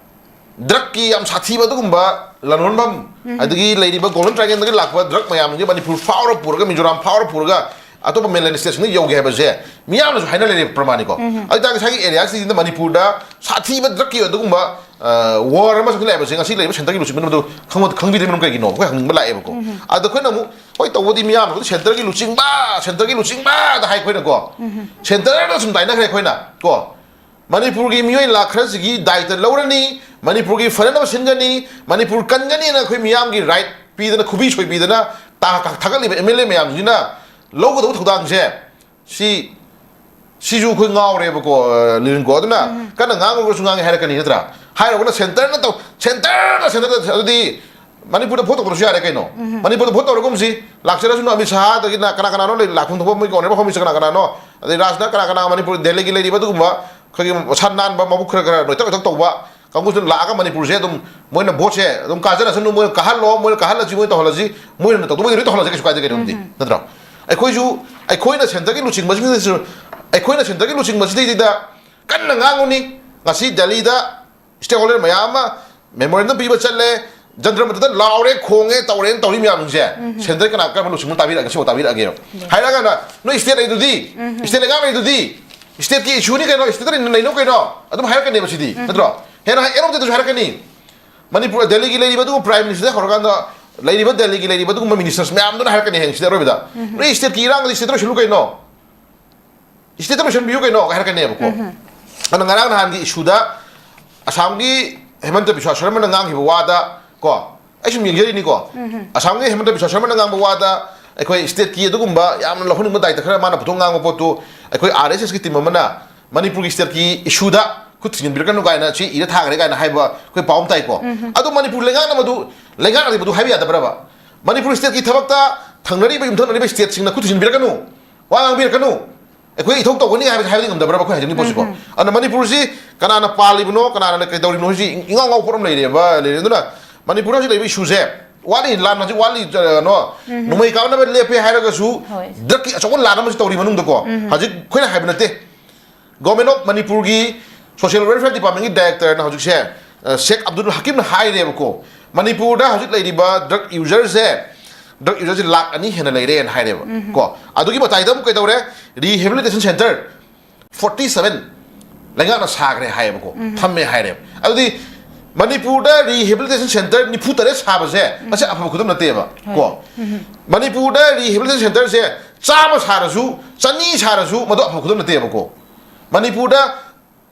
ꯗ꯭ꯔꯛꯀꯤ ꯌꯥꯝ ꯁꯥꯊꯤꯕ ꯑꯗꯨꯒꯨꯝꯕ ꯂꯂꯣꯟꯐꯝ, ꯑꯗꯒꯤ ꯂꯩꯔꯤꯕ ꯒꯣꯜꯗꯟ ꯇ꯭ꯔꯥꯏꯒꯦꯟꯗꯒꯤ ꯂꯥꯛꯄ ꯗ꯭ꯔꯛ ꯃꯌꯥꯝꯁꯦ ꯃꯅꯤꯄꯨꯔ ꯐꯥꯎꯔ ꯄꯨꯔꯒ, ꯃꯤꯖꯣꯔꯥꯝ ꯐꯥꯎꯔ ꯄꯨꯔꯒ ꯑꯇꯣꯞꯄ ꯃꯦꯟꯂꯦꯟ ꯁ꯭ꯇꯦꯠꯁꯤꯡꯗ ꯌꯧꯒꯦ ꯍꯥꯏꯕꯁꯦ ꯃꯤꯌꯥꯝꯅꯁꯨ ꯍꯥꯏꯅ ꯂꯩꯔꯦꯕ, ꯄ꯭ꯔꯃꯥꯅꯤꯀꯣ꯫ ꯑꯗꯨ ꯑꯣꯏꯇꯥꯔꯒꯗꯤ ꯉꯁꯥꯏꯒꯤ ꯑꯦꯔꯤꯌꯥꯁꯤꯡꯁꯤꯗ ꯃꯅꯤꯄꯨꯔꯗ ꯁꯥꯊꯤꯕ ꯗ꯭ꯔꯛꯀꯤ ꯑꯗꯨꯒꯨꯝꯕ ꯋꯥꯔ ꯑꯃ ꯆꯪꯁꯤꯜꯂꯛꯑꯦꯕꯁꯦ ꯉꯁꯤ ꯂꯩꯔꯤꯕ ꯁꯦꯟꯇꯔꯒꯤ ꯂꯨꯆꯤꯡꯕꯗꯨ ꯈꯪꯕ-, ꯈꯪꯕꯤꯗ꯭ꯔꯤꯕ ꯃꯔꯝ ꯀꯩꯒꯤꯅꯣ? ꯑꯩꯈꯣꯏ ꯍꯪꯅꯤꯡꯕ ꯂꯥꯛꯑꯦꯕꯀꯣ꯫ ꯑꯗ ꯑꯩꯈꯣꯏꯅ ꯑꯃꯨꯛ, ꯍꯣꯏ, ꯇꯧꯕꯗꯤ ꯃꯤꯌꯥꯝꯅ ꯁꯦꯟꯇꯔꯒꯤ ꯂꯨꯆꯤꯡꯕ, ꯁꯦꯟꯇꯔꯒꯤ ꯂꯨꯆꯤꯡꯕꯗ ꯍꯥꯏ ꯑꯩꯈꯣꯏꯅꯀꯣ꯫ ꯁꯦꯟꯇꯔꯗ ꯁꯨꯝ ꯇꯥꯏꯅꯈ꯭ꯔꯦ ꯑꯩꯈꯣꯏꯅ ꯀꯣ꯫ ꯃꯅꯤꯄꯨꯔꯒꯤ ꯃꯤꯑꯣꯏ ꯂꯥꯛ ꯈꯔꯁꯤꯒꯤ ꯗꯥꯏꯇ ꯂꯧꯔꯅꯤ, ꯃꯅꯤꯄꯨꯔꯒꯤ ꯐꯅꯅꯕ ꯁꯤꯟꯒꯅꯤ, ꯃꯅꯤꯄꯨꯔ ꯀꯟꯒꯅꯤꯅ ꯑꯩꯈꯣꯏ ꯃꯤꯌꯥꯝꯒꯤ ꯔꯥꯏꯠ ꯄꯤꯗꯅ, ꯈꯨꯕꯤ ꯁꯣꯏꯕꯤꯗꯅ ꯇꯥ-, ꯊꯥꯒꯠꯂꯤꯕ ꯑꯦꯝ ꯑꯦꯜ ꯑꯦ ꯃꯌꯥꯝꯁꯤꯅ ꯂꯧꯒꯗꯧꯕ ꯊꯧꯗꯥꯡꯁꯦ, ꯁꯤ, ꯁꯤꯁꯨ ꯑꯩꯈꯣꯏ ꯉꯥꯎꯔꯦꯕꯀꯣ, ꯑ, ꯂꯤꯔꯤꯟꯀꯣ꯫ ꯑꯗꯨꯅ ꯀꯟꯅ ꯉꯥꯡꯉꯨꯔꯒꯁꯨ ꯉꯥꯡꯉꯦ ꯍꯥꯏꯔꯛꯀꯅꯤ, ꯅꯠꯇ꯭ꯔꯥ? ꯍꯥꯏꯔꯒꯅ ꯁꯦꯟꯇꯔꯅ ꯇꯧ-, ꯁꯦꯟꯇꯔꯅ, ꯁꯦꯟꯇꯔꯗ, ꯑꯗꯨꯗꯤ ꯃꯅꯤꯄꯨꯔꯗ ꯚꯣꯠ ꯇꯧꯗ꯭ꯔꯁꯨ ꯌꯥꯔꯦ ꯀꯩꯅꯣ꯫ ꯃꯅꯤꯄꯨꯔꯗ ꯚꯣꯠ ꯇꯧꯔꯒꯨꯝꯁꯤ, ꯂꯥꯛꯆꯔꯁꯨ ꯑꯃꯤꯠ ꯁꯥꯍꯗꯒꯤꯅ ꯀꯅꯥ ꯀꯅꯥꯅꯣ ꯂꯩ, ꯂꯥꯛꯐꯝ ꯊꯣꯛꯄ ꯃꯣꯏꯒꯤ ꯑꯣꯅꯔꯦꯕꯜ ꯍꯣꯝ ꯃꯤꯅꯤꯁꯇꯔ ꯀꯅꯥ ꯀꯅꯥꯅꯣ, ꯑꯗꯩ ꯔꯥꯖꯅ ꯀꯅꯥ ꯀꯅꯥ ꯃꯅꯤꯄꯨꯔ ꯗꯦꯜꯂꯤꯒꯤ ꯂꯩꯔꯤꯕ ꯑꯗꯨꯒꯨꯝꯕ ꯑꯩꯈꯣꯏꯒꯤ ꯃꯁꯥ ꯅꯥꯟꯕ, ꯃꯕꯨꯛ ꯈꯔ ꯈꯔ ꯅꯣꯏꯇꯛ ꯅꯣꯏꯇꯛ ꯇꯧꯕ ꯀꯥꯡꯕꯨꯁꯤꯅ ꯂꯥꯛꯑꯒ ꯃꯅꯤꯄꯨꯔꯁꯦ ꯑꯗꯨꯝ ꯃꯣꯏꯅ ꯚꯣꯠꯁꯦ ꯑꯗꯨꯝ ꯀꯥꯖꯔꯁꯅꯨ, ꯃꯣꯏꯅ ꯀꯥꯍꯜꯂꯣ, ꯃꯣꯏꯅ ꯀꯥꯍꯜꯂꯁꯤ, ꯃꯣꯏꯅ ꯇꯧꯍꯜꯂꯁꯤ, ꯃꯣꯏꯅ ꯇꯧꯗꯧꯕꯗꯤ ꯂꯣꯏ ꯇꯧꯍꯜꯂꯁꯤ, ꯀꯩꯁꯨ ꯀꯥꯏꯗꯦ ꯀꯩꯅꯣꯝꯗꯤ, ꯅꯠꯇ꯭ꯔꯣ? ꯑꯩꯈꯣꯏꯁꯨ, ꯑꯩꯈꯣꯏꯅ ꯁꯦꯟꯇꯔꯒꯤ ꯂꯨꯆꯤꯡꯕꯁꯤꯡꯁꯤꯗꯁꯨ, ꯑꯩꯈꯣꯏꯅ ꯁꯦꯟꯇꯔꯒꯤ ꯂꯨꯆꯤꯡꯕꯁꯤꯗꯩꯗ ꯀꯟꯅ ꯉꯥꯡꯉꯨꯅꯤ꯫ ꯉꯁꯤ ꯗꯦꯜꯂꯤꯗ ꯁ꯭ꯇꯦꯛꯍꯣꯜꯗꯔ ꯃꯌꯥꯝ ꯑꯃ ꯃꯦꯃꯣꯔꯦꯟꯗꯝ ꯄꯤꯕ ꯆꯠꯂꯦ, ꯖꯟꯇ꯭ꯔ ꯃꯟꯇ꯭ꯔꯗ ꯂꯥꯎꯔꯦ, ꯈꯣꯡꯉꯦ, ꯇꯧꯔꯦꯅ ꯇꯧꯔꯤ ꯃꯌꯥꯝꯁꯦ, ꯁꯦꯟꯇꯔ ꯀꯅꯥ ꯀꯔꯝꯕ ꯂꯨꯆꯤꯡꯕ ꯇꯥꯕꯤꯔꯛꯑꯒꯦ? ꯁꯤꯐꯥꯎ ꯇꯥꯕꯤꯔꯛꯑꯒꯦꯕ꯫ ꯍꯥꯏꯔꯀꯥꯟꯗ ꯅꯣꯏ ꯁ꯭ꯇꯦꯠ ꯂꯩꯗꯨꯗꯤ, ꯁ꯭ꯇꯦꯠ ꯂꯩꯉꯥꯛ ꯂꯩꯗꯨꯗꯤ, ꯁ꯭ꯇꯦꯠꯀꯤ ꯏꯁꯨꯅꯤ ꯀꯩꯅꯣ, ꯁ꯭ꯇꯦꯠꯇ ꯂꯩꯅꯧ ꯀꯩꯅꯣ, ꯑꯗꯨꯝ ꯍꯥꯏꯔꯛꯀꯅꯦꯕ ꯁꯤꯗꯤ, ꯅꯠꯇ꯭ꯔꯣ? ꯍꯦꯟꯅ ꯍꯥꯏ-, ꯑꯦꯔꯣꯝꯗꯦꯗꯁꯨ ꯍꯥꯏꯔꯛꯀꯅꯤ꯫ ꯃꯅꯤꯄꯨꯔ, ꯗꯦꯜꯂꯤꯒꯤ ꯂꯩꯔꯤꯕ ꯑꯗꯨꯒꯨꯝꯕ ꯄ꯭ꯔꯥꯏꯝ ꯃꯤꯅꯤꯁꯇꯔ ꯍꯧꯔꯀꯥꯟꯗ ꯂꯩꯔꯤꯕ ꯗꯦꯜꯂꯤꯒꯤ ꯂꯩꯔꯤꯕ ꯑꯗꯨꯒꯨꯝꯕ ꯃꯤꯅꯤꯁꯇꯔꯁ ꯃꯌꯥꯝꯗꯨꯅ ꯍꯥꯏꯔꯛꯀꯅꯤ ꯍꯌꯦꯡ ꯁꯤꯗ ꯑꯔꯣꯏꯕꯗ, "ꯅꯣꯏ ꯁ꯭ꯇꯦꯠꯀꯤ ꯏꯔꯥꯡꯗꯤ ꯁ꯭ꯇꯦꯠꯇ ꯂꯣꯏꯁꯤꯜꯂꯨ ꯀꯩꯅꯣ, ꯁ꯭ꯇꯦꯠꯇ ꯂꯣꯏꯁꯤꯟꯕꯤꯌꯨ ꯀꯩꯅꯣ" ꯍꯥꯏꯔꯛꯀꯅꯦꯕꯀꯣ꯫ ꯑꯗꯨꯅ ꯉꯔꯥꯡ ꯅꯍꯥꯟꯒꯤ ꯏꯁꯨꯗ ꯑꯁꯥꯝꯒꯤ ꯍꯦꯃꯟꯇ ꯕꯤꯁ꯭ꯋꯥ ꯁꯔꯃꯅ ꯉꯥꯡꯈꯤꯕ ꯋꯥꯗ ꯀꯣ, ꯑꯩ ꯁꯨꯝ ꯌꯦꯡꯖꯔꯤꯅꯤꯀꯣ, ꯑꯁꯥꯝꯒꯤ ꯍꯦꯃꯟꯇ ꯕꯤꯁ꯭ꯋꯥ ꯁꯔꯃꯅ ꯉꯥꯡꯕ ꯋꯥꯗ ꯑꯩꯈꯣꯏ ꯁ꯭ꯇꯦꯠꯀꯤ ꯑꯗꯨꯒꯨꯝꯕ ꯌꯥꯝꯅ ꯂꯧꯍꯟꯅꯤꯡꯕ ꯗꯥꯏꯇ ꯈꯔ ꯃꯥꯅ ꯄꯨꯊꯣꯛ ꯉꯥꯡꯕ ꯄꯣꯠꯇꯨ ꯑꯩꯈꯣꯏ ꯑꯥꯔ ꯑꯦꯁ ꯑꯦꯁꯀꯤ ꯇꯤꯝ ꯑꯃꯅ ꯃꯅꯤꯄꯨꯔꯒꯤ ꯁ꯭ꯇꯦꯠꯀꯤ ꯏꯁꯨꯗ ꯈꯨꯠ ꯊꯤꯟꯖꯤꯟꯕꯤꯔꯛꯀꯅꯨ ꯀꯥꯏꯅ ꯁꯤ ꯏꯔ ꯊꯥꯈ꯭ꯔꯦ ꯀꯥꯏꯅ ꯍꯥꯏꯕ ꯑꯩꯈꯣꯏ ꯄꯥꯎ ꯑꯃ ꯇꯥꯏꯀꯣ꯫ ꯑꯗꯣ ꯃꯅꯤꯄꯨꯔ ꯂꯩꯉꯥꯛꯅ ꯃꯗꯨ, ꯂꯩꯉꯥꯛꯅꯗꯤ ꯃꯗꯨ ꯍꯥꯏꯕ ꯌꯥꯗꯕ꯭ꯔꯕ? ꯃꯅꯤꯄꯨꯔ ꯁ꯭ꯇꯦꯠꯀꯤ ꯊꯕꯛꯇ ꯊꯪꯅꯔꯤꯕ, ꯌꯨꯝꯊꯪꯅꯔꯤꯕ ꯁ꯭ꯇꯦꯠꯁꯤꯡꯅ ꯈꯨꯠ ꯊꯤꯟꯖꯤꯟꯕꯤꯔꯛꯀꯅꯨ, ꯋꯥ ꯉꯥꯡꯕꯤꯔꯛꯀꯅꯨ, ꯑꯩꯈꯣꯏ ꯏꯊꯧ ꯇꯧꯒꯅꯤ ꯍꯥꯏꯕꯁꯤ ꯍꯥꯏꯕꯗꯤ ꯉꯝꯗꯕ꯭ꯔꯕ ꯑꯩꯈꯣꯏ ꯍꯥꯏꯖꯅꯤꯡꯉꯤ ꯄꯣꯠꯁꯤꯀꯣ? ꯑꯗꯨꯅ ꯃꯅꯤꯄꯨꯔꯁꯤ ꯀꯅꯥꯅ ꯄꯥꯜꯂꯤꯕꯅꯣ, ꯀꯅꯥꯅ ꯀꯩꯗꯧꯔꯤꯕꯅꯣ ꯍꯥꯏꯁꯤ ꯏꯉꯥꯎ ꯉꯥꯎꯕ ꯄꯣꯠ ꯑꯃ ꯂꯩꯔꯦꯕ, ꯂꯩꯔꯦ꯫ ꯑꯗꯨꯅ ꯃꯅꯤꯄꯨꯔ ꯍꯧꯖꯤꯛ ꯂꯩꯔꯤꯕ ꯏꯁꯨꯁꯦ ꯋꯥꯠꯂꯤ, ꯂꯥꯟ ꯍꯧꯖꯤꯛ ꯋꯥꯠꯂꯤ, ꯀꯩꯅꯣ, ꯅꯣꯡꯃꯩ ꯀꯥꯞꯅꯕ ꯂꯦꯞꯄꯦ ꯍꯥꯏꯔꯒꯁꯨ ꯍꯣꯏ꯫ ꯗ꯭ꯔꯛꯀꯤ ꯑꯆꯧꯕ ꯂꯥꯟ ꯑꯃꯁꯨ ꯇꯧꯔꯤ ꯃꯅꯨꯡꯗꯀꯣ꯫ ꯍꯧꯖꯤꯛ ꯑꯩꯈꯣꯏꯅ ꯍꯥꯏꯕ ꯅꯠꯇꯦ, Government of ꯃꯅꯤꯄꯨꯔꯒꯤ Social Welfare Departmentꯀꯤ Directorꯅ ꯍꯧꯖꯤꯛꯁꯦ, ꯑ, ꯁꯦꯈ ꯑꯕꯗꯨꯜ ꯍꯀꯤꯝꯅ ꯍꯥꯏꯔꯦꯕꯀꯣ, ꯃꯅꯤꯄꯨꯔꯗ ꯍꯧꯖꯤꯛ ꯂꯩꯔꯤꯕ drug userꯁꯦ, drug userꯁꯦ ꯂꯥꯛ ꯑꯅꯤ ꯍꯦꯟꯅ ꯂꯩꯔꯦꯅ ꯍꯥꯏꯔꯦꯕ꯫ ꯀꯣ, ꯑꯗꯨꯒꯤ ꯃꯇꯥꯏꯗ ꯑꯃꯨꯛ ꯀꯩꯗꯧꯔꯦ? Rehabilitation center forty seven ꯂꯩꯉꯥꯛꯅ ꯁꯥꯈ꯭ꯔꯦ ꯍꯥꯏꯌꯦꯕꯀꯣ, ꯊꯝꯃꯦ ꯍꯥꯏꯔꯦꯕ꯫ ꯑꯗꯨꯗꯤ ꯃꯅꯤꯄꯨꯔꯗ rehabilitation center ꯅꯤꯐꯨ ꯇꯔꯦꯠ ꯁꯥꯕꯁꯦ ꯃꯁꯤ ꯑꯐꯕ ꯈꯨꯗꯝ ꯅꯠꯇꯦꯕ꯫ ꯀꯣ, ꯃꯅꯤꯄꯨꯔꯗ rehabilitation centerꯁꯦ ꯆꯥꯝꯃ ꯁꯥꯔꯁꯨ, ꯆꯅꯤ ꯁꯥꯔꯁꯨ, ꯃꯗꯨ ꯑꯐꯕ ꯈꯨꯗꯝ ꯅꯠꯇꯦꯕꯀꯣ꯫ ꯃꯅꯤꯄꯨꯔꯗ,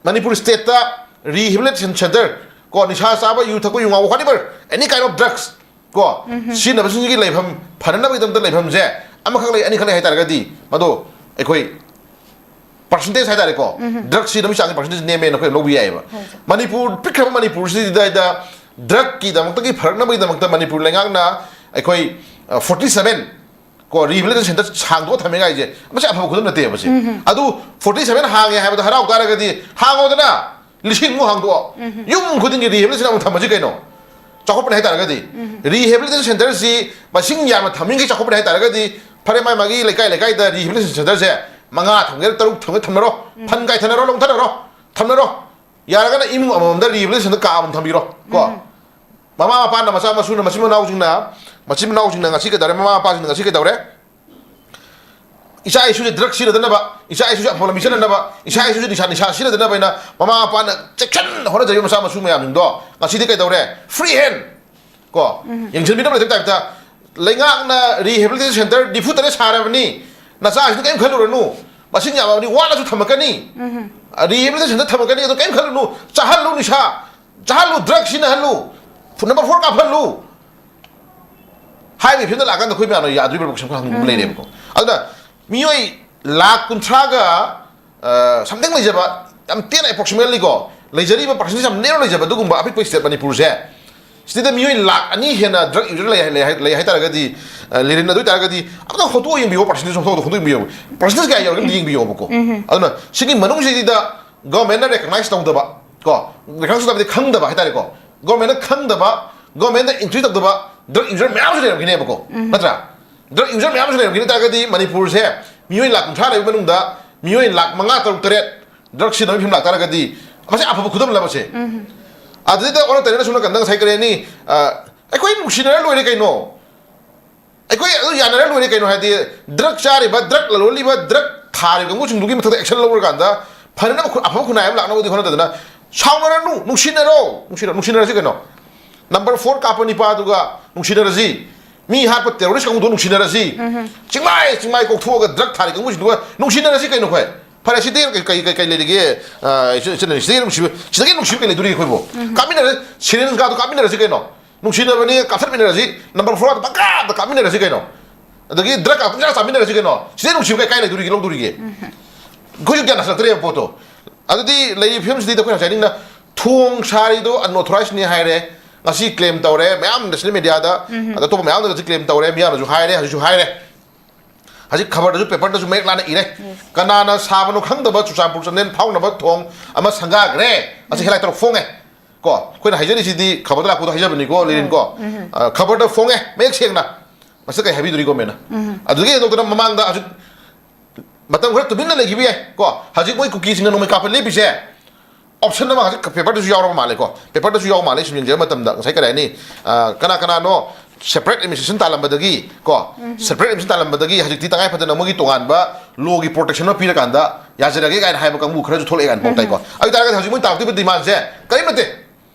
ꯃꯅꯤꯄꯨꯔ stateꯇ rehabilitation center, ꯀꯣ, ꯅꯤꯁꯥ ꯆꯥꯕ, ꯌꯨ ꯊꯛꯄ, ꯌꯨ ꯉꯥꯎꯕ, whatever, any kind of drugs, ꯀꯣ, ꯁꯤꯖꯤꯟꯅꯕꯁꯤꯡꯒꯤ ꯂꯩꯐꯝ ꯐꯅꯅꯕꯒꯤꯗꯃꯛꯇ ꯂꯩꯐꯝꯁꯦ ꯑꯃꯈꯛ ꯂꯩ, ꯑꯅꯤꯈꯛ ꯂꯩ ꯍꯥꯏꯇꯥꯔꯒꯗꯤ, ꯃꯗꯨ ꯑꯩꯈꯣꯏ percentage ꯍꯥꯏꯇꯥꯔꯦꯀꯣ, drug ꯁꯤꯖꯤꯟꯅꯕꯒꯤ ꯆꯥꯡꯁꯦ percentage ꯅꯦꯝꯃꯦꯅ ꯑꯩꯈꯣꯏ ꯂꯧꯕ ꯌꯥꯏꯑꯕ꯫ ꯃꯅꯤꯄꯨꯔ ꯄꯤꯛꯈ꯭ꯔꯕ ꯃꯅꯤꯄꯨꯔꯁꯤꯗ drugꯀꯤꯗꯃꯛꯇꯒꯤ ꯐꯔꯛꯅꯕꯒꯤꯗꯃꯛꯇ ꯃꯅꯤꯄꯨꯔ ꯂꯩꯉꯥꯛꯅ ꯑꯩꯈꯣꯏ, ꯑ, forty seven, ꯀꯣ, rehabilitation center ꯁꯥꯡꯗꯣꯛꯑ ꯊꯝꯃꯦ ꯍꯥꯏꯁꯦ, ꯃꯁꯤ ꯑꯐꯕ ꯈꯨꯗꯝ ꯅꯠꯇꯦꯕ ꯃꯁꯤ꯫ ꯑꯗꯨ forty seven ꯍꯥꯡꯉꯦ ꯍꯥꯏꯕꯗ ꯍꯔꯥꯎ ꯇꯥꯔꯒꯗꯤ ꯍꯥꯡꯉꯣꯗꯅ, ꯂꯤꯁꯤꯡꯃꯨꯛ ꯍꯥꯡꯗꯣꯛꯑꯣ꯫ ꯌꯨꯝ ꯈꯨꯗꯤꯡꯒꯤ rehabilitation ꯑꯃꯨꯛ ꯊꯝꯃꯁꯤ ꯀꯩꯅꯣ? ꯆꯥꯎꯈꯠꯄꯅꯦ ꯍꯥꯏꯇꯥꯔꯒꯗꯤ, rehabilitation centerꯁꯤ ꯃꯁꯤꯡ ꯌꯥꯝꯅ ꯊꯝꯃꯤꯈꯩ ꯆꯥꯎꯈꯠꯄꯅꯦ ꯍꯥꯏꯇꯥꯔꯒꯗꯤ, ꯐꯔꯦ, ꯃꯥꯏ ꯃꯥꯒꯤ ꯂꯩꯀꯥꯏ ꯂꯩꯀꯥꯏꯗ rehabilitation centerꯁꯦ ꯃꯉꯥ ꯊꯝꯒꯦꯔꯥ, ꯇꯔꯨꯛ ꯊꯝꯒꯦꯔꯥ, ꯊꯝꯅꯔꯣ꯫ ꯐꯟ ꯀꯥꯏꯊꯅꯔꯣ, ꯂꯧꯊꯅꯔꯣ, ꯊꯝꯅꯔꯣ꯫ ꯌꯥꯔꯒꯅ ꯏꯃꯨꯡ ꯑꯃꯃꯝꯗ rehabilitation center ꯀꯥ ꯑꯃꯃꯝ ꯊꯝꯕꯤꯔꯣ꯫ ꯀꯣ, ꯃꯃꯥ ꯃꯄꯥꯅ, ꯃꯆꯥ ꯃꯁꯨꯅ, ꯃꯆꯤꯟ ꯃꯅꯥꯎꯁꯤꯡꯅ, ꯃꯆꯤꯟ ꯃꯅꯥꯎꯁꯤꯡꯅ ꯉꯁꯤ ꯀꯩꯗꯧꯔꯦ? ꯃꯃꯥ ꯃꯄꯥꯁꯤꯡꯅ ꯉꯁꯤ ꯀꯩꯗꯧꯔꯦ? ꯏꯆꯥ ꯏꯁꯨꯁꯦ drug ꯁꯤꯖꯤꯟꯅꯗꯅꯕ, ꯏꯆꯥ ꯏꯁꯨꯁꯦ ꯑꯐꯕ ꯂꯝꯕꯤ ꯆꯠꯅꯅꯕ, ꯏꯆꯥ ꯏꯁꯨꯁꯦ ꯅꯤꯁꯥ, ꯅꯤꯁꯥ ꯁꯤꯖꯤꯟꯅꯗꯅꯕ ꯍꯥꯏꯅ ꯃꯃꯥ ꯃꯄꯥꯅ ꯆꯦꯛꯁꯤꯟꯅ ꯍꯣꯠꯅꯖꯔꯤꯕ ꯃꯆꯥ ꯃꯁꯨ ꯃꯌꯥꯝꯁꯤꯡꯗꯣ ꯉꯁꯤꯗꯤ ꯀꯩꯗꯧꯔꯦ? Free hand, ꯀꯣ, ꯌꯦꯡꯁꯤꯟꯕꯤꯅꯕ ꯂꯩꯇꯕ typeꯇ ꯂꯩꯉꯥꯛꯅ rehabilitation center ꯅꯤꯐꯨ ꯇꯔꯦꯠ ꯁꯥꯔꯕꯅꯤ, ꯅꯆꯥꯁꯤꯡꯗ ꯀꯔꯤꯝ ꯈꯜꯂꯨꯔꯅꯨ, ꯃꯁꯤꯡ ꯌꯥꯝꯃꯕꯅꯤ, ꯋꯥꯠꯂꯁꯨ ꯊꯝꯃꯛꯀꯅꯤ, rehabilitation center ꯊꯝꯃꯛꯀꯅꯤ, ꯑꯗꯨ ꯀꯔꯤꯝ ꯈꯜꯂꯨꯅꯨ, ꯆꯥꯍꯜꯂꯨ ꯅꯤꯁꯥ, ꯆꯥꯍꯜꯂꯨ, drug ꯁꯤꯖꯤꯟꯅꯍꯜꯂꯨ, number four ꯀꯥꯞꯍꯜꯂꯨ ꯍꯥꯏꯕꯒꯤ ꯐꯤꯕꯝꯗ ꯂꯥꯛꯑꯀꯥꯟꯗ ꯑꯩꯈꯣꯏ ꯃꯌꯥꯝꯅ ꯌꯥꯗꯣꯔꯤꯕ꯭ꯔꯥ ꯀꯣꯏꯁꯟ ꯈꯪꯅꯤꯡꯕ ꯂꯩꯔꯦꯕꯀꯣ꯫ ꯑꯗꯨꯅ ꯃꯤꯑꯣꯏ ꯂꯥꯛ ꯀꯨꯟꯊ꯭ꯔꯥꯒ, ꯑ, something ꯂꯩꯖꯕ, ꯌꯥꯝ ꯇꯦꯟꯅ approximatelyꯀꯣ, ꯂꯩꯖꯔꯤꯕ percentage ꯌꯥꯝ narrow ꯂꯩꯖꯕ ꯑꯗꯨꯒꯨꯝꯕ ꯑꯄꯤꯛꯄ state ꯃꯅꯤꯄꯨꯔꯁꯦ, ꯁꯤꯗ ꯃꯤꯑꯣꯏ ꯂꯥꯛ ꯑꯅꯤ ꯍꯦꯟꯅ drug user ꯂꯩ, ꯂꯩ, ꯂꯩ ꯍꯥꯏ ꯇꯥꯔꯒꯗꯤ, ꯑ, ꯂꯤꯔꯤꯟ, ꯑꯗꯨ ꯑꯣꯏ ꯇꯥꯔꯒꯗꯤ ꯑꯝꯇ ꯍꯣꯠꯇꯣꯛꯑ ꯌꯦꯡꯕꯤꯌꯣ, percentage ꯍꯣꯠꯇꯣꯛꯑ ꯍꯣꯠꯇꯣꯛ ꯌꯦꯡꯕꯤꯌꯣ, percentage ꯀꯌꯥ ꯌꯧꯔꯒꯦ ꯑꯝꯇ ꯌꯦꯡꯕꯤꯌꯣꯕꯀꯣ꯫ ꯑꯗꯨꯅ ꯁꯤꯒꯤ ꯃꯅꯨꯡꯁꯤꯗ governmentꯅ recognize ꯇꯧꯗꯕ, ꯀꯣ, recognize ꯇꯧꯗꯕꯗꯤ ꯈꯪꯗꯕ ꯍꯥꯏꯇꯥꯔꯦꯀꯣ, governmentꯅ ꯈꯪꯗꯕ, governmentꯅ entry ꯇꯧꯗꯕ drug user ꯃꯌꯥꯝꯁꯨ ꯂꯩꯔꯝꯈꯤꯅꯦꯕꯀꯣ, ꯅꯠꯇ꯭ꯔꯥ? Drug user ꯃꯌꯥꯝꯁꯨ ꯂꯩꯔꯝꯈꯤꯅꯤ ꯇꯥꯔꯒꯗꯤ ꯃꯅꯤꯄꯨꯔꯁꯦ ꯃꯤꯑꯣꯏ ꯂꯥꯛ ꯀꯨꯟꯊ꯭ꯔꯥ ꯂꯩꯕ ꯃꯅꯨꯡꯗ ꯃꯤꯑꯣꯏ ꯂꯥꯛ ꯃꯉꯥ, ꯇꯔꯨꯛ, ꯇꯔꯦꯠ ꯗ꯭ꯔꯒ ꯁꯤꯖꯤꯟꯅꯕꯒꯤ ꯐꯤꯕꯝ ꯂꯥꯛꯇꯥꯔꯒꯗꯤ, ꯃꯁꯤ ꯑꯐꯕ ꯈꯨꯗꯝ ꯑꯃ ꯁꯦ꯫ ꯑꯗꯨꯗꯩꯗ ꯑꯣꯟꯅ ꯇꯩꯅꯅ ꯁꯣꯝ ꯅꯥꯀꯟꯗ ꯉꯁꯥꯏ ꯀꯔꯤ ꯍꯥꯏꯅꯤ, ꯑ, ꯑꯩꯈꯣꯏ ꯅꯨꯡꯁꯤꯅꯔ ꯂꯣꯏꯔꯦ ꯀꯩꯅꯣ, ꯑꯩꯈꯣꯏ ꯑꯗꯨ ꯌꯥꯅꯔ ꯂꯣꯏꯔꯦ ꯀꯩꯅꯣ, ꯍꯥꯏꯗꯤ ꯗ꯭ꯔꯒ ꯆꯥꯔꯤꯕ, ꯗ꯭ꯔꯒ ꯂꯂꯣꯜꯂꯤꯕ, ꯗ꯭ꯔꯒ ꯊꯥꯔꯤꯕ ꯀꯥꯡꯕꯨꯁꯤꯡꯗꯨꯒꯤ ꯃꯊꯛꯇ action ꯂꯧꯔꯀꯥꯟꯗ ꯐꯅꯅꯕ ꯈꯨ-, ꯑꯐꯕ ꯈꯨꯟꯅꯥꯏ ꯑꯃ ꯂꯥꯛꯅꯕꯗꯤ ꯍꯣꯠꯅꯗꯗꯅ, ꯁꯥꯎꯅꯔꯅꯨ, ꯅꯨꯡꯁꯤꯅꯔꯣ, ꯅꯨꯡꯁꯤꯅ-, ꯅꯨꯡꯁꯤꯅꯔꯁꯤ ꯀꯩꯅꯣ꯫ Number four ꯀꯥꯞꯄ ꯅꯤꯄꯥꯗꯨꯒ ꯅꯨꯡꯁꯤꯅꯔꯁꯤ, ꯃꯤ ꯍꯥꯠꯄ terrorist ꯀꯥꯡꯕꯨꯗꯨꯒ ꯅꯨꯡꯁꯤꯅꯔꯁꯤ, ꯆꯤꯡꯃꯥꯏ ꯆꯤꯡꯃꯥꯏ ꯀꯣꯛꯊꯣꯛꯑꯒ ꯗ꯭ꯔꯒ ꯊꯥꯔꯤ ꯀꯥꯡꯕꯨꯁꯤꯡꯗꯨꯒ ꯅꯨꯡꯁꯤꯅꯔꯁꯤ ꯀꯩꯅꯣ ꯑꯩꯈꯣꯏ꯫ ꯐꯔꯦ, ꯁꯤꯗꯤ ꯀꯩ, ꯀꯩ, ꯀꯩ, ꯀꯩ ꯂꯩꯔꯤꯒꯦ? ꯑ, ꯏꯆꯤꯟ-, ꯏꯆꯤꯟ-, ꯁꯤꯗꯒꯤ ꯅꯨꯡꯁꯤꯕ, ꯁꯤꯗꯒꯤ ꯅꯨꯡꯁꯤꯕ ꯀꯩ ꯂꯩꯗꯣꯔꯤꯒꯦ ꯑꯩꯈꯣꯏꯕꯨ? ꯀꯥꯞꯃꯤꯟꯅꯔ-, syringe ꯒꯥꯗꯣ ꯀꯥꯞꯃꯤꯟꯅꯔꯁꯤ ꯀꯩꯅꯣ꯫ ꯅꯨꯡꯁꯤꯅꯕꯅꯤ, ꯀꯥꯞꯊꯠꯃꯤꯟꯅꯔꯁꯤ꯫ Number four ꯗ ꯄꯪꯀꯥꯞꯇ ꯀꯥꯞꯃꯤꯟꯅꯔꯁꯤ ꯀꯩꯅꯣ꯫ ꯑꯗꯒꯤ ꯗ꯭ꯔꯒ ꯄꯪꯆꯥ ꯆꯥꯃꯤꯟꯅꯔꯁꯤ ꯀꯩꯅꯣ꯫ ꯁꯤꯗꯩ ꯅꯨꯡꯁꯤꯕ ꯀꯩ, ꯀꯥꯏ ꯂꯩꯗꯣꯔꯤꯒꯦ, ꯂꯧꯗꯣꯔꯤꯒꯦ? ꯑꯩꯈꯣꯏꯁꯨ ꯒ꯭ꯌꯥꯟ ꯇꯥꯁꯤꯜꯂꯛꯇ꯭ꯔꯦꯕ ꯄꯣꯠꯇꯣ꯫ ꯑꯗꯨꯗꯤ ꯂꯩꯔꯤꯕ ꯐꯤꯕꯝꯁꯤꯗꯤ ꯑꯩꯈꯣꯏꯅ ꯉꯁꯥꯏ ꯅꯤꯡꯅ ꯊꯣꯡ ꯁꯥꯔꯤꯗꯣ unauthorized ꯅꯤ ꯍꯥꯏꯔꯦ, ꯉꯁꯤ claim ꯇꯧꯔꯦ ꯃꯌꯥꯝ national media ꯗ, ꯑꯗ ꯑꯇꯣꯞꯄ ꯃꯌꯥꯝꯅꯁꯨ claim ꯇꯧꯔꯦ, ꯃꯤꯌꯥꯝꯅꯁꯨ ꯍꯥꯏꯔꯦ, ꯍꯧꯖꯤꯛꯁꯨ ꯍꯥꯏꯔꯦ꯫ ꯍꯧꯖꯤꯛ ꯈꯕꯔꯗꯁꯨ, ꯄꯦꯄꯔꯗꯁꯨ ꯃꯌꯦꯛ ꯂꯥꯟꯅ ꯏꯔꯦ꯫ ꯀꯅꯥꯅ ꯁꯥꯕꯅꯣ ꯈꯪꯗꯕ ꯆꯨꯔꯆꯥꯟꯄꯨꯔ ꯆꯥꯟꯗꯦꯜ ꯐꯥꯎꯅꯕ ꯊꯣꯡ ꯑꯃ ꯁꯪꯒꯥꯈ꯭ꯔꯦ꯫ ꯃꯁꯤ ꯍꯦꯗꯂꯥꯏꯟ ꯇꯧꯔ ꯐꯣꯡꯉꯦ꯫ ꯀꯣ, ꯑꯩꯈꯣꯏꯅ ꯍꯥꯏꯖꯔꯤꯁꯤꯗꯤ ꯈꯕꯔꯗ ꯂꯥꯛꯄꯗꯣ ꯍꯥꯏꯖꯕꯅꯤꯀꯣ, ꯂꯤꯔꯤꯟ ꯀꯣ꯫ ꯑ, ꯈꯕꯔꯗ ꯐꯣꯡꯉꯦ ꯃꯌꯦꯛ ꯁꯦꯡꯅ꯫ ꯃꯁꯤꯗ ꯀꯩ ꯍꯥꯏꯕꯤꯗꯣꯔꯤ ꯒꯣꯔꯃꯦꯟꯅ? ꯑꯗꯨꯗꯒꯤ ꯍꯦꯟꯗꯣꯛꯇꯅ ꯃꯃꯥꯡꯗ ꯍꯧꯖꯤꯛ ꯃꯇꯝ ꯈꯔ ꯇꯨꯃꯤꯟꯅ ꯂꯩꯈꯤꯕ ꯌꯥꯏ ꯀꯣ꯫ ꯍꯧꯖꯤꯛ ꯃꯣꯏ ꯀꯨꯀꯤꯁꯤꯡꯅ ꯅꯣꯡꯃꯩ ꯀꯥꯞꯄ ꯂꯦꯞꯄꯤꯁꯦ, option ꯑꯃ ꯍꯧꯖꯤꯛ ꯄꯦꯄꯔꯗꯁꯨ ꯌꯥꯎꯔꯕ ꯃꯥꯜꯂꯦꯀꯣ꯫ ꯄꯦꯄꯔꯗꯁꯨ ꯌꯥꯎꯕ ꯃꯥꯜꯂꯦ, ꯁꯨꯝ ꯌꯦꯡꯖꯕ ꯃꯇꯝꯗ ꯉꯁꯥꯏ ꯀꯔꯤ ꯍꯥꯏꯅꯤ, ꯑ, ꯀꯅꯥ ꯀꯅꯥꯅꯣ separate administration ꯇꯥꯜꯂꯝꯕꯗꯒꯤ ꯀꯣ, separate administration ꯇꯥꯜꯂꯝꯕꯗꯒꯤ ꯍꯧꯖꯤꯛꯇꯤ ꯇꯉꯥꯏ ꯐꯗꯅ ꯃꯣꯏꯒꯤ ꯇꯣꯉꯥꯟꯕ law ꯒꯤ protection ꯑꯃ ꯄꯤꯔꯀꯥꯟꯗ ꯌꯥꯖꯔꯒꯦ ꯀꯥꯏꯅ ꯍꯥꯏꯕ ꯀꯥꯡꯕꯨ ꯈꯔꯁꯨ ꯊꯣꯛꯂꯛꯑꯦ ꯀꯥꯏꯅ ꯄꯥꯎ ꯇꯥꯏꯀꯣ꯫ ꯑꯗꯨ ꯑꯣꯏꯇꯥꯔꯒꯗꯤ ꯍꯧꯖꯤꯛ ꯃꯣꯏ ꯇꯥꯔꯛꯇꯣꯏꯕ demand ꯁꯦ ꯀꯔꯤꯝ ꯅꯠꯇꯦ,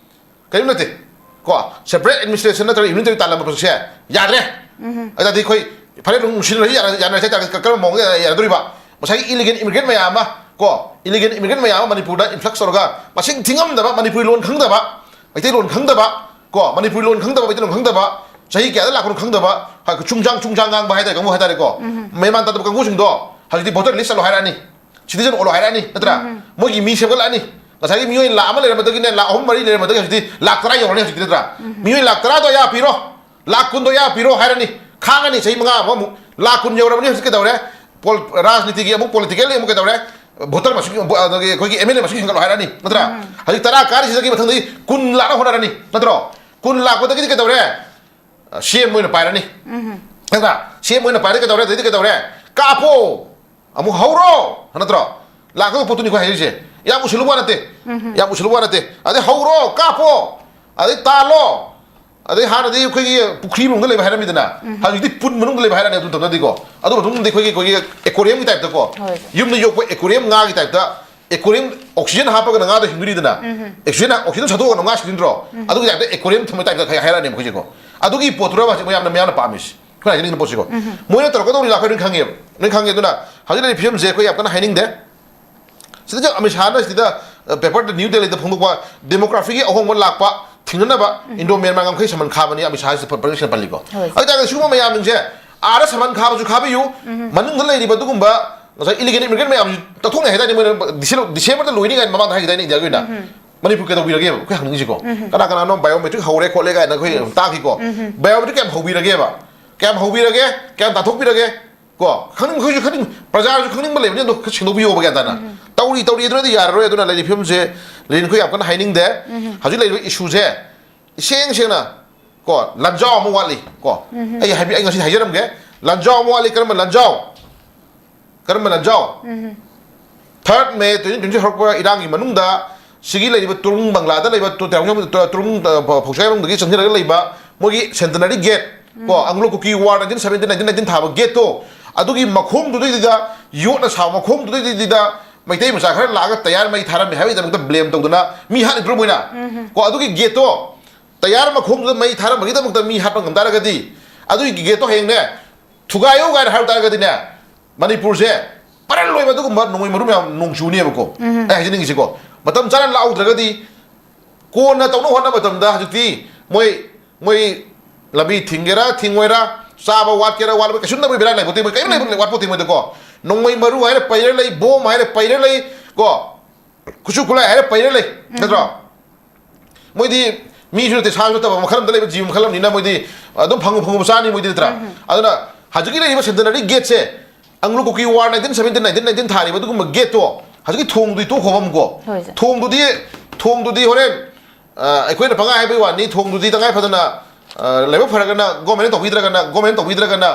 ꯀꯔꯤꯝ ꯅꯠꯇꯦ ꯀꯣ꯫ Separate administration ꯅꯠꯇ꯭ꯔꯒ unitary ꯇꯥꯜꯂꯝꯕ ꯄꯣꯠꯁꯦ ꯌꯥꯗ꯭ꯔꯦ꯫ ꯑꯗꯨꯗꯤ ꯑꯩꯈꯣꯏ ꯐꯔꯦ, ꯑꯗꯨꯝ ꯅꯨꯡꯁꯤꯅꯔꯁꯤ, ꯌꯥꯅ-, ꯌꯥꯅꯔꯁꯤ ꯍꯥꯏꯇꯥꯔꯒꯗꯤ ꯀ-, ꯀꯔꯝꯕ ꯃꯑꯣꯡꯗ ꯌꯥ-, ꯌꯥꯅꯗꯣꯔꯤꯕ? ꯉꯁꯥꯏꯒꯤ illegal immigrant ꯃꯌꯥꯝ ꯑꯃ ꯀꯣ, illegal immigrant ꯃꯌꯥꯝ ꯑꯃ ꯃꯅꯤꯄꯨꯔꯗ influx ꯇꯧꯔꯒ ꯃꯁꯤꯡ ꯊꯤꯉꯝꯗꯕ, ꯃꯅꯤꯄꯨꯔꯤ ꯂꯣꯟ ꯈꯪꯗꯕ, ꯃꯩꯇꯩꯂꯣꯟ ꯈꯪꯗꯕ ꯀꯣ, ꯃꯅꯤꯄꯨꯔꯤ ꯂꯣꯟ ꯈꯪꯗꯕ, ꯃꯩꯇꯩꯂꯣꯟ ꯈꯪꯗꯕ, ꯆꯍꯤ ꯀꯌꯥꯗ ꯂꯥꯛꯄꯅꯣ ꯈꯪꯗꯕ, ꯍꯥ, ꯆꯨꯡꯖꯥꯡ ꯆꯨꯡꯖꯥꯡ ꯉꯥꯡꯕ ꯍꯥꯏꯇꯥꯔꯦ, ꯀꯥꯡꯕꯨ ꯍꯥꯏꯇꯥꯔꯦꯀꯣ꯫ ꯃꯦꯟ ꯃꯥꯟ ꯇꯥꯗꯕ ꯀꯥꯡꯕꯨꯁꯤꯡꯗꯣ ꯍꯧꯖꯤꯛꯇꯤ voter list ꯆꯠꯂꯣ ꯍꯥꯏꯔꯛꯑꯅꯤ, citizen ꯑꯣꯜꯂꯣ ꯍꯥꯏꯔꯛꯑꯅꯤ, ꯅꯠꯇ꯭ꯔꯥ? ꯃꯣꯏꯒꯤ ꯃꯤ ꯁꯦꯝꯒꯠꯂꯛꯑꯅꯤ꯫ ꯉꯁꯥꯏꯒꯤ ꯃꯤꯑꯣꯏ ꯂꯥꯛ ꯑꯃ ꯂꯩꯔꯝꯕꯗꯒꯤꯅꯦ, ꯂꯥꯛ ꯑꯍꯨꯝ ꯃꯔꯤ ꯂꯩꯔꯝꯕꯗꯒꯤ ꯍꯧꯖꯤꯛꯇꯤ ꯂꯥꯛ ꯇꯔꯥ ꯌꯧꯔꯅꯤ ꯍꯧꯖꯤꯛꯇꯤ, ꯅꯠꯇ꯭ꯔꯥ? ꯃꯤꯑꯣꯏ ꯂꯥꯛ ꯇꯔꯥꯗꯣ ꯑꯌꯥ ꯄꯤꯔꯣ, ꯂꯥꯛ ꯀꯨꯟꯗꯣ ꯑꯌꯥ ꯄꯤꯔꯣ ꯍꯥꯏꯔꯅꯤ꯫ ꯈꯥꯡꯉꯅꯤ ꯆꯍꯤ ꯃꯉꯥ ꯑꯃ ꯑꯃꯨꯛ꯫ ꯂꯥꯛ ꯀꯨꯟ ꯌꯧꯔꯕꯅꯤ ꯍꯧꯖꯤꯛ ꯀꯩꯗꯧꯔꯦ? ꯄꯣꯜ-, ꯔꯥꯖꯅꯤꯇꯤꯒꯤ ꯑꯃꯨꯛ politically ꯑꯃꯨꯛ ꯀꯩꯗꯧꯔꯦ? Voter ꯃꯁꯤꯡ, ꯑꯗꯒꯤ ꯑꯩꯈꯣꯏꯒꯤ M L A ꯃꯁꯤꯡ ꯍꯦꯟꯒꯠꯂꯣ ꯍꯥꯏꯔꯅꯤ, ꯅꯠꯇ꯭ꯔꯥ? ꯍꯧꯖꯤꯛ ꯇꯔꯥ ꯀꯥꯔꯤꯁꯤꯗꯒꯤ ꯃꯊꯪꯗꯤ ꯀꯨꯟ ꯂꯥꯛꯅ ꯍꯣꯠꯅꯔꯅꯤ, ꯅꯠꯇ꯭ꯔꯣ? ꯀꯨꯟ ꯂꯥꯛꯄꯗꯒꯤꯗꯤ ꯀꯩꯗꯧꯔꯦ? ꯁꯤ ꯑꯦꯝ ꯑꯣꯏꯅ ꯄꯥꯏꯔꯅꯤ, ꯅꯠꯇ꯭ꯔꯥ? ꯁꯤ ꯑꯦꯝ ꯑꯣꯏꯅ ꯄꯥꯏꯔꯗꯤ ꯀꯩꯗꯧꯔꯦ? ꯑꯗꯩꯗꯤ ꯀꯩꯗꯧꯔꯦ? ꯀꯥꯞꯄꯣ, ꯑꯃꯨꯛ ꯍꯧꯔꯣ, ꯅꯠꯇ꯭ꯔꯣ? ꯂꯥꯛꯀꯗꯕ ꯄꯣꯠꯇꯨꯅꯤ ꯑꯩꯈꯣꯏ ꯍꯥꯏꯔꯤꯁꯦ꯫ ꯌꯥꯝ ꯎꯁꯤꯜꯂꯨꯕ ꯅꯠꯇꯦ꯫ ꯌꯥꯝ ꯎꯁꯤꯜꯂꯨꯕ ꯅꯠꯇꯦ꯫ ꯑꯗꯩ ꯍꯧꯔꯣ, ꯀꯥꯞꯄꯣ, ꯑꯗꯩ ꯇꯥꯜꯂꯣ, ꯑꯗꯩ ꯍꯥꯟꯅꯗꯤ ꯑꯩꯈꯣꯏꯒꯤ ꯄꯨꯈ꯭ꯔꯤ ꯃꯅꯨꯡꯗ ꯂꯩꯕ ꯍꯥꯏꯔꯝꯃꯤꯗꯅ, ꯍꯧꯖꯤꯛꯇꯤ ꯄꯨꯟ ꯃꯅꯨꯡꯗ ꯂꯩꯕ ꯍꯥꯏꯔꯅꯤ꯫ ꯑꯗꯨ ꯃꯇꯝꯗꯗꯤꯀꯣ, ꯑꯗꯨ ꯃꯇꯨꯡꯗꯗꯤ ꯑꯩꯈꯣꯏꯒꯤ, ꯑꯩꯈꯣꯏꯒꯤ ꯑꯦꯀꯣꯔꯤꯌꯝꯒꯤ ꯇꯥꯏꯞꯇꯀꯣ, ꯍꯣꯏ꯫ ꯌꯨꯝꯗ ꯌꯣꯛꯄ ꯑꯦꯀꯣꯔꯤꯌꯝ ꯉꯥꯒꯤ ꯇꯥꯏꯞꯇ, ꯑꯦꯀꯣꯔꯤꯌꯝ ꯑꯣꯛꯁꯤꯖꯟ ꯍꯥꯞꯄꯒꯅ ꯉꯥꯗꯣ ꯍꯤꯡꯗꯣꯔꯤꯗꯅ, ꯑꯦꯛꯁꯤꯖꯟ, ꯑꯣꯛꯁꯤꯖꯟ ꯁꯠꯇꯣꯛꯑꯒꯅ ꯉꯥ ꯁꯤꯗꯣꯏ ꯅꯠꯇ꯭ꯔꯣ? ꯑꯗꯨꯒꯤ ꯇꯥꯏꯞꯇ ꯑꯦꯀꯣꯔꯤꯌꯝ ꯊꯝꯕ ꯇꯥꯏꯞꯇ ꯈꯔ ꯍꯥꯏꯔꯛꯑꯅꯦꯕ ꯑꯩꯈꯣꯏꯁꯦꯀꯣ꯫ ꯑꯗꯨꯒꯤ ꯄꯣꯠꯇꯨꯔꯕ ꯍꯧꯖꯤꯛ ꯃꯌꯥꯝꯅ, ꯃꯌꯥꯝꯅ ꯄꯥꯝꯃꯤꯁꯤ꯫ ꯑꯩꯈꯣꯏꯅ ꯍꯥꯏꯖꯅꯤꯡꯉꯤꯕ ꯄꯣꯠꯁꯤꯀꯣ꯫ ꯃꯣꯏꯅ ꯇꯧꯔꯛꯀꯗꯧꯔꯤ ꯂꯥꯛꯄ ꯂꯣꯏ ꯈꯪꯉꯦꯕ, ꯂꯣꯏ ꯈꯪꯉꯦ꯫ ꯑꯗꯨꯅ ꯍꯧꯖꯤꯛ ꯂꯩꯔꯤꯕ ꯐꯤꯕꯝꯁꯦ ꯑꯩꯈꯣꯏ ꯌꯥꯝ ꯀꯟꯅ ꯍꯥꯏꯅꯤꯡꯗꯦ꯫ ꯁꯤꯗ ꯑꯃꯤꯠ ꯁꯥꯍꯅ ꯁꯤꯗ, ꯑ, ꯄꯦꯄꯔꯗ ꯅ꯭ꯌꯨ ꯗꯦꯜꯂꯤꯗ ꯐꯣꯡꯗꯣꯛꯄ ꯗꯦꯃꯣꯒ꯭ꯔꯥꯐꯤꯒꯤ ꯑꯍꯣꯡꯕ ꯂꯥꯛꯄ ꯊꯤꯡꯅꯅꯕ ꯏꯟꯗꯣ ꯃ꯭ꯌꯥꯟꯃꯥꯔ ꯉꯝꯈꯩ ꯁꯃꯟ ꯈꯥꯕꯅꯤ ꯑꯃꯤꯠ ꯁꯥꯍꯁꯤ ꯄ꯭ꯔ-, ꯄ꯭ꯔꯖꯥꯁꯤꯡꯅ ꯄꯜꯂꯤꯀꯣ꯫ ꯍꯣꯏ꯫ ꯑꯗꯨ ꯇꯥꯔꯒꯗꯤ ꯁꯤꯒꯨꯝꯕ ꯃꯌꯥꯝꯁꯤꯡꯁꯦ ꯑꯥꯗ ꯁꯃꯟ ꯈꯥꯕꯁꯨ ꯈꯥꯕꯤꯌꯨ, ꯃꯅꯨꯡꯗ ꯂꯩꯔꯤꯕ ꯑꯗꯨꯒꯨꯝꯕ ꯉꯁꯥꯏ ꯏꯂꯤꯒꯦꯜ ꯏꯃꯤꯒ꯭ꯔꯦꯟ ꯃꯌꯥꯝꯁꯤ ꯇꯛꯊꯣꯛꯅꯩ ꯍꯥꯏꯗꯥꯏꯅꯦ ꯃꯣꯏꯅ ꯗꯤꯁꯦꯝ-, ꯗꯤꯁꯦꯝꯕꯔꯗ ꯂꯣꯏꯅꯤ ꯀꯥꯏꯅ ꯃꯃꯥꯡꯗ ꯍꯥꯏꯈꯤꯗꯥꯏꯅꯦ ꯏꯟꯗꯤꯌꯥꯒꯤ ꯑꯣꯏꯅ? ꯃꯅꯤꯄꯨꯔ ꯀꯩꯗꯧꯕꯤꯔꯒꯦꯕ ꯑꯩꯈꯣꯏ ꯍꯪꯅꯤꯡꯉꯤꯁꯤꯀꯣ? ꯀꯅꯥ ꯀꯅꯥꯅꯣ ꯕꯥꯏꯑꯣꯃꯦꯇ꯭ꯔꯤꯛ ꯍꯧꯔꯦ ꯈꯣꯠꯂꯦ ꯀꯥꯏꯅ ꯑꯩꯈꯣꯏ ꯇꯥꯈꯤꯀꯣ꯫ ꯕꯥꯏꯑꯣꯃꯦꯇ꯭ꯔꯤꯛ ꯀꯌꯥꯝ ꯍꯧꯕꯤꯔꯒꯦꯕ? ꯀꯌꯥꯝ ꯍꯧꯕꯤꯔꯒꯦ? ꯀꯌꯥꯝ ꯇꯥꯊꯣꯛꯄꯤꯔꯒꯦ? ꯀꯣ, ꯈꯪꯅꯤꯡ-, ꯑꯩꯈꯣꯏꯁꯨ ꯈꯪꯅꯤꯡ-, ꯄ꯭ꯔꯖꯥꯁꯨ ꯈꯪꯅꯤꯡꯕ ꯂꯩꯕꯅꯤ, ꯑꯗꯣ ꯈꯔ ꯁꯦꯡꯗꯣꯛꯄꯤꯌꯣꯕ, ꯒ꯭ꯌꯥꯟ ꯇꯥꯅ꯫ ꯇꯧꯔꯤ, ꯇꯧꯔꯤ ꯑꯗꯨꯅꯗꯤ ꯌꯥꯔꯔꯣꯏ꯫ ꯑꯗꯨꯅ ꯂꯩꯔꯤꯕ ꯐꯤꯕꯝꯁꯦ ꯂꯦꯅꯤꯟ ꯑꯩꯈꯣꯏ ꯌꯥꯝ ꯀꯟꯅ ꯍꯥꯏꯅꯤꯡꯗꯦ꯫ ꯍꯧꯖꯤꯛ ꯂꯩꯔꯤꯕ ꯏꯁꯨꯁꯦ ꯏꯁꯦꯡ ꯁꯦꯡꯅ ꯀꯣ, ꯂꯥꯟꯖꯥꯎ ꯑꯃ ꯋꯥꯠꯂꯤ ꯀꯣ꯫ ꯑꯩ ꯍꯥꯏꯕꯤ-, ꯑꯩ ꯉꯁꯤ ꯍꯥꯏꯖꯔꯝꯒꯦ, ꯂꯥꯟꯖꯥꯎ ꯑꯃ ꯋꯥꯠꯂꯤ꯫ ꯀꯔꯝꯕ ꯂꯥꯟꯖꯥꯎ? ꯀꯔꯝꯕ ꯂꯥꯟꯖꯥꯎ? Third May twenty twenty ꯍꯧꯔꯛꯄ ꯏꯔꯥꯡꯒꯤ ꯃꯅꯨꯡꯗ ꯁꯤꯒꯤ ꯂꯩꯔꯤꯕ ꯇꯨꯔꯨꯡ ꯕꯪꯒ꯭ꯂꯥꯗ ꯂꯩꯕ ꯇꯨ-, ꯇꯨ-, ꯇꯨꯔꯨꯡ, ꯑ, ꯐꯧꯁꯥꯏꯕꯝꯗꯒꯤ ꯆꯪꯁꯤꯜꯂꯒ ꯂꯩꯕ ꯃꯣꯏꯒꯤ Centenary Gate ꯀꯣ, Anglo Kuki War nineteen seventeen nineteen nineteen ꯊꯥꯕ gateꯇꯣ, ꯑꯗꯨꯒꯤ ꯃꯈꯣꯡꯗꯨꯗꯩꯗꯨꯗ, ꯌꯣꯠꯅ ꯁꯥꯕ ꯃꯈꯣꯡꯗꯨꯗꯩꯗꯨꯗ ꯃꯩꯇꯩ ꯃꯆꯥ ꯈꯔ ꯂꯥꯛꯑꯒ ꯇꯌꯥꯔ ꯃꯩ ꯊꯥꯔꯝꯃꯦ ꯍꯥꯏꯕꯒꯤꯗꯃꯛꯇ blame ꯇꯧꯗꯅ ꯃꯤ ꯍꯥꯠꯂꯤꯕ꯭ꯔꯣ ꯃꯣꯏꯅ? ꯀꯣ, ꯑꯗꯨꯒꯤ gateꯇꯣ, ꯇꯌꯥꯔ ꯃꯈꯣꯡꯗꯨꯗ ꯃꯩ ꯊꯥꯔꯝꯕꯒꯤꯗꯃꯛꯇ ꯃꯤ ꯍꯥꯠꯄ ꯉꯝ ꯇꯥꯔꯒꯗꯤ, ꯑꯗꯨꯒꯤ gateꯇꯣ ꯍꯌꯦꯡꯅꯦ ꯊꯨꯒꯥꯏꯌꯨ ꯀꯥꯏꯅ ꯍꯥꯏꯔꯨ ꯇꯥꯔꯒꯗꯤꯅꯦ, ꯃꯅꯤꯄꯨꯔꯁꯦ ꯄꯔꯜ ꯂꯣꯏꯕ ꯑꯗꯨꯒꯨꯝꯕ ꯅꯣꯡꯃꯩ ꯃꯔꯨ ꯃꯌꯥꯝ ꯅꯣꯡ ꯆꯨꯅꯦꯕꯀꯣ꯫ ꯑꯩ ꯍꯥꯏꯖꯅꯤꯡꯉꯤꯁꯤꯀꯣ, ꯃꯇꯝ ꯆꯥꯅ ꯂꯥꯛꯍꯧꯗ꯭ꯔꯒꯗꯤ ꯀꯣꯟꯅ ꯇꯧꯅꯕ ꯍꯣꯠꯅꯕ ꯃꯇꯝꯗ ꯍꯧꯖꯤꯛꯇꯤ ꯃꯣꯏ, ꯃꯣꯏ ꯂꯝꯕꯤ ꯊꯤꯡꯒꯦꯔꯥ ꯊꯤꯡꯉꯣꯏꯔꯥ, ꯆꯥꯕ ꯋꯥꯠꯀꯦꯔꯥ ꯋꯥꯠꯂꯣꯏ, ꯀꯩꯁꯨꯝꯗꯕ ꯕꯦꯔꯥ ꯂꯩꯄꯣꯠꯇꯦ, ꯃꯣꯏ ꯀꯔꯤꯝ ꯂꯩꯕ ꯋꯥꯠꯄꯣꯠꯇꯦ ꯃꯣꯏꯗꯀꯣ꯫ ꯅꯣꯡꯃꯩ ꯃꯔꯨ ꯍꯥꯏꯔꯦ ꯄꯩꯔ ꯂꯩ, ꯕꯣꯝ ꯍꯥꯏꯔꯦ ꯄꯩꯔ ꯂꯩ ꯀꯣ, ꯈꯨꯠꯁꯨ ꯈꯨꯠꯂꯥꯏ ꯍꯥꯏꯔꯦ ꯄꯩꯔ ꯂꯩ, ꯅꯠꯇ꯭ꯔꯣ? ꯃꯣꯏꯗꯤ ꯃꯤꯁꯨ ꯅꯠꯇꯦ, ꯁꯥꯁꯨ ꯅꯠꯇꯕ, ꯃꯈꯜ ꯑꯃꯗ ꯂꯩꯕ ꯖꯤꯕ ꯃꯈꯜ ꯑꯃꯅꯤꯅ ꯃꯣꯏꯗꯤ ꯑꯗꯨꯝ ꯐꯪꯉꯨ ꯐꯪꯉꯨ ꯆꯥꯅꯤ ꯃꯣꯏꯗꯤ, ꯅꯠꯇ꯭ꯔꯥ? ꯑꯗꯨꯅ ꯍꯧꯖꯤꯛꯀꯤ ꯂꯩꯔꯤꯕ Centenary Gateꯁꯦ, Anglo Kuki War nineteen seventeen nineteen nineteen ꯊꯥꯔꯤꯕ ꯑꯗꯨꯒꯨꯝꯕ gateꯇꯣ, ꯍꯧꯖꯤꯛꯀꯤ ꯊꯣꯡꯗꯨꯗꯤ ꯇꯣꯛꯈꯣꯕ ꯑꯃꯨꯛꯀꯣ꯫ ꯍꯣꯏ, ꯁꯦ꯫ ꯊꯣꯡꯗꯨꯗꯤ, ꯊꯣꯡꯗꯨꯗꯤ ꯍꯣꯔꯦꯟ, ꯑ, ꯑꯩꯈꯣꯏꯅ ꯄꯪꯍꯥꯏ ꯍꯥꯏꯕꯒꯤ ꯋꯥꯅꯤ, ꯊꯣꯡꯗꯨꯗꯤ ꯇꯉꯥꯏ ꯐꯗꯅ, ꯑ, ꯂꯥꯏꯕꯛ ꯐꯔꯒꯅ governmentꯅ ꯇꯧꯕꯤꯗ꯭ꯔꯒꯅ, governmentꯅ ꯇꯧꯕꯤꯗ꯭ꯔꯒꯅ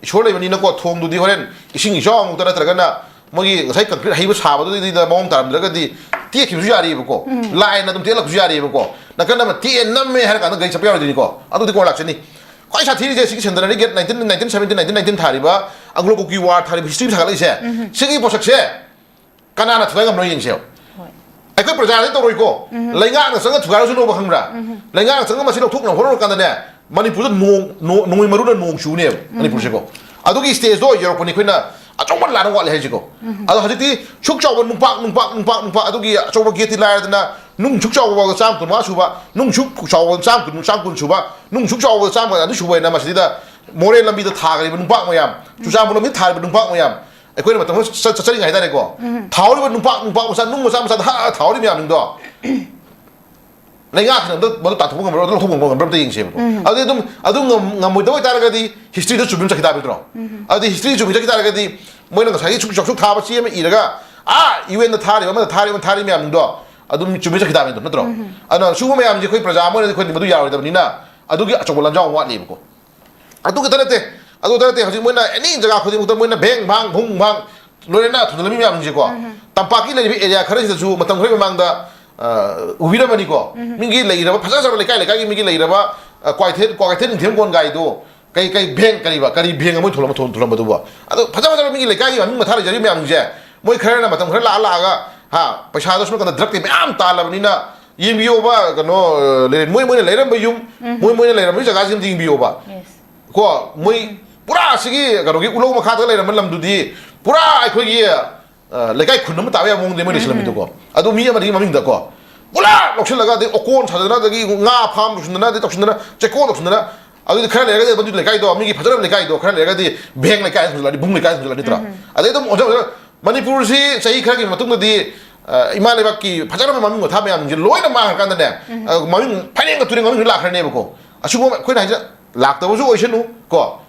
ꯏꯁꯣꯔ ꯂꯩꯕꯅꯤꯅꯀꯣ, ꯊꯣꯡꯗꯨꯗꯤ ꯍꯣꯔꯦꯟ ꯏꯁꯤꯡ ꯏꯆꯥꯎ ꯑꯃꯨꯛꯇ ꯅꯠꯇ꯭ꯔꯒꯅ ꯃꯣꯏꯒꯤ ꯉꯁꯥꯏ concrete ꯍꯩꯕ ꯁꯥꯕꯗꯨꯗꯤ ꯃꯑꯣꯡ ꯇꯥꯔꯝꯗ꯭ꯔꯒꯗꯤ ꯇꯦꯛꯈꯤꯕꯁꯨ ꯌꯥꯔꯤꯕꯀꯣ, ꯂꯥꯏꯟ ꯑꯗꯨꯝ ꯇꯦꯛꯂꯛꯄꯁꯨ ꯌꯥꯔꯤꯕꯀꯣ, ꯅꯥꯀꯟ ꯑꯃ ꯇꯦꯛꯑꯦ ꯅꯝꯃꯦ ꯍꯥꯏꯔ ꯀꯥꯟꯗ ꯒꯥꯔꯤ ꯆꯠꯄ ꯌꯥꯔꯣꯏꯗꯣꯏꯅꯤꯀꯣ꯫ ꯑꯗꯨꯗꯤ ꯀꯣꯟꯅ ꯂꯥꯛꯆꯅꯤ꯫ ꯈ꯭ꯋꯥꯏ ꯁꯥꯊꯤꯔꯤꯁꯦ ꯁꯤꯒꯤ centenary gate, nineteen, nineteen seventeen, nineteen nineteen ꯊꯥꯔꯤꯕ, Anglo Kuki War ꯊꯥꯔꯤꯕ, history ꯊꯥꯒꯠꯂꯛꯏꯁꯦ, ꯁꯤꯒꯤ ꯄꯣꯠꯁꯛꯁꯦ ꯀꯅꯥꯅ ꯊꯨꯒꯥꯏ ꯉꯝꯅꯣ ꯌꯦꯡꯁꯦꯕ꯫ ꯑꯩꯈꯣꯏ ꯄ꯭ꯔꯖꯥꯗꯤ ꯇꯧꯔꯣꯏꯀꯣ꯫ ꯂꯩꯉꯥꯛꯅ ꯆꯪꯉ ꯊꯨꯒꯥꯏꯔꯁꯨꯅꯣꯕ, ꯈꯪꯕ꯭ꯔꯥ? ꯂꯩꯉꯥꯛꯅ ꯆꯪꯉ ꯃꯁꯤ ꯂꯧꯊꯣꯛꯅꯕ ꯍꯣꯠꯅꯔꯀꯥꯟꯗꯅꯦ, ꯃꯅꯤꯄꯨꯔꯗ ꯅꯣꯡ, ꯅꯣ-, ꯅꯣꯡꯃꯩ ꯃꯔꯨꯅ ꯅꯣꯡ ꯆꯨꯅꯦꯕ ꯃꯅꯤꯄꯨꯔꯁꯦꯀꯣ꯫ ꯑꯗꯨꯒꯤ stageꯗꯣ ꯌꯧꯔꯛꯄꯅꯤ ꯑꯩꯈꯣꯏꯅ ꯑꯆꯧꯕ ꯂꯥꯟ ꯋꯥꯠꯂꯦ ꯍꯥꯏꯁꯤꯀꯣ꯫ ꯑꯗꯣ ꯍꯧꯖꯤꯛꯇꯤ ꯁꯨꯛ ꯆꯥꯎꯕ ꯅꯨꯡꯄꯥꯛ, ꯅꯨꯡꯄꯥꯛ, ꯅꯨꯡꯄꯥꯛ, ꯅꯨꯡꯄꯥꯛ, ꯑꯗꯨꯒꯤ ꯑꯆꯧꯕ gateꯇꯤ ꯂꯥꯏꯔꯗꯅ, ꯅꯨꯡ ꯁꯨꯛ ꯆꯥꯎꯕ ꯐꯥꯎꯗ ꯆꯥꯝ ꯀꯨꯟꯃꯉꯥ ꯁꯨꯕ, ꯅꯨꯡ ꯁꯨꯛ ꯆꯥꯎꯕ ꯆꯥꯝ ꯀꯨꯟ, ꯆꯥꯝ ꯀꯨꯟ ꯁꯨꯕ, ꯅꯨꯡ ꯁꯨꯛ ꯆꯥꯎꯕ ꯆꯥꯝ ꯑꯗꯨ ꯁꯨꯕ ꯍꯥꯏꯅ ꯃꯁꯤꯗ ꯃꯣꯔꯦ ꯂꯝꯕꯤꯗ ꯊꯥꯈ꯭ꯔꯤꯕ ꯅꯨꯡꯄꯥꯛ ꯃꯌꯥꯝ, ꯆꯨꯔꯆꯥꯟꯄꯨꯔ ꯂꯝꯕꯤ ꯊꯥꯔꯤꯕ ꯅꯨꯡꯄꯥꯛ ꯃꯌꯥꯝ, ꯑꯩꯈꯣꯏꯅ ꯃꯇꯝ ꯈꯔ ꯆꯠ-, ꯆꯠꯆꯔꯤꯉꯩ ꯍꯥꯏꯇꯥꯔꯦꯀꯣ, ꯊꯥꯍꯧꯔꯤꯕ ꯅꯨꯡꯄꯥꯛ, ꯅꯨꯡꯄꯥꯛ ꯃꯆꯥ, ꯅꯨꯡ ꯃꯆꯥ ꯃꯆꯥꯗ ꯍꯛ ꯊꯥꯍꯧꯔꯤꯕ ꯃꯌꯥꯝꯁꯤꯡꯗꯣ ꯂꯩꯉꯥꯛꯁꯤꯅ ꯑꯝꯇ ꯃꯗꯨ ꯇꯥꯟꯊꯣꯛꯄ ꯉꯝꯕ꯭ꯔꯥ, ꯑꯗꯨ ꯂꯧꯊꯣꯛꯄ ꯉꯝꯕ꯭ꯔꯥ ꯑꯝꯇ ꯌꯦꯡꯁꯦꯕꯀꯣ꯫ ꯑꯗꯨꯗꯤ ꯑꯗꯨꯝ ꯑꯗꯨ ꯉꯝ-, ꯉꯝꯃꯣꯏꯗꯕ ꯑꯣꯏꯇꯥꯔꯒꯗꯤ historyꯗ ꯆꯨꯝꯃꯤ ꯑꯃ ꯆꯠꯈꯤ ꯇꯥꯕ ꯅꯠꯇ꯭ꯔꯣ? ꯑꯗꯨꯗꯤ history ꯆꯨꯝꯃꯤ ꯆꯠꯈꯤ ꯇꯥꯔꯒꯗꯤ ꯃꯣꯏꯅ ꯉꯁꯥꯏꯒꯤ ꯁꯨꯛ ꯆꯥꯎꯁꯨꯛ ꯊꯥꯕ ꯆꯦ ꯑꯃ ꯏꯔꯒ, ꯑꯥ, UNꯗ ꯊꯥꯔꯤꯕ, ꯑꯃꯗ ꯊꯥꯔꯤꯕ, ꯊꯥꯔꯤ ꯃꯌꯥꯝꯗꯣ ꯑꯗꯨꯝ ꯆꯨꯝꯃꯤ ꯆꯠꯈꯤ ꯇꯥꯕ ꯅꯠꯇ꯭ꯔꯣ? ꯑꯗꯨꯅ ꯁꯤꯒꯨꯝꯕ ꯃꯌꯥꯝꯁꯦ ꯑꯩꯈꯣꯏ ꯄ꯭ꯔꯖꯥ ꯑꯃ ꯑꯣꯏꯅꯗꯤ ꯑꯩꯈꯣꯏꯗꯤ ꯃꯗꯨ ꯌꯥꯔꯣꯏꯗꯕꯅꯤꯅ ꯑꯗꯨꯒꯤ ꯑꯆꯧꯕ ꯂꯥꯟꯖꯥꯎ ꯑꯃ ꯋꯥꯠꯂꯤꯕꯀꯣ꯫ ꯑꯗꯨ ꯈꯛꯇ ꯅꯠꯇꯦ, ꯑꯗꯨ ꯈꯛꯇ ꯅꯠꯇꯦ, ꯍꯧꯖꯤꯛ ꯃꯣꯏꯅ ꯑꯦꯅꯤ ꯖꯒꯥ ꯈꯨꯗꯤꯡꯃꯛꯇ ꯃꯣꯏꯅ ꯚꯦꯡ ꯚꯥꯡ ꯚꯨꯡ ꯚꯥꯡ ꯂꯣꯏꯅꯅ ꯊꯨꯗꯂꯝꯃꯤ ꯃꯌꯥꯝꯁꯤꯡꯁꯦꯀꯣ꯫ ꯇꯝꯄꯥꯛꯀꯤ ꯂꯩꯔꯤꯕ ꯑꯦꯔꯤꯌꯥ ꯈꯔꯁꯤꯗꯁꯨ ꯃꯇꯝ ꯈꯔꯒꯤ ꯃꯃꯥꯡꯗ, ꯑ, ꯎꯕꯤꯔꯝꯃꯅꯤꯀꯣ꯫ ꯃꯤꯒꯤ ꯂꯩꯔꯕ ꯐꯖ ꯐꯖꯕ ꯂꯩꯀꯥꯏ ꯂꯩꯀꯥꯏꯒꯤ ꯃꯤꯒꯤ ꯂꯩꯔꯕ, ꯑ, ꯀ꯭ꯋꯥꯏꯊꯦꯜ, ꯀ꯭ꯋꯥꯀꯩꯊꯦꯜ ꯅꯤꯡꯊꯦꯝ ꯀꯣꯟꯒꯥꯏꯗꯣ ꯀꯩ, ꯀꯩ ꯚꯦꯡ ꯀꯔꯤꯕ, ꯀꯔꯤ ꯚꯦꯡ ꯑꯃ ꯊꯣꯛꯂꯝꯕ, ꯊꯣꯛ-, ꯊꯣꯛꯂꯝꯕꯗꯨꯕꯣ? ꯑꯗꯣ ꯐꯖ ꯐꯖꯕ ꯃꯤꯒꯤ ꯂꯩꯀꯥꯏꯒꯤ ꯃꯃꯤꯡ ꯃꯊꯥ ꯂꯩꯖꯔꯤꯕ ꯃꯌꯥꯝꯁꯦ, ꯃꯣꯏ ꯈꯔꯅ ꯃꯇꯝ ꯈꯔ ꯂꯥꯛꯑ ꯂꯥꯛꯑꯒ, ꯍꯥ, ꯄꯩꯁꯥꯗꯣ ꯁꯣꯝ ꯅꯥꯀꯟꯗ ꯗ꯭ꯔꯛꯇꯤ ꯃꯌꯥꯝ ꯇꯥꯜꯂꯕꯅꯤꯅ, ꯌꯦꯡꯕꯤꯌꯣꯕ, ꯀꯩꯅꯣ, ꯑ, ꯂꯩꯔꯦ, ꯃꯣꯏ, ꯃꯣꯏꯅ ꯂꯩꯔꯝꯕ ꯌꯨꯝ, ꯃꯣꯏ, ꯃꯣꯏꯅ ꯂꯩꯔꯝꯕ ꯖꯒꯥꯁꯤꯡꯗꯤ ꯌꯦꯡꯕꯤꯌꯣꯕ꯫ ꯀꯣ, ꯃꯣꯏ ꯄꯨꯔꯥ ꯑꯁꯤꯒꯤ ꯀꯩꯅꯣꯒꯤ ꯎꯂꯧ ꯃꯈꯥꯗ ꯂꯩꯔꯝꯕ ꯂꯝꯗꯨꯗꯤ ꯄꯨꯔꯥ ꯑꯩꯈꯣꯏꯒꯤ, ꯑ, ꯂꯩꯀꯥꯏ ꯈꯨꯟ ꯑꯃ ꯇꯥꯕ ꯌꯥꯕ ꯃꯑꯣꯡꯗ ꯃꯣꯏ ꯂꯩꯁꯜꯂꯝꯃꯤꯗꯨꯀꯣ꯫ ꯑꯗꯨ ꯃꯤ ꯑꯃ ꯑꯅꯤꯒꯤ ꯃꯃꯤꯡꯗꯀꯣ ꯄꯨꯔꯥ ꯂꯧꯁꯤꯜꯂꯒ, ꯑꯗꯩ ꯑꯣꯀꯣꯟ ꯁꯥꯗꯅ, ꯑꯗꯒꯤ ꯉꯥ ꯐꯥꯝ ꯂꯧꯁꯤꯟꯗꯅ, ꯑꯗꯩ ꯇꯧꯁꯤꯟꯗꯅ, ꯆꯦꯛꯀꯣꯟ ꯂꯧꯁꯤꯟꯗꯅ, ꯑꯗꯨꯗꯤ ꯈꯔ ꯂꯩꯔꯒꯗꯤ ꯑꯗꯨ ꯂꯩꯀꯥꯏꯗꯣ, ꯃꯤꯒꯤ ꯐꯖꯔꯕ ꯂꯩꯀꯥꯏꯗꯣ ꯈꯔ ꯂꯩꯔꯒꯗꯤ ꯚꯦꯡ ꯂꯩꯀꯥꯏ ꯍꯧꯖꯤꯜꯂꯛꯑꯅꯤ, ꯚꯨꯡ ꯂꯩꯀꯥꯏ ꯍꯧꯖꯤꯜꯂꯛꯑꯅꯤ ꯅꯠꯇ꯭ꯔꯣ? ꯑꯗꯩ ꯑꯗꯨꯝ ꯑꯣꯟꯊ-, ꯑꯣꯟꯊ-, ꯃꯅꯤꯄꯨꯔꯁꯤ ꯆꯍꯤ ꯈꯔꯒꯤ ꯃꯇꯨꯡꯗꯗꯤ, ꯑ, ꯏꯃꯥ ꯂꯩꯕꯥꯛꯀꯤ ꯐꯖꯔꯕ ꯃꯃꯤꯡ ꯃꯊꯥ ꯃꯌꯥꯝꯁꯤꯡꯁꯦ ꯂꯣꯏꯅ ꯃꯥꯡꯈ꯭ꯔꯀꯥꯟꯗꯅꯦ, ꯑ, ꯃꯃꯤꯡ ꯐꯩꯔꯦꯡꯒ ꯇꯨꯔꯦꯡ ꯃꯃꯤꯡꯁꯨ ꯂꯥꯛꯈ꯭ꯔꯅꯦꯕꯀꯣ꯫ ꯑꯁꯤꯒꯨꯝꯕ ꯑꯩꯈꯣꯏꯅ ꯍꯥꯏꯁꯦ ꯂꯥꯛꯇꯕꯁꯨ ꯑꯣꯏꯁꯅꯨ ꯀꯣ꯫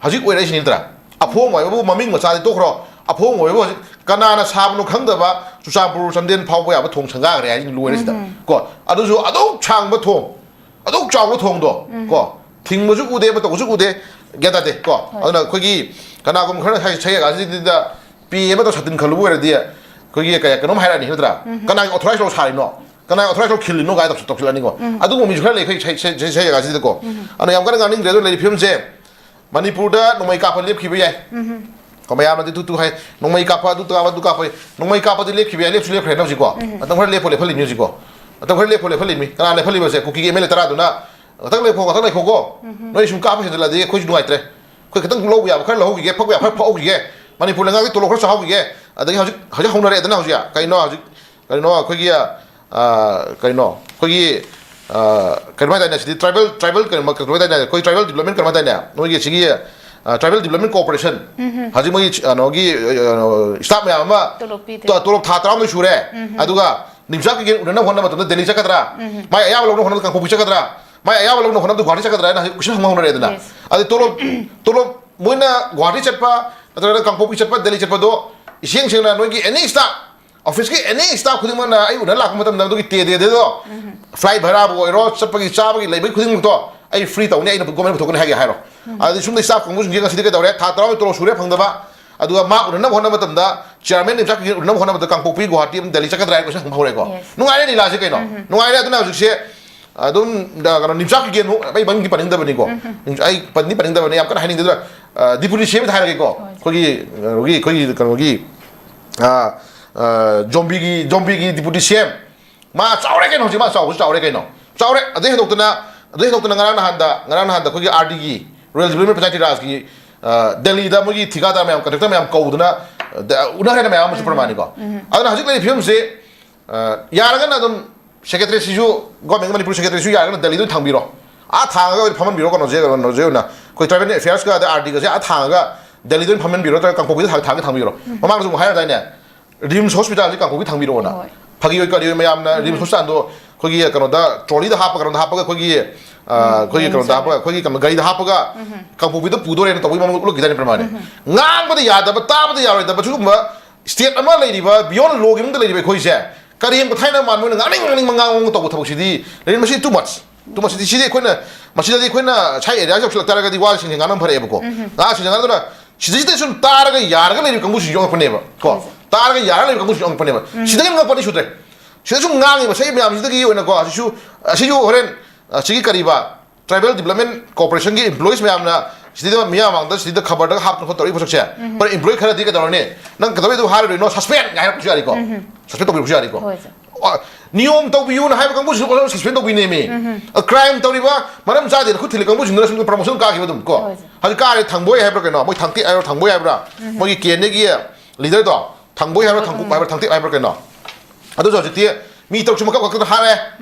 ꯍꯧꯖꯤꯛ ꯑꯣꯏꯔꯛꯏꯁꯤꯅꯤ ꯅꯠꯇ꯭ꯔꯥ? ꯑꯐꯣꯡꯕ ꯍꯥꯏꯕꯕꯨ ꯃꯃꯤꯡ ꯃꯆꯥꯗꯤ ꯇꯣꯛꯈ꯭ꯔꯣ꯫ ꯑꯐꯣꯡꯕ ꯍꯥꯏꯕꯕꯨ ꯍꯧꯖꯤꯛ ꯀꯅꯥꯅ ꯁꯥꯕꯅꯣ ꯈꯪꯗꯕ ꯆꯨꯔꯆꯥꯟꯄꯨꯔ ꯆꯥꯟꯗꯦꯜ ꯐꯥꯎꯕ ꯌꯥꯕ ꯊꯣꯡ ꯁꯪꯒꯥꯈ꯭ꯔꯦ ꯍꯥꯏꯁꯤꯅꯤ ꯂꯣꯏꯔꯦ ꯁꯤꯗ꯫ ꯀꯣ, ꯑꯗꯨꯁꯨ ꯑꯗꯨꯛ ꯁꯥꯡꯕ ꯊꯣꯡ, ꯑꯗꯨꯛ ꯆꯥꯎꯕ ꯊꯣꯡꯗꯣ, ꯀꯣ, ꯊꯤꯡꯕꯁꯨ ꯎꯗꯦ, ꯑꯃ ꯇꯧꯕꯁꯨ ꯎꯗꯦ, ꯒ꯭ꯌꯥꯟ ꯇꯥꯗꯦ ꯀꯣ꯫ ꯑꯗꯨꯅ ꯑꯩꯈꯣꯏꯒꯤ ꯀꯅꯥꯒꯨꯝꯕ ꯈꯔꯅ ꯍꯥꯏ-, ꯁꯩꯌꯦꯛ ꯑꯁꯤꯗ ꯄꯦ ꯑꯃ ꯇꯧ ꯁꯥꯇꯤꯟ ꯈꯜꯂꯨꯕ ꯑꯣꯏꯔꯗꯤ ꯑꯩꯈꯣꯏꯒꯤ ꯀꯌꯥ ꯀꯩꯅꯣꯝ ꯍꯥꯏꯔꯛꯑꯅꯤ ꯅꯠꯇ꯭ꯔꯥ? ꯀꯅꯥꯒꯤ ꯑꯣꯊꯣꯔꯥꯏꯁ ꯇꯧ ꯁꯥꯔꯤꯅꯣ? ꯀꯅꯥꯒꯤ ꯑꯣꯊꯣꯔꯥꯏꯁ ꯇꯧ ꯈꯤꯜꯂꯤꯅꯣ ꯀꯥꯏꯅ ꯇꯧꯁꯤꯜꯂꯛꯑꯅꯤꯀꯣ꯫ ꯑꯗꯨꯒꯨꯝꯕ ꯃꯤꯁꯨ ꯈꯔ ꯂꯩ ꯑꯩꯈꯣꯏ ꯁꯩ- ꯁꯩ- ꯁꯩ- ꯁꯩ ꯖꯒꯥꯁꯤꯗꯀꯣ꯫ ꯑꯗꯨꯅ ꯌꯥꯝ ꯀꯟꯅ ꯉꯥꯡꯅꯤꯡꯗ꯭ꯔꯦ꯫ ꯑꯗꯨ ꯂꯩꯔꯤꯕ ꯐꯤꯕꯝꯁꯦ ꯃꯅꯤꯄꯨꯔꯗ ꯅꯣꯡꯃꯩ ꯀꯥꯞꯄ ꯂꯦꯞꯈꯤꯕ ꯌꯥꯏ꯫ ꯀꯣ, ꯃꯌꯥꯝꯅꯗꯤ ꯇꯨ ꯇꯨ ꯍꯥꯏ, "ꯅꯣꯡꯃꯩ ꯀꯥꯞꯄ ꯑꯗꯨ ꯀꯥꯞꯄ ꯑꯗꯨ ꯀꯥꯞꯄ", ꯅꯣꯡꯃꯩ ꯀꯥꯞꯄꯗꯤ ꯂꯦꯞꯈꯤꯕ ꯌꯥꯏ, ꯂꯦꯞꯁꯨ ꯂꯦꯞꯈ꯭ꯔꯦꯅ ꯍꯧꯖꯤꯛꯀꯣ꯫ ꯃꯇꯝ ꯈꯔ ꯂꯦꯞꯄꯣ ꯂꯦꯞꯍꯜꯂꯤꯃꯤ ꯍꯧꯖꯤꯛꯀꯣ꯫ ꯃꯇꯝ ꯈꯔ ꯂꯦꯞꯄꯣ ꯂꯦꯞꯍꯜꯂꯤꯃꯤ꯫ ꯀꯅꯥ ꯂꯦꯞꯍꯜꯂꯤꯕꯁꯦ? ꯀꯨꯀꯤꯒꯤ ꯑꯦꯝ ꯑꯦꯜ ꯑꯦ ꯇꯔꯥꯗꯨꯅ, "ꯉꯥꯛꯇꯪ ꯂꯩꯈꯣ, ꯉꯥꯛꯇꯪ ꯂꯩꯈꯣꯀꯣ꯫ ꯅꯣꯏ ꯁꯨꯝ ꯀꯥꯞꯄ ꯍꯦꯟꯖꯜꯂꯛꯑꯗꯤ ꯑꯩꯈꯣꯏꯁꯨ ꯅꯨꯡꯉꯥꯏꯇ꯭ꯔꯦ꯫ ꯑꯩꯈꯣꯏ ꯈꯤꯇꯪ ꯂꯧꯕ ꯌꯥꯕ ꯈꯔ ꯂꯧꯍꯧꯈꯤꯒꯦ, ꯐꯛꯄ ꯌꯥꯕ ꯈꯔ ꯐꯛꯍꯧꯈꯤꯒꯦ꯫ ꯃꯅꯤꯄꯨꯔ ꯂꯩꯉꯥꯛꯀꯤ ꯇꯣꯂꯣꯞ ꯈꯔ ꯆꯥꯍꯧꯈꯤꯒꯦ"꯫ ꯑꯗꯒꯤ ꯍꯧꯖꯤꯛ, ꯍꯧꯖꯤꯛ ꯍꯧꯅꯔꯛꯑꯦꯗꯅ ꯍꯧꯖꯤꯛ꯫ ꯀꯩꯅꯣ ꯍꯧꯖꯤꯛ, ꯀꯩꯅꯣ ꯑꯩꯈꯣꯏꯒꯤ, ꯑ, ꯀꯩꯅꯣ ꯑꯩꯈꯣꯏꯒꯤ, ꯑ, ꯀꯩꯅꯣ ꯍꯥꯏꯇꯥꯔꯦꯅꯦ, ꯁꯤꯗꯤ ꯇ꯭ꯔꯥꯏꯕꯦꯜ, ꯇ꯭ꯔꯥꯏꯕꯦꯜ ꯀꯩꯅꯣ, ꯀꯩꯅꯣ ꯍꯥꯏꯇꯥꯔꯦꯅꯦ, ꯑꯩꯈꯣꯏ ꯇ꯭ꯔꯥꯏꯕꯦꯜ ꯗꯤꯕ꯭ꯂꯞꯃꯦꯟ ꯀꯩꯅꯣ ꯍꯥꯏꯇꯥꯔꯦꯅꯦ, ꯅꯣꯏꯒꯤ ꯁꯤꯒꯤ, ꯑ, ꯇ꯭ꯔꯥꯏꯕꯦꯜ ꯗꯤꯕ꯭ꯂꯞꯃꯦꯟ ꯀꯣꯔꯄꯣꯔꯦꯁꯟ꯫ ꯍꯧꯖꯤꯛ ꯃꯣꯏꯒꯤ, ꯀꯩꯅꯣꯒꯤ, ꯑ, ꯁ꯭ꯇꯥꯐ ꯃꯌꯥꯝ ꯑꯃ ꯇꯣꯂꯣꯞ ꯄꯤꯗꯦ꯫ ꯇꯣ-, ꯇꯣꯂꯣꯞ ꯊꯥ ꯇꯔꯥꯍꯨꯝꯗꯣꯏ ꯁꯨꯔꯦ꯫ ꯑꯗꯨꯒ ꯅꯤꯝꯆꯥ ꯀꯩꯀꯩ ꯎꯅꯅꯕ ꯍꯣꯠꯅꯕ ꯃꯇꯝꯗ ꯗꯦꯜꯂꯤ ꯆꯠꯀꯗ꯭ꯔꯥ? ꯃꯥꯏ ꯑꯌꯥꯕ ꯂꯧꯅꯕ ꯍꯣꯠꯅꯕꯗ ꯀꯥꯡꯄꯣꯛꯄꯤ ꯆꯠꯀꯗ꯭ꯔꯥ? ꯃꯥꯏ ꯑꯌꯥꯕ ꯂꯧꯅꯕ ꯍꯣꯠꯅꯕꯗ ꯒꯨꯍꯥꯇꯤ ꯆꯠꯀꯗ꯭ꯔꯥ ꯍꯥꯏꯅ ꯍꯧꯖꯤꯛ ꯀꯣꯏꯁꯟ ꯍꯪꯕ ꯍꯧꯅꯔꯦꯗꯅ꯫ Yes. ꯑꯗꯩ ꯇꯣꯂꯣꯞ, ꯇꯣꯂꯣꯞ ꯃꯣꯏꯅ ꯒꯨꯍꯥꯇꯤ ꯆꯠꯄ ꯅꯠꯇ꯭ꯔꯒꯅ ꯀꯥꯡꯄꯣꯛꯄꯤ ꯆꯠꯄ, ꯗꯦꯜꯂꯤ ꯆꯠꯄꯗꯣ ꯏꯁꯦꯡ ꯁꯦꯡꯅ ꯅꯣꯏꯒꯤ ꯑꯦꯅꯤ ꯁ꯭ꯇꯥꯐ, ꯑꯣꯐꯤꯁꯀꯤ ꯑꯦꯅꯤ ꯁ꯭ꯇꯥꯐ ꯈꯨꯗꯤꯡꯃꯛꯅ ꯑꯩ ꯎꯅ ꯂꯥꯛꯄ ꯃꯇꯝꯗ ꯑꯗꯨꯒꯤ ꯇꯦ ꯗꯦ ꯗꯦꯗꯣ, ꯐ꯭ꯂꯥꯏꯠ ꯚꯔꯥꯕꯨ ꯑꯣꯏꯔꯣ, ꯆꯠꯄꯒꯤ ꯆꯥꯕꯒꯤ ꯂꯩꯕꯒꯤ ꯈꯨꯗꯤꯡꯃꯛꯇꯣ ꯑꯩ ꯐ꯭ꯔꯤ ꯇꯧꯅꯤ, ꯑꯩꯅ ꯒꯣꯔꯃꯦꯟ ꯄꯨꯊꯣꯛꯀꯅꯤ ꯍꯥꯏꯒꯦ ꯍꯥꯏꯔꯣ꯫ ꯑꯗꯨꯗꯤ ꯁꯨꯝꯗ ꯁ꯭ꯇꯥꯐ ꯀꯥꯡꯕꯨꯁꯤꯡꯁꯦ ꯉꯁꯤꯗꯤ ꯀꯩꯗꯧꯔꯦ? ꯊꯥ ꯇꯔꯥꯃꯥꯊꯣꯏ ꯇꯣꯂꯣꯞ ꯁꯨꯔꯦ ꯐꯪꯗꯕ꯫ ꯑꯗꯨꯒ ꯃꯥ ꯎꯅꯅꯕ ꯍꯣꯠꯅꯕ ꯃꯇꯝꯗ, ꯆꯤꯌꯥꯔꯃꯦꯟ ꯅꯤꯝꯆꯥ ꯀꯩꯀꯩ ꯎꯅꯅꯕ ꯍꯣꯠꯅꯕꯗ ꯀꯥꯡꯄꯣꯛꯄꯤ, ꯒꯨꯍꯥꯇꯤ ꯑꯃ ꯗꯦꯜꯂꯤ ꯆꯠꯀꯗ꯭ꯔꯥ ꯍꯥꯏꯅ ꯀꯣꯏꯁꯟ ꯍꯪꯕ ꯍꯧꯔꯦꯀꯣ꯫ Yes. ꯅꯨꯡꯉꯥꯏꯔꯦ ꯂꯤꯂꯥꯁꯦ ꯀꯩꯅꯣ? ꯅꯨꯡꯉꯥꯏꯔꯦ꯫ ꯑꯗꯨꯅ ꯍꯧꯖꯤꯛꯁꯦ ꯑꯗꯨꯝ, ꯀꯩꯅꯣ, ꯅꯤꯝꯆꯥ ꯀꯩꯀꯩ ꯑꯃꯨꯛ ꯑꯩ ꯃꯃꯤꯡꯗꯤ ꯄꯟꯅꯤꯡꯗꯕꯅꯤꯀꯣ꯫ ꯑꯩ ꯄꯟꯗꯤ ꯄꯟꯅꯤꯡꯗꯕꯅꯤ, ꯌꯥꯝ ꯀꯟꯅ ꯍꯥꯏꯅꯤꯡꯗꯦ꯫ ꯑꯗꯨꯅ, ꯑ, ꯗꯤꯄꯨꯇꯤ ꯁꯤ ꯑꯦꯝꯗ ꯍꯥꯏꯔꯒꯦꯀꯣ꯫ ꯍꯣꯏ꯫ ꯑꯩꯈꯣꯏꯒꯤ, ꯀꯩꯅꯣꯒꯤ, ꯑꯩꯈꯣꯏꯒꯤ, ꯀꯩꯅꯣꯒꯤ, ꯑ, ꯑ, ꯖꯣꯝꯕꯤꯒꯤ, ꯖꯣꯝꯕꯤꯒꯤ ꯗꯤꯄꯨꯇꯤ ꯁꯤ ꯑꯦꯝ꯫ ꯃꯥ ꯆꯥꯎꯔꯦ ꯀꯩꯅꯣ, ꯍꯧꯖꯤꯛ ꯃꯥ ꯆꯥꯎꯕꯁꯨ ꯆꯥꯎꯔꯦ ꯀꯩꯅꯣ꯫ ꯆꯥꯎꯔꯦ꯫ ꯑꯗꯩ ꯍꯦꯟꯗꯣꯛꯇꯅ, ꯑꯗꯩ ꯍꯦꯟꯗꯣꯛꯇꯅ ꯉꯔꯥꯡ ꯅꯍꯥꯟꯗ, ꯉꯔꯥꯡ ꯅꯍꯥꯟꯗ ꯑꯩꯈꯣꯏꯒꯤ ꯑꯥꯔ ꯗꯤꯒꯤ, ꯔꯨꯔꯦꯜ ꯗꯤꯕ꯭ꯂꯞꯃꯦꯟ ꯄꯟꯆꯥꯌꯇꯤ ꯔꯥꯖꯀꯤ, ꯑ, ꯗꯦꯜꯂꯤꯗ ꯃꯣꯏꯒꯤ ꯊꯤꯀꯥꯗꯥꯔ ꯃꯌꯥꯝ, ꯀꯟꯇ꯭ꯔꯦꯛꯇꯔ ꯃꯌꯥꯝ ꯀꯧꯗꯅ, ꯑ, ꯗ-, ꯎꯅꯈ꯭ꯔꯦꯅ ꯃꯌꯥꯝ ꯑꯃꯁꯨ ꯄ꯭ꯔꯃꯥꯅꯤꯀꯣ꯫ ꯑꯗꯨꯅ ꯍꯧꯖꯤꯛ ꯂꯩꯔꯤꯕ ꯐꯤꯕꯝꯁꯤ, ꯑ, ꯌꯥꯔꯒꯅ ꯑꯗꯨꯝ ꯁꯦꯀ꯭ꯔꯦꯇꯔꯤꯁꯤꯁꯨ, ꯒꯣꯔꯃꯦꯟ ꯃꯅꯤꯄꯨꯔ ꯁꯦꯀ꯭ꯔꯦꯇꯔꯤꯁꯨ ꯌꯥꯔꯒꯅ ꯗꯦꯜꯂꯤꯗ ꯑꯣꯏꯅ ꯊꯝꯕꯤꯔꯣ꯫ ꯑꯥ ꯊꯥꯡꯉꯒ ꯑꯣꯏꯅ ꯐꯝꯍꯟꯕꯤꯔꯣ, ꯀꯩꯅꯣꯁꯦ, ꯀꯩꯅꯣꯁꯦ ꯑꯣꯏꯅ, ꯑꯩꯈꯣꯏ ꯇ꯭ꯔꯥꯏꯕꯦꯜ ꯑꯦꯐꯤꯌꯔꯁꯀ ꯑꯗꯩ ꯑꯥꯔ ꯗꯤꯒꯁꯦ ꯑꯥ ꯊꯥꯡꯉꯒ ꯗꯦꯜꯂꯤꯗ ꯑꯣꯏꯅ ꯐꯝꯍꯟꯕꯤꯔꯣ, ꯅꯠꯇ꯭ꯔꯒ ꯀꯥꯡꯄꯣꯛꯄꯤꯗ ꯊꯥꯡ-, ꯊꯥꯡꯒꯦ ꯊꯝꯕꯤꯔꯣ꯫ ꯃꯃꯥꯡꯗꯁꯨ ꯑꯃꯨꯛ ꯍꯥꯏꯔꯗꯥꯏꯅꯦ, ꯔꯤꯝꯁ ꯍꯣꯁꯄꯤꯇꯥꯜꯁꯦ ꯀꯥꯡꯄꯣꯛꯄꯤ ꯊꯝꯕꯤꯔꯛꯑꯣꯅ꯫ ꯍꯣꯏ꯫ ꯐꯥꯒꯤ ꯑꯣꯏ ꯀꯔꯤ ꯑꯣꯏ ꯃꯌꯥꯝꯅ ꯔꯤꯝꯁ ꯍꯣꯁꯄꯤꯇꯥꯜꯗꯣ ꯑꯩꯈꯣꯏꯒꯤ ꯀꯩꯅꯣꯗ, ꯇ꯭ꯔꯣꯂꯤꯗ ꯍꯥꯞꯄ, ꯀꯩꯅꯣꯗ ꯍꯥꯞꯄꯒ ꯑꯩꯈꯣꯏꯒꯤ, ꯑ, ꯑꯩꯈꯣꯏꯒꯤ ꯀꯩꯅꯣꯗ ꯍꯥꯞꯄꯒ, ꯑꯩꯈꯣꯏꯒꯤ ꯀꯩꯅꯣ, ꯒꯥꯔꯤꯗ ꯍꯥꯞꯄꯒ ꯀꯥꯡꯄꯣꯛꯄꯤꯗ ꯄꯨꯗꯣꯔꯦꯅ ꯇꯧꯕꯒꯤ ꯃꯑꯣꯡ ꯎꯠꯂꯛꯈꯤꯗꯥꯏꯅꯦ ꯄ꯭ꯔꯃꯥꯅꯤ? ꯉꯥꯡꯕꯗ ꯌꯥꯗꯕ, ꯇꯥꯕꯗ ꯌꯥꯔꯣꯏꯗꯕ ꯁꯤꯒꯨꯝꯕ ꯁ꯭ꯇꯦꯠ ꯑꯃ ꯂꯩꯔꯤꯕ, ꯕꯤꯌꯣꯟ ꯂꯣꯒꯤ ꯃꯅꯨꯡꯗ ꯂꯩꯔꯤꯕ ꯑꯩꯈꯣꯏꯁꯦ ꯀꯔꯦꯝ ꯀꯊꯥꯏꯅ ꯃꯥꯟꯕ ꯑꯣꯏꯅ ꯉꯥꯡꯅꯤꯡ ꯉꯥꯡꯅꯤꯡꯕ ꯉꯥꯡꯕ ꯇꯧꯕ ꯊꯕꯛꯁꯤꯗꯤ ꯂꯩꯔꯦ꯫ ꯃꯁꯤ too much, too much ꯁꯤꯗꯤ, ꯁꯤꯗꯤ ꯑꯩꯈꯣꯏꯅ, ꯃꯁꯤꯗꯗꯤ ꯑꯩꯈꯣꯏꯅ ꯁꯥꯏ ꯑꯦꯔꯤꯌꯥ ꯌꯧꯁꯤꯜꯂꯛ ꯇꯥꯔꯒꯗꯤ ꯋꯥꯁꯤꯡꯁꯦ ꯉꯥꯡꯅꯕ ꯐꯔꯛꯑꯦꯕꯀꯣ꯫ ꯉꯥꯡꯁꯤꯡꯁꯦ ꯉꯥꯡꯗꯨꯅ ꯁꯤꯗꯩꯁꯤꯗ ꯁꯨꯝ ꯇꯥꯔꯒ ꯌꯥꯔꯒ ꯂꯩꯔꯤꯕ ꯀꯥꯡꯕꯨꯁꯤꯡꯁꯨ ꯌꯥꯎꯔꯛꯄꯅꯦꯕ ꯀꯣ꯫ ꯇꯥꯔꯒ ꯌꯥꯔꯒ ꯂꯩꯔꯤꯕ ꯀꯥꯡꯕꯨꯁꯤꯡꯁꯨ ꯌꯥꯎꯔꯛꯄꯅꯦꯕ꯫ ꯁꯤꯗꯒꯤ ꯉꯛꯄꯅꯤ ꯁꯨꯗ꯭ꯔꯦ꯫ ꯁꯤꯗ ꯁꯨꯝ ꯉꯥꯡꯉꯤꯕ ꯁꯤ ꯃꯌꯥꯝꯁꯤꯗꯒꯤ ꯑꯣꯏꯅꯀꯣ, ꯑꯁꯤꯁꯨ, ꯑꯁꯤꯁꯨ ꯍꯣꯔꯦꯟ, ꯑ, ꯁꯤꯒꯤ ꯀꯔꯤꯕ, Tribal Development Corporation ꯒꯤ employees ꯃꯌꯥꯝꯅ ꯁꯤꯗ ꯃꯤꯌꯥꯝ ꯃꯥꯡꯗ ꯁꯤꯗ ꯈꯕꯔꯗꯒ ꯍꯥꯞꯇꯅ ꯈꯣꯠꯇꯅ ꯇꯧꯔꯤꯕ ꯄꯣꯠꯁꯛꯁꯦ, ꯍꯣꯔꯦꯟ employee ꯈꯔꯗꯤ ꯀꯩꯗꯧꯔꯅꯤ? "ꯅꯪ ꯀꯩꯗꯧꯕꯩ ꯑꯗꯨ ꯍꯥꯏꯔꯨꯔꯤꯅꯣ? Suspend!" ꯀꯥꯏ ꯍꯥꯏꯔꯛꯄꯁꯨ ꯌꯥꯔꯤꯀꯣ꯫ Suspend ꯇꯧꯕꯤꯔꯛꯄꯁꯨ ꯌꯥꯔꯤꯀꯣ꯫ ꯍꯣꯏ, ꯁꯥꯔ꯫ ꯑ, ꯅꯤꯌꯣꯝ ꯇꯧꯕꯤꯌꯨꯅ ꯍꯥꯏꯕ ꯀꯥꯡꯕꯨꯁꯤꯁꯨ suspend ꯇꯧꯕꯤꯅꯦꯃꯤ꯫ ꯑ, crime ꯇꯧꯔꯤꯕ, ꯃꯔꯝ ꯆꯥꯗꯦꯅ ꯈꯨꯠ ꯊꯤꯜꯂꯤ ꯀꯥꯡꯕꯨꯁꯤꯡꯗꯨꯅ ꯁꯨꯝ promotion ꯀꯥꯈꯤꯕ ꯑꯗꯨꯝ ꯀꯣ꯫ ꯍꯣꯏ, ꯁꯥꯔ꯫ ꯍꯧꯖꯤꯛ ꯀꯥꯔꯦ, ꯊꯥꯡꯕꯣꯏ ꯍꯥꯏꯕ꯭ꯔꯥ ꯀꯩꯅꯣ, ꯃꯣꯏ ꯊꯥꯡꯇꯤꯛ ꯍꯥꯏꯕ꯭ꯔꯥ, ꯊꯥꯡꯕꯣꯏ ꯍꯥꯏꯕ꯭ꯔꯥ, ꯃꯣꯏꯒꯤ ꯀꯦꯟꯗꯒꯤ leader ꯗꯣ, ꯊꯥꯡꯕꯣꯏ ꯍꯥꯏꯕ꯭ꯔꯥ, ꯊꯥꯡꯀꯨꯞ ꯍꯥꯏꯕ꯭ꯔꯥ, ꯊꯥꯡꯇꯤꯛ ꯍꯥꯏꯕ꯭ꯔꯥ ꯀꯩꯅꯣ, ꯑꯗꯨꯁꯨ ꯍꯧꯖꯤꯛꯇꯤ ꯃꯤ ꯇꯔꯨꯛꯁꯨ ꯃꯀꯛ ꯀꯛꯇꯅ ꯍꯥꯠꯂꯦ꯫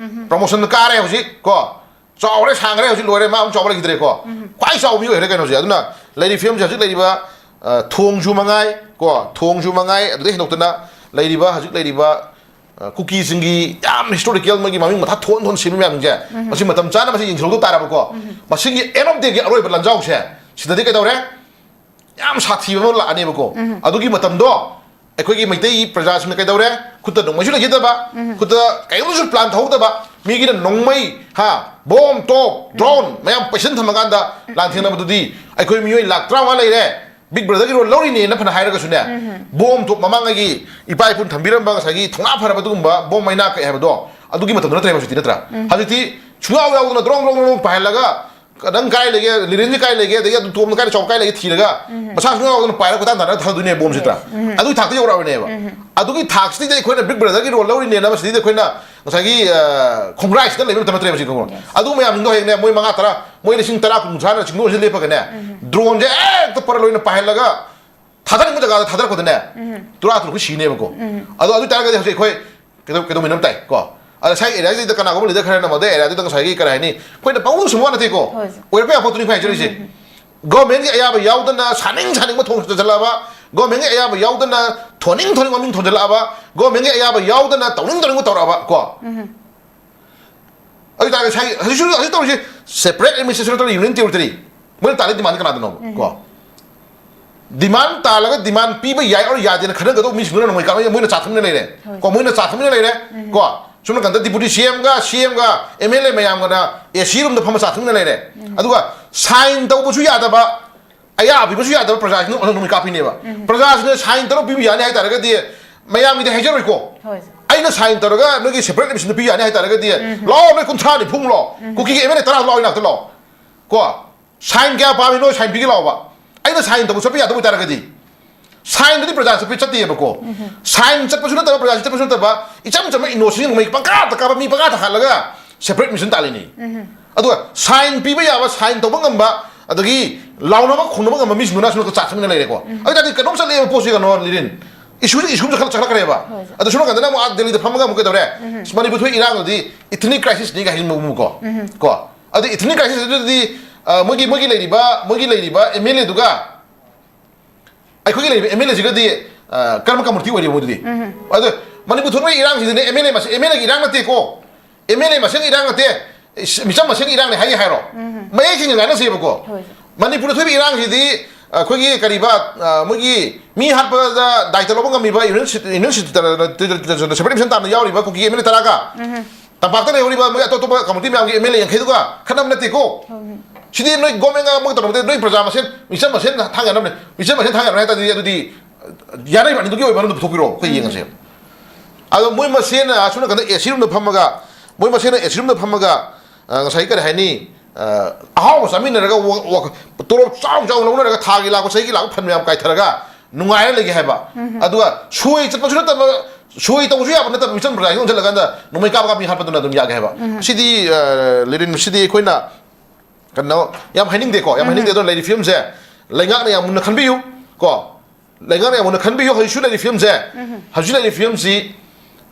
Promotion ꯀꯥꯔꯦ ꯍꯧꯖꯤꯛ ꯀꯣ꯫ ꯆꯥꯎꯔꯦ, ꯁꯥꯡꯈ꯭ꯔꯦ, ꯍꯧꯖꯤꯛ ꯂꯣꯏꯔꯦ, ꯃꯥ ꯑꯃꯨꯛ ꯆꯥꯎꯕ ꯂꯩꯈꯤꯗ꯭ꯔꯦꯀꯣ꯫ ꯈ꯭ꯋꯥꯏ ꯆꯥꯎꯕ ꯃꯤ ꯑꯣꯏꯈ꯭ꯔꯦ ꯀꯩꯅꯣꯁꯦ꯫ ꯑꯗꯨꯅ ꯂꯩꯔꯤꯕ ꯐꯤꯕꯝꯁꯦ ꯍꯧꯖꯤꯛ ꯂꯩꯔꯤꯕ, ꯑ, ꯊꯣꯡꯁꯨ ꯃꯉꯥꯏ ꯀꯣ, ꯊꯣꯡꯁꯨ ꯃꯉꯥꯏ, ꯑꯗꯨꯗꯩ ꯍꯦꯟꯗꯣꯛꯇꯅ ꯂꯩꯔꯤꯕ ꯍꯧꯖꯤꯛ ꯂꯩꯔꯤꯕ, ꯑ, ꯀꯨꯀꯤꯁꯤꯡꯒꯤ ꯌꯥꯝ historical ꯃꯣꯏꯒꯤ ꯃꯃꯤꯡ ꯃꯊꯥ ꯊꯣꯟ ꯊꯣꯟ ꯁꯦꯝꯕ ꯃꯌꯥꯝꯁꯦ, ꯃꯁꯤ ꯃꯇꯝ ꯆꯥꯅ ꯃꯁꯤ ꯌꯦꯡꯁꯤꯜꯍꯧꯗ ꯇꯥꯔꯕꯀꯣ, ꯃꯁꯤꯒꯤ end of day ꯒꯤ ꯑꯔꯣꯏꯕ ꯂꯥꯟꯖꯥꯎꯁꯦ ꯁꯤꯗꯗꯤ ꯀꯩꯗꯧꯔꯦ? ꯌꯥꯝ ꯁꯥꯊꯤꯕ ꯑꯃ ꯂꯥꯛꯑꯅꯦꯕꯀꯣ꯫ ꯑꯗꯨꯒꯤ ꯃꯇꯝꯗꯣ ꯑꯩꯈꯣꯏꯒꯤ ꯃꯩꯇꯩ ꯄ꯭ꯔꯖꯥꯁꯤꯡꯅ ꯀꯩꯗꯧꯔꯦ? ꯈꯨꯠꯇ ꯅꯣꯡꯃꯩꯁꯨ ꯂꯩꯖꯗꯕ, ꯈꯨꯠꯇ ꯀꯩꯅꯣꯝꯁꯨ plan ꯇꯧꯍꯧꯗꯕ, ꯃꯤꯒꯤꯅ ꯅꯣꯡꯃꯩ, ꯍꯥ, bomb, ꯇꯣꯞ, drone ꯃꯌꯥꯝ ꯄꯩꯁꯟ ꯊꯝꯃꯀꯥꯟꯗ ꯂꯥꯟꯊꯦꯡꯅꯕꯗꯨꯗꯤ ꯑꯩꯈꯣꯏ ꯃꯤꯑꯣꯏ ꯂꯥꯛ ꯇꯔꯥꯃꯉꯥ ꯂꯩꯔꯦ, Big Brother ꯒꯤ role ꯂꯧꯔꯤꯅꯦꯅ ꯐꯅ ꯍꯥꯏꯔꯒꯁꯨꯅꯦ, bomb, ꯇꯣꯞ ꯃꯃꯥꯡꯉꯩꯒꯤ ꯏꯄꯥ ꯏꯄꯨꯅ ꯊꯝꯕꯤꯔꯝꯕ ꯉꯁꯥꯏꯒꯤ ꯊꯧꯅꯥ ꯐꯔꯕ ꯑꯗꯨꯒꯨꯝꯕ bomb ꯃꯩꯅꯥ ꯀꯩ ꯍꯥꯏꯕꯗꯣ, ꯑꯗꯨꯒꯤ ꯃꯇꯝꯗꯣ ꯅꯠꯇ꯭ꯔꯦꯕ ꯍꯧꯖꯤꯛꯇꯤ, ꯅꯠꯇ꯭ꯔꯥ? ꯍꯧꯖꯤꯛꯇꯤ ꯁꯨꯡꯌꯥꯎ ꯌꯥꯎꯗꯅ ꯗ꯭ꯔꯣꯡ ꯗ꯭ꯔꯣꯡ ꯗ꯭ꯔꯣꯡ ꯄꯥꯏꯍꯜꯂꯒ ꯅꯪ ꯀꯥꯏ ꯂꯩꯒꯦ, ꯂꯤꯔꯦꯟꯁꯦ ꯀꯥꯏ ꯂꯩꯒꯦ, ꯑꯗꯒꯤ ꯑꯗꯨ ꯇꯣꯝꯅ ꯀꯥꯏꯗ ꯆꯥꯎ ꯀꯥꯏ ꯂꯩꯒꯦ ꯊꯤꯔꯒ, ꯃꯁꯥ ꯁꯨꯡꯌꯥꯎ ꯌꯥꯎꯗꯅ ꯄꯥꯏꯔꯒ ꯀꯣꯏꯇꯥꯟ ꯇꯥꯟꯅꯔꯒ ꯊꯥꯗꯣꯏꯅꯦ bomb ꯁꯤ, ꯅꯠꯇ꯭ꯔꯥ? ꯑꯗꯨꯒꯤ ꯊꯥꯛꯇ ꯌꯧꯔꯛꯑꯕꯅꯦꯕ꯫ ꯑꯗꯨꯒꯤ ꯊꯥꯛꯁꯤꯗꯩꯗ ꯑꯩꯈꯣꯏꯅ Big Brother ꯒꯤ role ꯂꯧꯔꯤꯅꯦꯅ ꯃꯁꯤꯗꯩꯗ ꯑꯩꯈꯣꯏꯅ ꯉꯁꯥꯏꯒꯤ, ꯑ, ꯈꯣꯡꯒ꯭ꯔꯥꯏꯁꯤꯗ ꯂꯩꯕ ꯃꯇꯝ ꯅꯠꯇ꯭ꯔꯦꯕ ꯁꯤ ꯈꯪꯕ꯭ꯔꯣ? ꯑꯗꯨ ꯃꯌꯥꯝꯁꯤꯡꯗꯣ ꯍꯌꯦꯡꯅꯦ ꯃꯣꯏ ꯃꯉꯥ ꯇꯔꯥ, ꯃꯣꯏ ꯂꯤꯁꯤꯡ ꯇꯔꯥ, ꯀꯨꯟ, ꯀꯨꯟꯊ꯭ꯔꯥꯅ ꯆꯤꯡꯗꯣꯛꯑꯁꯤ ꯂꯦꯞꯄꯒꯅꯦ, drone ꯁꯦ ꯍꯦꯛꯇ ꯄꯔ ꯂꯣꯏꯅ ꯄꯥꯏꯍꯜꯂꯒ ꯊꯥꯗꯅꯤꯡꯕ ꯖꯒꯥꯗ ꯊꯥꯗꯔꯛꯄꯗꯅꯦ, ꯇꯨꯔꯥ ꯇꯨꯔꯨꯛꯁꯨ ꯁꯤꯅꯦꯕꯀꯣ꯫ ꯑꯗꯣ ꯑꯗꯨ ꯑꯣꯏꯇꯥꯔꯒꯗꯤ ꯍꯧꯖꯤꯛ ꯑꯩꯈꯣꯏ ꯀꯩꯗꯧ-, ꯀꯩꯗꯧꯃꯤꯟꯅꯕ ꯇꯥꯏ ꯀꯣ꯫ ꯑꯗ ꯉꯁꯥꯏ area ꯁꯤꯗ ꯀꯅꯥꯒꯨꯝꯕ leader ꯈꯔꯅ ꯃꯗꯨ area ꯗꯨꯗ ꯉꯁꯥꯏꯒꯤ ꯀꯔꯤ ꯍꯥꯏꯅꯤ, ꯑꯩꯈꯣꯏꯅ ꯄꯪꯎ ꯁꯨꯝꯕ ꯋꯥ ꯅꯠꯇꯦꯀꯣ꯫ ꯍꯣꯏ, ꯁꯥꯔ꯫ ꯑꯣꯏꯔꯛꯄ ꯌꯥꯕ ꯄꯣꯠꯇꯨꯅꯤ ꯑꯩꯈꯣꯏ ꯍꯥꯏꯖꯔꯤꯁꯦ꯫ Government ꯀꯤ ꯑꯌꯥꯕ ꯌꯥꯎꯗꯅ ꯁꯥꯅꯤꯡ ꯁꯥꯅꯤꯡꯕ ꯊꯣꯡ ꯆꯠꯁꯤꯜꯂꯛꯑꯕ, government ꯀꯤ ꯑꯌꯥꯕ ꯌꯥꯎꯗꯅ ꯊꯣꯟꯅꯤꯡ ꯊꯣꯟꯅꯤꯡꯕ ꯃꯤꯡ ꯊꯣꯟꯖꯜꯂꯛꯑꯕ, government ꯀꯤ ꯑꯌꯥꯕ ꯌꯥꯎꯗꯅ ꯇꯧꯅꯤꯡ ꯇꯧꯅꯤꯡꯕ ꯇꯧꯔꯛꯑꯕ ꯀꯣ꯫ ꯑꯗꯨ ꯇꯥꯔꯒꯗꯤ ꯉꯁꯥꯏ ꯍꯧꯖꯤꯛꯁꯨ, ꯍꯧꯖꯤꯛ ꯇꯧꯔꯤꯁꯦ separate administration ꯅꯠꯇ꯭ꯔꯒ union territory꯫ ꯃꯣꯏꯅ ꯇꯥꯜꯂꯤ demand ꯀꯅꯥꯗꯅꯣ? ꯀꯣ? Demand ꯇꯥꯜꯂꯒ demand ꯄꯤꯕ ꯌꯥꯏ or ꯌꯥꯗꯦꯅ ꯈꯟꯅꯒꯗꯧꯕ ꯃꯤꯁꯤꯡꯗꯨꯅ ꯅꯣꯡꯃꯩ ꯀꯥꯞꯅꯩ, ꯃꯣꯏꯅ ꯆꯥ ꯊꯛꯃꯤꯟꯅ ꯂꯩꯔꯦ꯫ ꯍꯣꯏ꯫ ꯀꯣ? ꯃꯣꯏꯅ ꯆꯥ ꯊꯛꯃꯤꯟꯅ ꯂꯩꯔꯦ꯫ ꯀꯣ? ꯁꯣꯝ ꯅꯥꯀꯟꯗ deputy C M ꯒ, C M ꯒ, M L A ꯃꯌꯥꯝꯒꯅ A C room ꯗ ꯐꯝꯃ ꯆꯥ ꯊꯛꯃꯤꯟꯅ ꯂꯩꯔꯦ꯫ ꯑꯗꯨꯒ sign ꯇꯧꯕꯁꯨ ꯌꯥꯗꯕ, ꯑꯌꯥꯕ ꯄꯤꯕꯁꯨ ꯌꯥꯗꯕ, ꯄ꯭ꯔꯖꯥꯁꯤꯡꯅ ꯑꯣꯟꯊꯣꯛ ꯅꯣꯡꯃꯩ ꯀꯥꯞꯄꯤꯅꯦꯕ꯫ ꯄ꯭ꯔꯖꯥꯁꯤꯅ ꯁꯥꯏꯟ ꯇꯧꯔꯒ ꯄꯤꯕ ꯌꯥꯅꯤ ꯍꯥꯏꯇꯥꯔꯒꯗꯤ, ꯃꯌꯥꯝꯒꯤꯗꯤ ꯍꯥꯏꯖꯔꯣꯏꯀꯣ꯫ ꯍꯣꯏ꯫ ꯑꯩꯅ ꯁꯥꯏꯟ ꯇꯧꯔꯒ ꯅꯣꯏꯒꯤ ꯁꯦꯄꯔꯦꯠ ꯑꯦꯗꯃꯤꯁꯟꯗꯣ ꯄꯤꯕ ꯌꯥꯅꯤ ꯍꯥꯏꯇꯥꯔꯒꯗꯤ, ꯂꯥꯛꯑꯣ, ꯅꯣꯏ ꯀꯨꯟꯊ꯭ꯔꯥ ꯅꯤꯐꯨ ꯂꯥꯛꯑꯣ, ꯀꯨꯀꯤꯒꯤ ꯑꯦꯝ ꯑꯦꯜ ꯑꯦ ꯇꯔꯥ ꯂꯥꯛꯑꯣ, ꯏꯅꯥꯛꯇ ꯂꯥꯛꯑꯣ꯫ ꯀꯣ, ꯁꯥꯏꯟ ꯀꯌꯥ ꯄꯥꯝꯃꯤ, ꯅꯣꯏ ꯁꯥꯏꯟ ꯄꯤꯒꯦ ꯂꯥꯛꯑꯣꯕ꯫ ꯑꯩꯅ ꯁꯥꯏꯟ ꯇꯧꯕ ꯆꯠꯄ ꯌꯥꯗꯕ ꯑꯣꯏꯇꯥꯔꯒꯗꯤ, ꯁꯥꯏꯟꯗꯨꯗꯤ ꯄ꯭ꯔꯖꯥ ꯆꯠꯄ ꯆꯠꯇꯦꯕꯀꯣ꯫ ꯁꯥꯏꯟ ꯆꯠꯄꯁꯨ ꯅꯠꯇꯕ, ꯄ꯭ꯔꯖꯥ ꯆꯠꯄꯁꯨ ꯅꯠꯇꯕ, ꯏꯆꯝ ꯆꯝꯕ ꯏꯅꯣꯁꯦꯟ ꯅꯣꯡꯃꯩ ꯄꯪꯀꯥꯞꯇ ꯀꯥꯞꯄ, ꯃꯤ ꯄꯪꯀꯥꯞꯇ ꯍꯥꯠꯂꯒ ꯁꯦꯄꯔꯦꯠ ꯑꯦꯗꯃꯤꯁꯟ ꯇꯥꯜꯂꯤꯅꯤ꯫ ꯑꯗꯨꯒ ꯁꯥꯏꯟ ꯄꯤꯕ ꯌꯥꯕ, ꯁꯥꯏꯟ ꯇꯧꯕ ꯉꯝꯕ, ꯑꯗꯒꯤ ꯂꯥꯎꯅꯕ ꯈꯣꯡꯅꯕ ꯉꯝꯕ ꯃꯤꯁꯤꯡꯗꯨꯅ ꯁꯣꯝꯗ ꯆꯥꯛ ꯆꯥꯃꯤꯟꯅ ꯂꯩꯔꯦꯀꯣ꯫ ꯑꯗꯨ ꯇꯥꯔꯗꯤ ꯀꯩꯅꯣꯝ ꯆꯠꯂꯛꯑꯦꯕ ꯄꯣꯠꯁꯤ, ꯀꯩꯅꯣ, ꯂꯤꯔꯤꯟ, ꯏꯁꯨꯁꯦ ꯏꯁꯨ ꯑꯃ ꯆꯠꯈꯠꯂꯛ-, ꯆꯠꯈꯠꯂꯛꯈ꯭ꯔꯦꯕ꯫ ꯍꯣꯏ꯫ ꯑꯗꯣ ꯁꯣꯝ ꯅꯥꯀꯟꯗꯅ ꯑꯃꯨꯛ ꯑꯥ ꯗꯦꯜꯂꯤꯗ ꯐꯝꯃꯒ ꯑꯃꯨꯛ ꯀꯩꯗꯧꯔꯦ? ꯃꯅꯤꯄꯨꯔ ꯊꯣꯛꯏ ꯏꯔꯥꯡꯗꯨꯗꯤ ꯏꯊꯅꯤꯛ ꯀ꯭ꯔꯥꯏꯁꯤꯁꯅꯤꯒ ꯍꯥꯏꯖꯤꯟꯕ ꯑꯃꯨꯛ ꯀꯣ꯫ ꯑꯗꯨ ꯏꯊꯅꯤꯛ ꯀ꯭ꯔꯥꯏꯁꯤꯁ ꯑꯗꯨꯗꯤ, ꯑ, ꯃꯣꯏꯒꯤ, ꯃꯣꯏꯒꯤ ꯂꯩꯔꯤꯕ, ꯃꯣꯏꯒꯤ ꯂꯩꯔꯤꯕ ꯑꯦꯝ ꯑꯦꯜ ꯑꯦꯗꯨꯒ ꯑꯩꯈꯣꯏꯒꯤ ꯂꯩꯔꯤꯕ ꯑꯦꯝ ꯑꯦꯜ ꯑꯦꯁꯤꯒꯗꯤ, ꯑ, ꯀꯔꯝꯕ ꯀꯝꯃꯨꯅꯤꯇꯤ ꯑꯣꯏꯔꯤꯕ ꯃꯣꯏꯗꯨꯗꯤ? ꯑꯗꯨ ꯃꯅꯤꯄꯨꯔ ꯊꯣꯛꯄꯒꯤ ꯏꯔꯥꯡꯁꯤꯗꯤꯅꯦ, ꯑꯦꯝ ꯑꯦꯜ ꯑꯦ ꯃꯁꯦꯟ, ꯑꯦꯝ ꯑꯦꯜ ꯑꯦꯒꯤ ꯏꯔꯥꯡ ꯅꯠꯇꯦꯀꯣ, ꯑꯦꯝ ꯑꯦꯜ ꯑꯦ ꯃꯁꯦꯟꯒꯤ ꯏꯔꯥꯡ ꯅꯠꯇꯦ, ꯏꯁ, ꯃꯤꯆꯝ ꯃꯁꯦꯟꯒꯤ ꯏꯔꯥꯡꯅꯦ ꯍꯥꯏꯒꯦ ꯍꯥꯏꯔꯣ? ꯃꯌꯦꯛ ꯁꯦꯡꯅ ꯉꯥꯡꯅꯁꯦꯕꯀꯣ꯫ ꯍꯣꯏ꯫ ꯃꯅꯤꯄꯨꯔꯗ ꯊꯣꯛꯏꯕ ꯏꯔꯥꯡꯁꯤꯗꯤ ꯑꯩꯈꯣꯏꯒꯤ ꯀꯔꯤꯕ, ꯑ, ꯃꯣꯏꯒꯤ ꯃꯤ ꯍꯥꯠꯄꯗ ꯗꯥꯏꯇ ꯂꯧꯕ ꯉꯝꯃꯤꯕ ꯌꯨꯅꯤꯌꯟ ꯁꯤ-, ꯌꯨꯅꯤꯌꯟ ꯁꯤ-, ꯁꯦꯄꯔꯦꯠ ꯑꯦꯗꯃꯤꯁꯟ ꯇꯥꯟꯅ ꯌꯥꯎꯔꯤꯕ ꯀꯨꯀꯤ ꯑꯦꯝ ꯑꯦꯜ ꯑꯦ ꯇꯔꯥꯒ, ꯇꯝꯄꯥꯛꯇ ꯂꯩꯍꯧꯔꯤꯕ ꯃꯣꯏ ꯑꯇꯣꯞ ꯑꯇꯣꯞꯄ ꯀꯝꯃꯨꯅꯤꯇꯤ ꯃꯌꯥꯝꯒꯤ ꯑꯦꯝ ꯑꯦꯜ ꯑꯦ ꯌꯥꯡꯈꯩꯗꯨꯒ ꯈꯠꯅꯕ ꯅꯠꯇꯦꯀꯣ꯫ ꯁꯤꯗꯤ ꯅꯣꯏ ꯒꯣꯔꯃꯦꯟꯒ ꯑꯃꯒ ꯇꯧꯔꯝꯗꯦ, ꯅꯣꯏ ꯄ꯭ꯔꯖꯥ ꯃꯁꯦꯟ, ꯃꯤꯆꯝ ꯃꯁꯦꯟ ꯊꯥꯡ ꯌꯥꯅꯕꯅꯦ꯫ ꯃꯤꯆꯝ ꯃꯁꯦꯟ ꯊꯥꯡ ꯌꯥꯅꯕ ꯍꯥꯏ ꯇꯥꯔꯗꯤ ꯑꯗꯨꯗꯤ ꯌꯥꯅꯔꯤꯕ ꯑꯅꯤꯗꯨꯒꯤ ꯑꯣꯏꯕ ꯃꯅꯨꯡꯗ ꯄꯨꯊꯣꯛꯄꯤꯔꯣ, ꯑꯩꯈꯣꯏ ꯌꯦꯡꯉꯁꯦ꯫ ꯑꯗꯣ ꯃꯣꯏ ꯃꯁꯦꯟꯅ ꯑꯁꯣꯝ ꯅꯥꯀꯟꯗ ꯑꯦ ꯁꯤ ꯔꯨꯝꯗ ꯐꯝꯃꯒ, ꯃꯣꯏ ꯃꯁꯦꯟꯅ ꯑꯦ ꯁꯤ ꯔꯨꯝꯗ ꯐꯝꯃꯒ, ꯑ, ꯉꯁꯥꯏ ꯀꯔꯤ ꯍꯥꯏꯅꯤ, ꯑ, ꯑꯍꯥꯎꯕ ꯆꯥꯃꯤꯟꯅꯔꯒ ꯋꯥ-, ꯋꯥ-, ꯇꯣꯂꯣꯞ ꯆꯥꯎ ꯆꯥꯎ ꯂꯧꯅꯔꯒ ꯊꯥꯒꯤ ꯂꯥꯛꯄ, ꯆꯍꯤꯒꯤ ꯂꯥꯛꯄ ꯐꯟ ꯃꯌꯥꯝ ꯀꯥꯏꯊꯔꯒ ꯅꯨꯡꯉꯥꯏꯔ ꯂꯩꯒꯦ ꯍꯥꯏꯕ꯫ ꯑꯗꯨꯒ ꯁꯣꯏ ꯆꯠꯄꯁꯨ ꯅꯠꯇꯕ, ꯁꯣꯏ ꯇꯧꯕꯁꯨ ꯌꯥꯕ ꯅꯠꯇꯕ, ꯃꯤꯆꯝ ꯄ꯭ꯔꯖꯥꯁꯤꯡ ꯑꯣꯟꯁꯤꯜꯂꯀꯥꯟꯗ ꯅꯣꯡꯃꯩ ꯀꯥꯞꯄ ꯀꯥꯞꯄ ꯃꯤ ꯍꯥꯠꯄꯗꯨꯅ ꯑꯗꯨꯝ ꯌꯥꯒꯦ ꯍꯥꯏꯕ꯫ ꯁꯤꯗꯤ, ꯑ, ꯂꯤꯔꯤꯟ, ꯁꯤꯗꯤ ꯑꯩꯈꯣꯏꯅ ꯀꯩꯅꯣ ꯌꯥꯝ ꯍꯥꯏꯅꯤꯡꯗꯦꯀꯣ, ꯌꯥꯝ ꯍꯥꯏꯅꯤꯡꯗꯦ꯫ ꯑꯗꯣ ꯂꯩꯔꯤ ꯐꯤꯕꯝꯁꯦ ꯂꯩꯉꯥꯛꯅ ꯌꯥꯝ ꯃꯨꯟꯅ ꯈꯟꯕꯤꯌꯨ ꯀꯣ꯫ ꯂꯩꯉꯥꯛꯅ ꯌꯥꯝ ꯃꯨꯟꯅ ꯈꯟꯕꯤꯌꯨ꯫ ꯍꯧꯖꯤꯛꯁꯨ ꯂꯩꯔꯤ ꯐꯤꯕꯝꯁꯦ, ꯍꯧꯖꯤꯛ ꯂꯩꯔꯤ ꯐꯤꯕꯝꯁꯤ,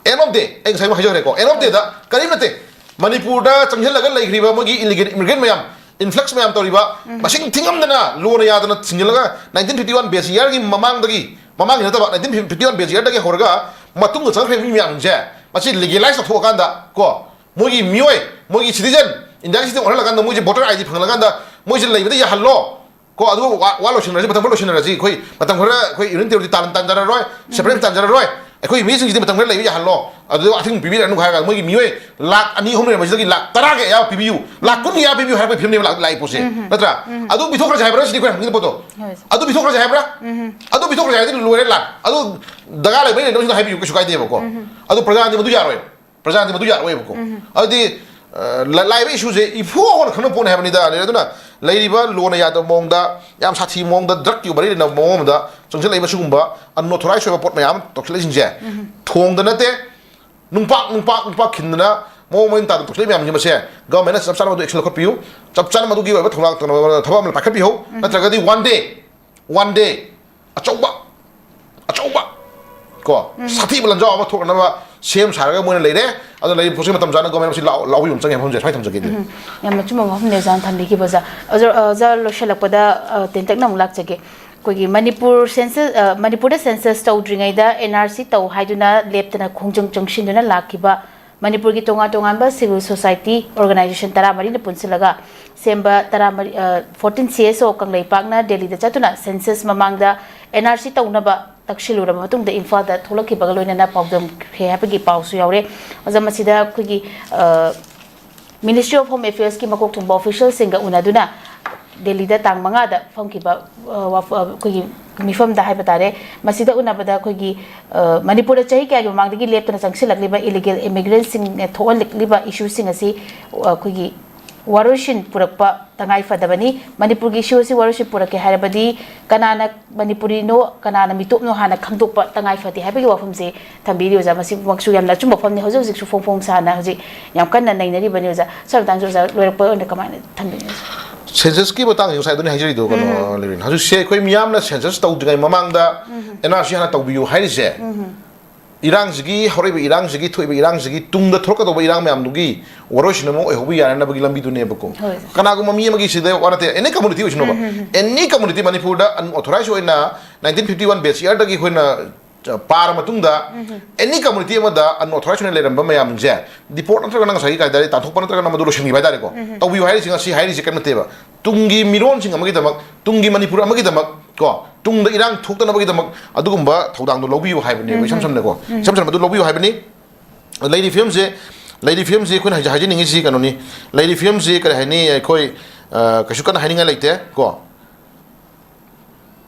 end of day, ꯑꯩ ꯉꯁꯥꯏ ꯍꯥꯏꯖꯈ꯭ꯔꯦꯀꯣ, end of day ꯗ ꯀꯔꯤꯝ ꯅꯠꯇꯦ꯫ ꯃꯅꯤꯄꯨꯔꯗ ꯆꯪꯁꯤꯜꯂꯒ ꯂꯩꯈ꯭ꯔꯤꯕ ꯃꯣꯏꯒꯤ illegal immigrant ꯃꯌꯥꯝ, influx ꯃꯌꯥꯝ ꯇꯧꯔꯤꯕ, ꯃꯁꯤꯡ ꯊꯤꯉꯝꯗꯅ ꯂꯣꯅ ꯌꯥꯗꯅ ꯊꯤꯡꯖꯤꯜꯂꯒ, nineteen fifty one base year ꯒꯤ ꯃꯃꯥꯡꯗꯒꯤ, ꯃꯃꯥꯡꯒꯤ ꯅꯠꯇꯕ, nineteen fifty one base year ꯗꯒꯤ ꯍꯧꯔꯒ ꯃꯇꯨꯡꯗ ꯆꯪꯈ꯭ꯔꯤꯕ ꯃꯤ ꯃꯌꯥꯝꯁꯦ, ꯃꯁꯤ legalize ꯇꯧꯊꯣꯛꯑꯀꯥꯟꯗ ꯀꯣ, ꯃꯣꯏꯒꯤ ꯃꯤꯑꯣꯏ, ꯃꯣꯏꯒꯤ citizen, India ꯒꯤ citizen ꯑꯣꯏꯍꯜꯂꯀꯥꯟꯗ, ꯃꯣꯏꯁꯦ voter I D ꯐꯪꯍꯜꯂꯀꯥꯟꯗ ꯃꯣꯏꯁꯦ ꯂꯩꯕꯗ ꯌꯥꯍꯜꯂꯣ꯫ ꯀꯣ, ꯑꯗꯨꯒ ꯋꯥ, ꯋꯥ ꯂꯣꯏꯁꯤꯟꯅꯔꯁꯤ, ꯃꯇꯝ ꯈꯔ ꯂꯣꯏꯁꯤꯟꯅꯔꯁꯤ꯫ ꯑꯩꯈꯣꯏ ꯃꯇꯝ ꯈꯔ ꯑꯩꯈꯣꯏ union territory ꯇꯥꯟ-, ꯇꯥꯟꯖꯔꯔꯣꯏ, separate ꯇꯥꯟꯖꯔꯔꯣꯏ, ꯑꯩꯈꯣꯏ ꯃꯤꯁꯤꯡꯁꯤꯗꯤ ꯃꯇꯝ ꯈꯔ ꯂꯩꯕ ꯌꯥꯍꯜꯂꯣ꯫ ꯑꯗꯨꯗ ꯑꯊꯤꯡꯕ ꯄꯤꯕꯤꯔꯛꯅꯨ ꯍꯥꯏꯔꯒ ꯃꯣꯏꯒꯤ ꯃꯤꯑꯣꯏ ꯂꯥꯛ ꯑꯅꯤ ꯑꯍꯨꯝ ꯂꯩꯔꯝꯕꯁꯤꯗꯒꯤ ꯂꯥꯛ ꯇꯔꯥꯒꯤ ꯑꯌꯥꯕ ꯄꯤꯕꯤꯌꯨ, ꯂꯥꯛ ꯀꯨꯟꯒꯤ ꯑꯌꯥꯕ ꯄꯤꯕꯤꯌꯨ ꯍꯥꯏꯔꯛꯄꯒꯤ ꯐꯤꯕꯝꯅꯦꯕ ꯂꯥꯛ-, ꯂꯥꯛꯏ ꯄꯣꯠꯁꯦ꯫ ꯅꯠꯇ꯭ꯔꯥ? ꯑꯗꯨ ꯄꯤꯊꯣꯛꯈ꯭ꯔꯁꯦ ꯍꯥꯏꯕ꯭ꯔꯥ ꯁꯤꯗꯤ ꯑꯩꯈꯣꯏ ꯍꯪꯅꯤꯡꯉꯤꯕ ꯄꯣꯠꯇꯣ? ꯍꯣꯏ, ꯁꯥꯔ꯫ ꯑꯗꯨ ꯄꯤꯊꯣꯛꯈ꯭ꯔꯁꯦ ꯍꯥꯏꯕ꯭ꯔꯥ? ꯑꯗꯨ ꯄꯤꯊꯣꯛꯈ꯭ꯔꯁꯦ ꯍꯥꯏꯔꯗꯤ ꯂꯣꯏꯔꯦ ꯂꯥꯛ꯫ ꯑꯗꯨ ꯗꯔꯀꯥꯔ ꯂꯩꯕ ꯂꯩꯇꯕꯁꯤꯗ ꯍꯥꯏꯕꯤꯌꯨ, ꯀꯩꯁꯨ ꯀꯥꯏꯗꯦꯕꯀꯣ꯫ ꯑꯗꯨ ꯄ꯭ꯔꯖꯥꯅꯗꯤ ꯃꯗꯨ ꯌꯥꯔꯣꯏ꯫ ꯄ꯭ꯔꯖꯥꯅꯗꯤ ꯃꯗꯨ ꯌꯥꯔꯣꯏꯕꯀꯣ꯫ ꯑꯗꯨꯗꯤ, ꯑ, ꯂ-, ꯂꯥꯛꯏꯕ ꯏꯁꯨꯁꯦ ꯏꯐꯨ ꯑꯣꯏꯅ ꯈꯪꯅꯕ ꯄꯣꯠꯅꯤ ꯍꯥꯏꯕꯅꯤꯗ꯫ ꯑꯗꯨꯅ ꯂꯩꯔꯤꯕ ꯂꯣꯅ ꯌꯥꯗꯕ ꯃꯑꯣꯡꯗ, ꯌꯥꯝ ꯁꯥꯊꯤꯕ ꯃꯑꯣꯡꯗ, ꯗ꯭ꯔꯒꯀꯤ ꯃꯔꯤ ꯂꯩꯅꯕ ꯃꯑꯣꯡ ꯑꯃꯗ ꯆꯪꯁꯤꯜꯂꯛꯏꯕ ꯁꯤꯒꯨꯝꯕ unauthorized ꯑꯣꯏꯕ ꯄꯣꯠ ꯃꯌꯥꯝ ꯑꯃ ꯇꯧꯁꯤꯜꯂꯛꯏꯁꯤꯡꯁꯦ, ꯊꯣꯡꯗ ꯅꯠꯇꯦ, ꯅꯨꯡꯄꯥꯛ, ꯅꯨꯡꯄꯥꯛ, ꯅꯨꯡꯄꯥꯛ ꯈꯤꯟꯗꯅ ꯃꯑꯣꯡ ꯃꯔꯤꯟ ꯇꯥꯗꯅ ꯇꯧꯁꯤꯜꯂꯛꯏ ꯃꯌꯥꯝꯁꯦ, ꯃꯁꯦ ꯒꯚꯔꯟꯃꯦꯟꯠꯅ ꯆꯞ ꯆꯥꯅ ꯃꯗꯨ action ꯂꯧꯈꯠꯄꯤꯌꯨ꯫ ꯆꯞ ꯆꯥꯅ ꯃꯗꯨꯒꯤ ꯑꯣꯏꯕ ꯊꯧꯔꯥꯡ ꯇꯧꯅꯕ ꯊꯕꯛ ꯑꯃ ꯄꯥꯏꯈꯠꯄꯤꯍꯧ꯫ ꯅꯠꯇ꯭ꯔꯒꯗꯤ one day, one day ꯑꯆꯧꯕ, ꯑꯆꯧꯕ ꯀꯣ, ꯁꯥꯊꯤꯕ ꯂꯥꯟꯖꯥꯎ ꯑꯃ ꯊꯣꯛꯅꯅꯕ ꯁꯦꯝ ꯁꯥꯔꯒ ꯃꯣꯏꯅ ꯂꯩꯔꯦ꯫ ꯑꯗꯨꯅ ꯂꯩꯔꯤꯕ ꯄꯣꯠꯁꯤ ꯃꯇꯝ ꯆꯥꯅ ꯒꯚꯔꯟꯃꯦꯟꯠ ꯑꯁꯤ ꯂꯥꯎ-, ꯂꯥꯎꯕꯤꯕ ꯑꯃ ꯆꯪꯉꯦ ꯍꯥꯏꯕ ꯋꯥꯐꯝꯁꯦ ꯁ꯭ꯋꯥꯏ ꯊꯝꯖꯒꯦ꯫ ꯌꯥꯝꯅ ꯑꯆꯨꯝꯕ ꯋꯥꯐꯝꯅꯦ ꯑꯣꯖꯥꯅ ꯊꯝꯕꯤꯈꯤꯕ, ꯑꯣꯖꯥ꯫ ꯑꯣꯖꯥ, ꯑꯣꯖꯥ, ꯂꯣꯏꯁꯤꯜꯂꯛꯄꯗ, ꯑ, ꯇꯦꯟꯇꯛꯅ ꯑꯃꯨꯛ ꯂꯥꯛꯆꯒꯦ꯫ ꯑꯩꯈꯣꯏꯒꯤ ꯃꯅꯤꯄꯨꯔ census, ꯑ, ꯃꯅꯤꯄꯨꯔꯗ census ꯇꯧꯗ꯭ꯔꯤꯉꯩꯗ N R C ꯇꯧ ꯍꯥꯏꯗꯨꯅ ꯂꯦꯞꯇꯅ ꯈꯣꯡꯖꯪ ꯆꯪꯁꯤꯟꯗꯨꯅ ꯂꯥꯛꯈꯤꯕ ꯃꯅꯤꯄꯨꯔꯒꯤ ꯇꯣꯉꯥꯟ ꯇꯣꯉꯥꯟꯕ civil society organization ꯇꯔꯥꯃꯔꯤꯅ ꯄꯨꯟꯁꯤꯜꯂꯒ ꯁꯦꯝꯕ ꯇꯔꯥꯃꯔꯤ, ꯑ, fourteen C S O ꯀꯪꯂꯩꯄꯥꯛꯅ ꯗꯦꯜꯂꯤꯗ ꯆꯠꯇꯨꯅ census ꯃꯃꯥꯡꯗ N R C ꯇꯧꯅꯕ ꯇꯛꯁꯤꯜꯂꯨꯔꯕ ꯃꯇꯨꯡꯗ ꯏꯝꯐꯥꯜꯗ ꯊꯣꯛꯂꯛꯈꯤꯕꯒ ꯂꯣꯏꯅꯅ ꯄꯥꯎꯗꯝꯈ꯭ꯔꯦ ꯍꯥꯏꯕꯒꯤ ꯄꯥꯎꯁꯨ ꯌꯥꯎꯔꯦ꯫ ꯑꯣꯖꯥ, ꯃꯁꯤꯗ ꯑꯩꯈꯣꯏꯒꯤ, ꯑ, Ministry of Home Affairs ꯀꯤ ꯃꯀꯣꯛ ꯊꯣꯡꯕ official ꯁꯤꯡꯒ ꯎꯅꯗꯨꯅ ꯗꯦꯜꯂꯤꯗ ꯇꯥꯡ ꯃꯉꯥꯗ ꯐꯝꯈꯤꯕ, ꯑ, ꯋꯥꯐ-, ꯑ, ꯑꯩꯈꯣꯏꯒꯤ ꯃꯤꯐꯝꯗ ꯍꯥꯏꯕ ꯇꯥꯔꯦ꯫ ꯃꯁꯤꯗ ꯎꯅꯕꯗ ꯑꯩꯈꯣꯏꯒꯤ, ꯑ, ꯃꯅꯤꯄꯨꯔꯗ ꯆꯍꯤ ꯀꯌꯥꯒꯤ ꯃꯃꯥꯡꯗꯒꯤ ꯂꯦꯞꯇꯅ ꯆꯪꯁꯤꯜꯂꯛꯂꯤꯕ illegal immigrant ꯁꯤꯡꯅ ꯊꯣꯛꯍꯜꯂꯛꯂꯤꯕ issue ꯁꯤꯡ ꯑꯁꯤ, ꯑ, ꯑꯩꯈꯣꯏꯒꯤ ꯋꯥꯔꯣꯏꯁꯤꯟ ꯄꯨꯔꯛꯄ ꯇꯉꯥꯏ ꯐꯗꯕꯅꯤ꯫ ꯃꯅꯤꯄꯨꯔꯒꯤ issue ꯑꯁꯤ ꯋꯥꯔꯣꯏꯁꯤꯟ ꯄꯨꯔꯛꯀꯦ ꯍꯥꯏꯔꯕꯗꯤ ꯀꯅꯥꯅ ꯃꯅꯤꯄꯨꯔꯤꯅꯣ, ꯀꯅꯥꯅ ꯃꯤꯇꯣꯞꯅꯣ ꯍꯥꯟꯅ ꯈꯪꯗꯣꯛꯄ ꯇꯉꯥꯏ ꯐꯗꯦ ꯍꯥꯏꯕꯒꯤ ꯋꯥꯐꯝꯁꯦ ꯊꯝꯕꯤꯔꯤ ꯑꯣꯖꯥ꯫ ꯃꯁꯤꯃꯛꯁꯨ ꯌꯥꯝꯅ ꯑꯆꯨꯝꯕ ꯋꯥꯐꯝꯅꯤ꯫ ꯍꯧꯖꯤꯛ ꯍꯧꯖꯤꯛꯁꯨ ꯐꯣꯡ ꯐꯣꯡ ꯁꯥꯅ ꯍꯧꯖꯤꯛ ꯌꯥꯝ ꯀꯟꯅ ꯅꯩꯅꯔꯤꯕꯅꯤ ꯑꯣꯖꯥ꯫ ꯁ꯭ꯋꯥꯏ ꯃꯇꯥꯡꯁꯤꯗ ꯑꯣꯖꯥ ꯂꯣꯏꯔꯛꯄ ꯑꯣꯏꯅ ꯀꯃꯥꯏꯅ ꯊꯝꯕꯤꯅꯤ ꯑꯣꯖꯥ? Census ꯀꯤ ꯃꯇꯥꯡꯁꯤ ꯉꯁꯥꯏ ꯑꯗꯨꯅꯤ ꯍꯥꯏꯖꯔꯤꯗꯣ, ꯀꯩꯅꯣ, ꯂꯤꯔꯤꯟ꯫ ꯍꯧꯖꯤꯛꯁꯦ ꯑꯩꯈꯣꯏ ꯃꯤꯌꯥꯝꯅ census ꯇꯧꯗ꯭ꯔꯤꯉꯩ ꯃꯃꯥꯡꯗ N R C ꯍꯥꯟꯅ ꯇꯧꯕꯤꯌꯨ ꯍꯥꯏꯔꯤꯁꯦ, ꯏꯔꯥꯡꯁꯤꯒꯤ, ꯍꯧꯔꯛꯏꯕ ꯏꯔꯥꯡꯁꯤꯒꯤ, ꯊꯣꯛꯏꯕ ꯏꯔꯥꯡꯁꯤꯒꯤ ꯇꯨꯡꯗ ꯊꯣꯔꯛꯀꯗꯧꯕ ꯏꯔꯥꯡ ꯃꯌꯥꯝꯗꯨꯒꯤ ꯋꯥꯔꯣꯏꯁꯤꯟ ꯑꯃ ꯑꯣꯏꯍꯧꯕ ꯌꯥꯅꯅꯕꯒꯤ ꯂꯝꯕꯤꯗꯨꯅꯦꯕꯀꯣ꯫ ꯍꯣꯏ꯫ ꯀꯅꯥꯒꯨꯝꯕ ꯃꯤ ꯑꯃꯒꯤ ꯁꯤꯗ ꯋꯥ ꯅꯠꯇꯦ, any community ꯑꯣꯏꯁꯅꯨꯕ, any community ꯃꯅꯤꯄꯨꯔꯗ unauthorized ꯑꯣꯏꯅ nineteen fifty one base year ꯗꯒꯤ ꯑꯩꯈꯣꯏꯅ ꯆ-, ꯄꯥꯔ ꯃꯇꯨꯡꯗ any community ꯑꯃꯗ unauthorized ꯑꯣꯏꯅ ꯂꯩꯔꯝꯕ ꯃꯌꯥꯝꯁꯦ deport ꯅꯠꯇ꯭ꯔꯒꯅ ꯉꯁꯥꯏꯒꯤ ꯀꯩ ꯍꯥꯏꯇꯥꯔꯦ, ꯇꯥꯟꯊꯣꯛꯄ ꯅꯠꯇ꯭ꯔꯒꯅ ꯃꯗꯨ ꯂꯣꯏꯁꯤꯟꯈꯤꯕ ꯍꯥꯏꯇꯥꯔꯦꯀꯣ꯫ ꯇꯧꯕꯤꯌꯨ ꯍꯥꯏꯔꯤꯁꯤ ꯉꯁꯤ ꯍꯥꯏꯔꯤꯁꯤ ꯀꯔꯤꯝ ꯅꯠꯇꯦꯕ꯫ ꯇꯨꯡꯒꯤ ꯃꯤꯔꯣꯟꯁꯤꯡ ꯑꯃꯒꯤꯗꯃꯛ, ꯇꯨꯡꯒꯤ ꯃꯅꯤꯄꯨꯔ ꯑꯃꯒꯤꯗꯃꯛ ꯀꯣ, ꯇꯨꯡꯗ ꯏꯔꯥꯡ ꯊꯣꯛꯇꯅꯕꯒꯤꯗꯃꯛ ꯑꯗꯨꯒꯨꯝꯕ ꯊꯧꯗꯥꯡꯗꯣ ꯂꯧꯕꯤꯌꯨ ꯍꯥꯏꯕꯅꯦꯕ꯫ ꯏꯁꯝ ꯁꯝꯅꯀꯣ, ꯏꯁꯝ ꯁꯝꯅ ꯑꯗꯨ ꯂꯧꯕꯤꯌꯨ ꯍꯥꯏꯕꯅꯤ꯫ ꯂꯩꯔꯤ ꯐꯤꯕꯝꯁꯦ, ꯂꯩꯔꯤ ꯐꯤꯕꯝꯁꯦ ꯑꯩꯈꯣꯏꯅ ꯍꯥꯏꯖ-, ꯍꯥꯏꯖꯅꯤꯡꯉꯤꯁꯤ ꯀꯩꯅꯣꯅꯤ꯫ ꯂꯩꯔꯤ ꯐꯤꯕꯝꯁꯤ ꯀꯔꯤ ꯍꯥꯏꯅꯤ, ꯑꯩꯈꯣꯏ, ꯑ, ꯀꯩꯁꯨ ꯀꯟꯅ ꯍꯥꯏꯅꯤꯡꯉꯥꯏ ꯂꯩꯇꯦ ꯀꯣ꯫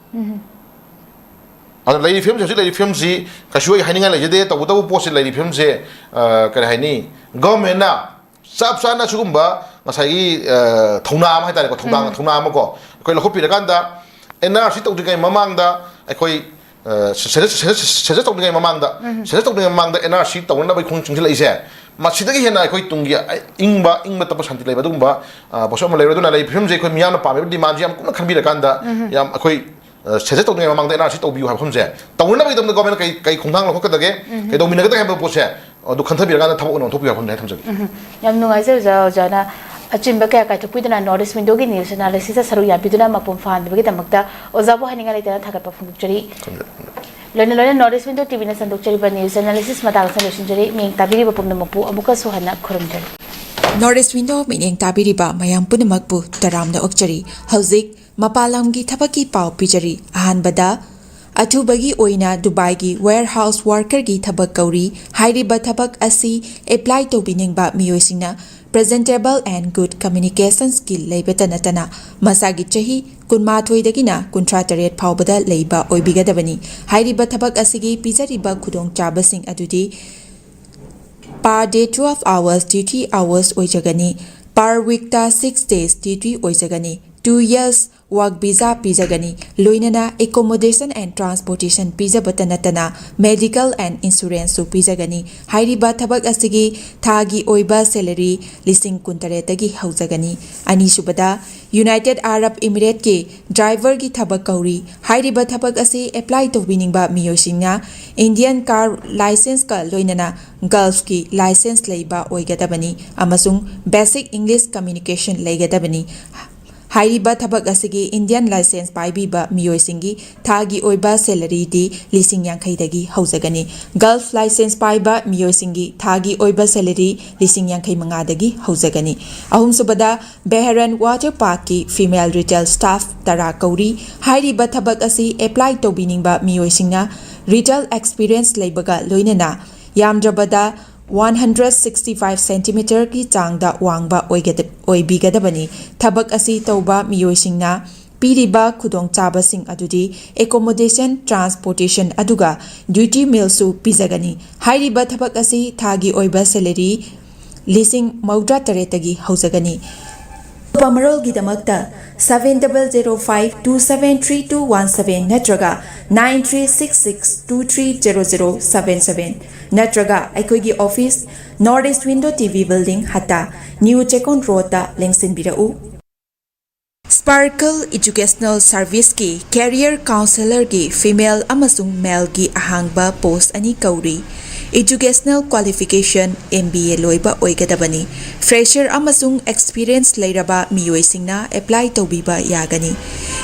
ꯑꯗꯣ ꯂꯩꯔꯤ ꯐꯤꯕꯝꯁꯤ, ꯍꯧꯖꯤꯛ ꯂꯩꯔꯤ ꯐꯤꯕꯝꯁꯤ ꯀꯩꯁꯨ ꯑꯩ ꯍꯥꯏꯅꯤꯡꯉꯥꯏ ꯂꯩꯖꯗꯦ꯫ ꯇꯧꯕꯇꯕꯨ ꯄꯣꯠꯁꯤ, ꯂꯩꯔꯤ ꯐꯤꯕꯝꯁꯦ, ꯑ, ꯀꯔꯤ ꯍꯥꯏꯅꯤ, ꯒꯚꯔꯟꯃꯦꯟꯅ ꯆꯞ ꯆꯥꯅ ꯁꯤꯒꯨꯝꯕ ꯉꯁꯥꯏꯒꯤ, ꯑ, ꯊꯧꯅꯥ ꯑꯃ ꯍꯥꯏꯇꯥꯔꯦꯀꯣ, ꯊꯧꯗꯥꯡ, ꯎꯝ꯫ ꯊꯧꯅꯥ ꯑꯃ ꯀꯣ, ꯑꯩꯈꯣꯏ ꯂꯧꯈꯠꯄꯤꯔꯀꯥꯟꯗ ꯑꯦꯟ ꯑꯥꯔ ꯁꯤ ꯇꯧꯗ꯭ꯔꯤꯉꯩ ꯃꯃꯥꯡꯗ ꯑꯩꯈꯣꯏ, ꯑ, ꯁꯦꯟꯁꯁ, ꯁꯦꯟꯁꯁ, ꯁꯦꯟꯁꯁ ꯇꯧꯗ꯭ꯔꯤꯉꯩ ꯃꯃꯥꯡꯗ, ꯎꯝ꯫ ꯁꯦꯟꯁꯁ ꯇꯧꯗ꯭ꯔꯤꯉꯩ ꯃꯃꯥꯡꯗ ꯑꯦꯟ ꯑꯥꯔ ꯁꯤ ꯇꯧꯅꯅꯕꯒꯤ ꯈꯣꯡ ꯆꯪꯁꯤꯜꯂꯛꯏꯁꯦ, ꯃꯁꯤꯗꯒꯤ ꯍꯦꯟꯅ ꯑꯩꯈꯣꯏ ꯇꯨꯡꯒꯤ ꯏꯪꯕ, ꯏꯪꯕ ꯇꯞꯄ ꯁꯥꯟꯇꯤ ꯂꯩꯕ ꯑꯗꯨꯒꯨꯝꯕ, ꯑ, ꯄꯣꯠꯁꯛ ꯑꯃ ꯂꯩꯔꯣꯏ꯫ ꯑꯗꯨꯅ ꯂꯩꯔꯤ ꯐꯤꯕꯝꯁꯦ ꯑꯩꯈꯣꯏ ꯃꯤꯌꯥꯝꯅ ꯄꯥꯝꯃꯤꯕ ꯗꯤꯃꯥꯟꯁꯦ ꯌꯥꯝ ꯀꯨꯞꯅ ꯈꯟꯕꯤꯔꯀꯥꯟꯗ, ꯎꯝ꯫ ꯌꯥꯝ ꯑꯩꯈꯣꯏ, ꯑ, ꯁꯦꯟꯁꯁ ꯇꯧꯗ꯭ꯔꯤꯉꯩ ꯃꯃꯥꯡꯗ ꯑꯦꯟ ꯑꯥꯔ ꯁꯤ ꯇꯧꯕꯤꯌꯨ ꯍꯥꯏꯕ ꯃꯐꯝꯁꯦ, ꯇꯧꯅꯅꯕꯒꯤꯗꯃꯛꯇ ꯒꯣꯔꯃꯦꯟꯅ ꯀꯩ, ꯀꯩ ꯈꯣꯡꯊꯥꯡ ꯂꯧꯈꯠꯀꯗꯒꯦ, ꯎꯝ꯫ ꯀꯩꯗꯧꯃꯤꯟꯅꯒꯗꯒꯦ ꯍꯥꯏꯕ ꯄꯣꯠꯁꯦ, ꯑꯗꯨ ꯈꯟꯊꯕꯤꯔꯀꯥꯟꯗ ꯊꯕꯛ ꯑꯣꯏꯅ ꯑꯣꯟꯊꯣꯛꯄꯤꯌꯨ ꯍꯥꯏꯕ ꯋꯥꯐꯝꯅꯤ ꯍꯥꯏꯅ ꯊꯝꯖꯒꯦ꯫ ꯎꯝ꯫ ꯌꯥꯝ ꯅꯨꯡꯉꯥꯏꯖꯩ ꯑꯣꯖꯥ, ꯑꯣꯖꯥꯅ ꯑꯆꯤꯟꯕ ꯀꯌꯥ ꯀꯥꯏꯊꯣꯛꯄꯤꯗꯨꯅ North East Window ꯒꯤ news analysis ꯇ ꯁꯔꯨꯛ ꯌꯥꯕꯤꯗꯨꯅ ꯃꯄꯨꯡ ꯐꯥꯍꯟꯕꯤꯕꯒꯤꯗꯃꯛꯇ ꯑꯣꯖꯥꯕꯨ ꯍꯥꯏꯅꯤꯡꯉꯥꯏ ꯂꯩꯇꯅ ꯊꯥꯒꯠꯄ ꯐꯣꯡꯗꯣꯛꯆꯔꯤ꯫ ꯊꯝꯖꯔꯦ, ꯊꯝꯖꯔꯦ꯫ ꯂꯣꯏꯅ ꯂꯣꯏꯅ North East Window T V ꯅ ꯁꯟꯗꯣꯛꯆꯔꯤꯕ news analysis ꯃꯇꯥꯡ ꯑꯁꯤꯗ ꯂꯣꯏꯁꯤꯟꯖꯔꯤ꯫ ꯃꯤꯠꯌꯦꯡ ꯇꯥꯕꯤꯔꯤꯕ ꯄꯨꯝꯅꯃꯛꯄꯨ ꯑꯃꯨꯛꯀꯁꯨ ꯍꯟꯅ ꯈꯨꯔꯨꯝꯖꯔꯤ꯫ North East Window ꯃꯤꯠꯌꯦꯡ ꯇꯥꯕꯤꯔꯤꯕ ꯃꯌꯥꯝ ꯄꯨꯝꯅꯃꯛꯄꯨ ꯇꯔꯥꯝꯅ ꯑꯣꯛꯆꯔꯤ꯫ ꯍꯧꯖꯤꯛ ꯃꯄꯥꯟ ꯂꯝꯒꯤ ꯊꯕꯛꯀꯤ ꯄꯥꯎ ꯄꯤꯖꯔꯤ꯫ ꯑꯍꯥꯟꯕꯗ, ꯑꯊꯨꯕꯒꯤ ꯑꯣꯏꯅ ꯗꯨꯕꯥꯏꯒꯤ warehouse worker ꯒꯤ ꯊꯕꯛ ꯀꯧꯔꯤ꯫ ꯍꯥꯏꯔꯤꯕ ꯊꯕꯛ ꯑꯁꯤ apply ꯇꯧꯕꯤꯅꯤꯡꯕ ꯃꯤꯑꯣꯏꯁꯤꯡꯅ presentable and good communication skill ꯂꯩꯕꯇ ꯅꯠꯇꯅ ꯃꯁꯥꯒꯤ ꯆꯍꯤ ꯀꯨꯟꯃꯥꯊꯣꯏꯗꯒꯤꯅ ꯀꯨꯟꯊ꯭ꯔꯥ ꯇꯔꯦꯠ ꯐꯥꯎꯕꯗ ꯂꯩꯕ ꯑꯣꯏꯕꯤꯒꯗꯕꯅꯤ꯫ ꯍꯥꯏꯔꯤꯕ ꯊꯕꯛ ꯑꯁꯤꯒꯤ ꯄꯤꯖꯔꯤꯕ ꯈꯨꯗꯣꯡꯆꯥꯕꯁꯤꯡ ꯑꯗꯨꯗꯤ per day twelve hours duty hours ꯑꯣꯏꯖꯒꯅꯤ꯫ Per week ꯇ six days duty ꯑꯣꯏꯖꯒꯅꯤ꯫ Two years work visa ꯄꯤꯖꯒꯅꯤ꯫ ꯂꯣꯏꯅꯅ accommodation and transportation ꯄꯤꯖꯕꯇ ꯅꯠꯇꯅ medical and insurance ꯁꯨ ꯄꯤꯖꯒꯅꯤ꯫ ꯍꯥꯏꯔꯤꯕ ꯊꯕꯛ ꯑꯁꯤꯒꯤ ꯊꯥꯒꯤ ꯑꯣꯏꯕ salary ꯂꯤꯁꯤꯡ ꯀꯨꯟꯇꯔꯦꯠꯇꯒꯤ ꯍꯧꯖꯒꯅꯤ꯫ ꯑꯅꯤꯁꯨꯕꯗ, United Arab Emirates ꯀꯤ driver ꯒꯤ ꯊꯕꯛ ꯀꯧꯔꯤ꯫ ꯍꯥꯏꯔꯤꯕ ꯊꯕꯛ ꯑꯁꯤ apply ꯇꯧꯕꯤꯅꯤꯡꯕ ꯃꯤꯑꯣꯏꯁꯤꯡꯅ Indian car license ꯀ ꯂꯣꯏꯅꯅ Gulf ꯀꯤ license ꯂꯩꯕ ꯑꯣꯏꯒꯗꯕꯅꯤ ꯑꯃꯁꯨꯡ basic English communication ꯂꯩꯒꯗꯕꯅꯤ꯫ ꯍꯥꯏꯔꯤꯕ ꯊꯕꯛ ꯑꯁꯤꯒꯤ Indian license ꯄꯥꯏꯕꯤꯕ ꯃꯤꯑꯣꯏꯁꯤꯡꯒꯤ ꯊꯥꯒꯤ ꯑꯣꯏꯕ salary ꯗꯤ ꯂꯤꯁꯤꯡ ꯌꯥꯡꯈꯩꯗꯒꯤ ꯍꯧꯖꯒꯅꯤ꯫ Gulf license ꯄꯥꯏꯕ ꯃꯤꯑꯣꯏꯁꯤꯡꯒꯤ ꯊꯥꯒꯤ ꯑꯣꯏꯕ salary ꯂꯤꯁꯤꯡ ꯌꯥꯡꯈꯩ ꯃꯉꯥꯗꯒꯤ ꯍꯧꯖꯒꯅꯤ꯫ ꯑꯍꯨꯝꯁꯨꯕꯗ, Bahrain Water Park ꯀꯤ female retail staff ꯇꯔꯥ ꯀꯧꯔꯤ꯫ ꯍꯥꯏꯔꯤꯕ ꯊꯕꯛ ꯑꯁꯤ apply ꯇꯧꯕꯤꯅꯤꯡꯕ ꯃꯤꯑꯣꯏꯁꯤꯡꯅ retail experience ꯂꯩꯕꯒ ꯂꯣꯏꯅꯅ ꯌꯥꯝꯗ꯭ꯔꯕꯗ ꯋꯥꯟ ꯍꯟꯗ꯭ꯔꯦꯠ ꯁꯤꯛꯁꯇꯤ ꯐꯥꯏꯚ ꯁꯦꯟꯇꯤꯃꯤꯇꯔꯒꯤ ꯆꯥꯡꯗ ꯋꯥꯡꯕ ꯑꯣꯏꯒꯗ-, ꯑꯣꯏꯕꯤꯒꯗꯕꯅꯤ꯫ ꯊꯕꯛ ꯑꯁꯤ ꯇꯧꯕ ꯃꯤꯑꯣꯏꯁꯤꯡꯅ ꯄꯤꯔꯤꯕ ꯈꯨꯗꯣꯡꯆꯥꯕꯁꯤꯡ ꯑꯗꯨꯗꯤ accommodation, transportation, ꯑꯗꯨꯒ duty mealꯁꯨ ꯄꯤꯖꯒꯅꯤ꯫ ꯍꯥꯏꯔꯤꯕ ꯊꯕꯛ ꯑꯁꯤ ꯊꯥꯒꯤ ꯑꯣꯏꯕ salary ꯂꯤꯁꯤꯡ ꯃꯧꯗ꯭ꯔꯥ ꯇꯔꯦꯠꯇꯒꯤ ꯍꯧꯖꯒꯅꯤ꯫ ꯑꯀꯨꯞꯄ ꯃꯔꯣꯜꯒꯤꯗꯃꯛꯇ seven double zero five two seven three two one seven ꯅꯠꯇ꯭ꯔꯒ nine three six six two three zero zero seven seven ꯅꯠꯇ꯭ꯔꯒ ꯑꯩꯈꯣꯏꯒꯤ office, North East Window T V Building, ꯍꯠꯇꯥ, New Chekon Roadꯇ ꯂꯦꯡꯁꯤꯟꯕꯤꯔꯛꯎ꯫ Sparkle Educational Serviceꯀꯤ Career Counsellorꯒꯤ female ꯑꯃꯁꯨꯡ maleꯒꯤ ꯑꯍꯥꯡꯕ post ꯑꯅꯤ ꯀꯧꯔꯤ꯫ Educational qualification M B A ꯂꯣꯏꯕ ꯑꯣꯏꯒꯗꯕꯅꯤ꯫ Fresher ꯑꯃꯁꯨꯡ experience ꯂꯩꯔꯕ ꯃꯤꯑꯣꯏꯁꯤꯡꯅ apply ꯇꯧꯕꯤꯕ ꯌꯥꯒꯅꯤ꯫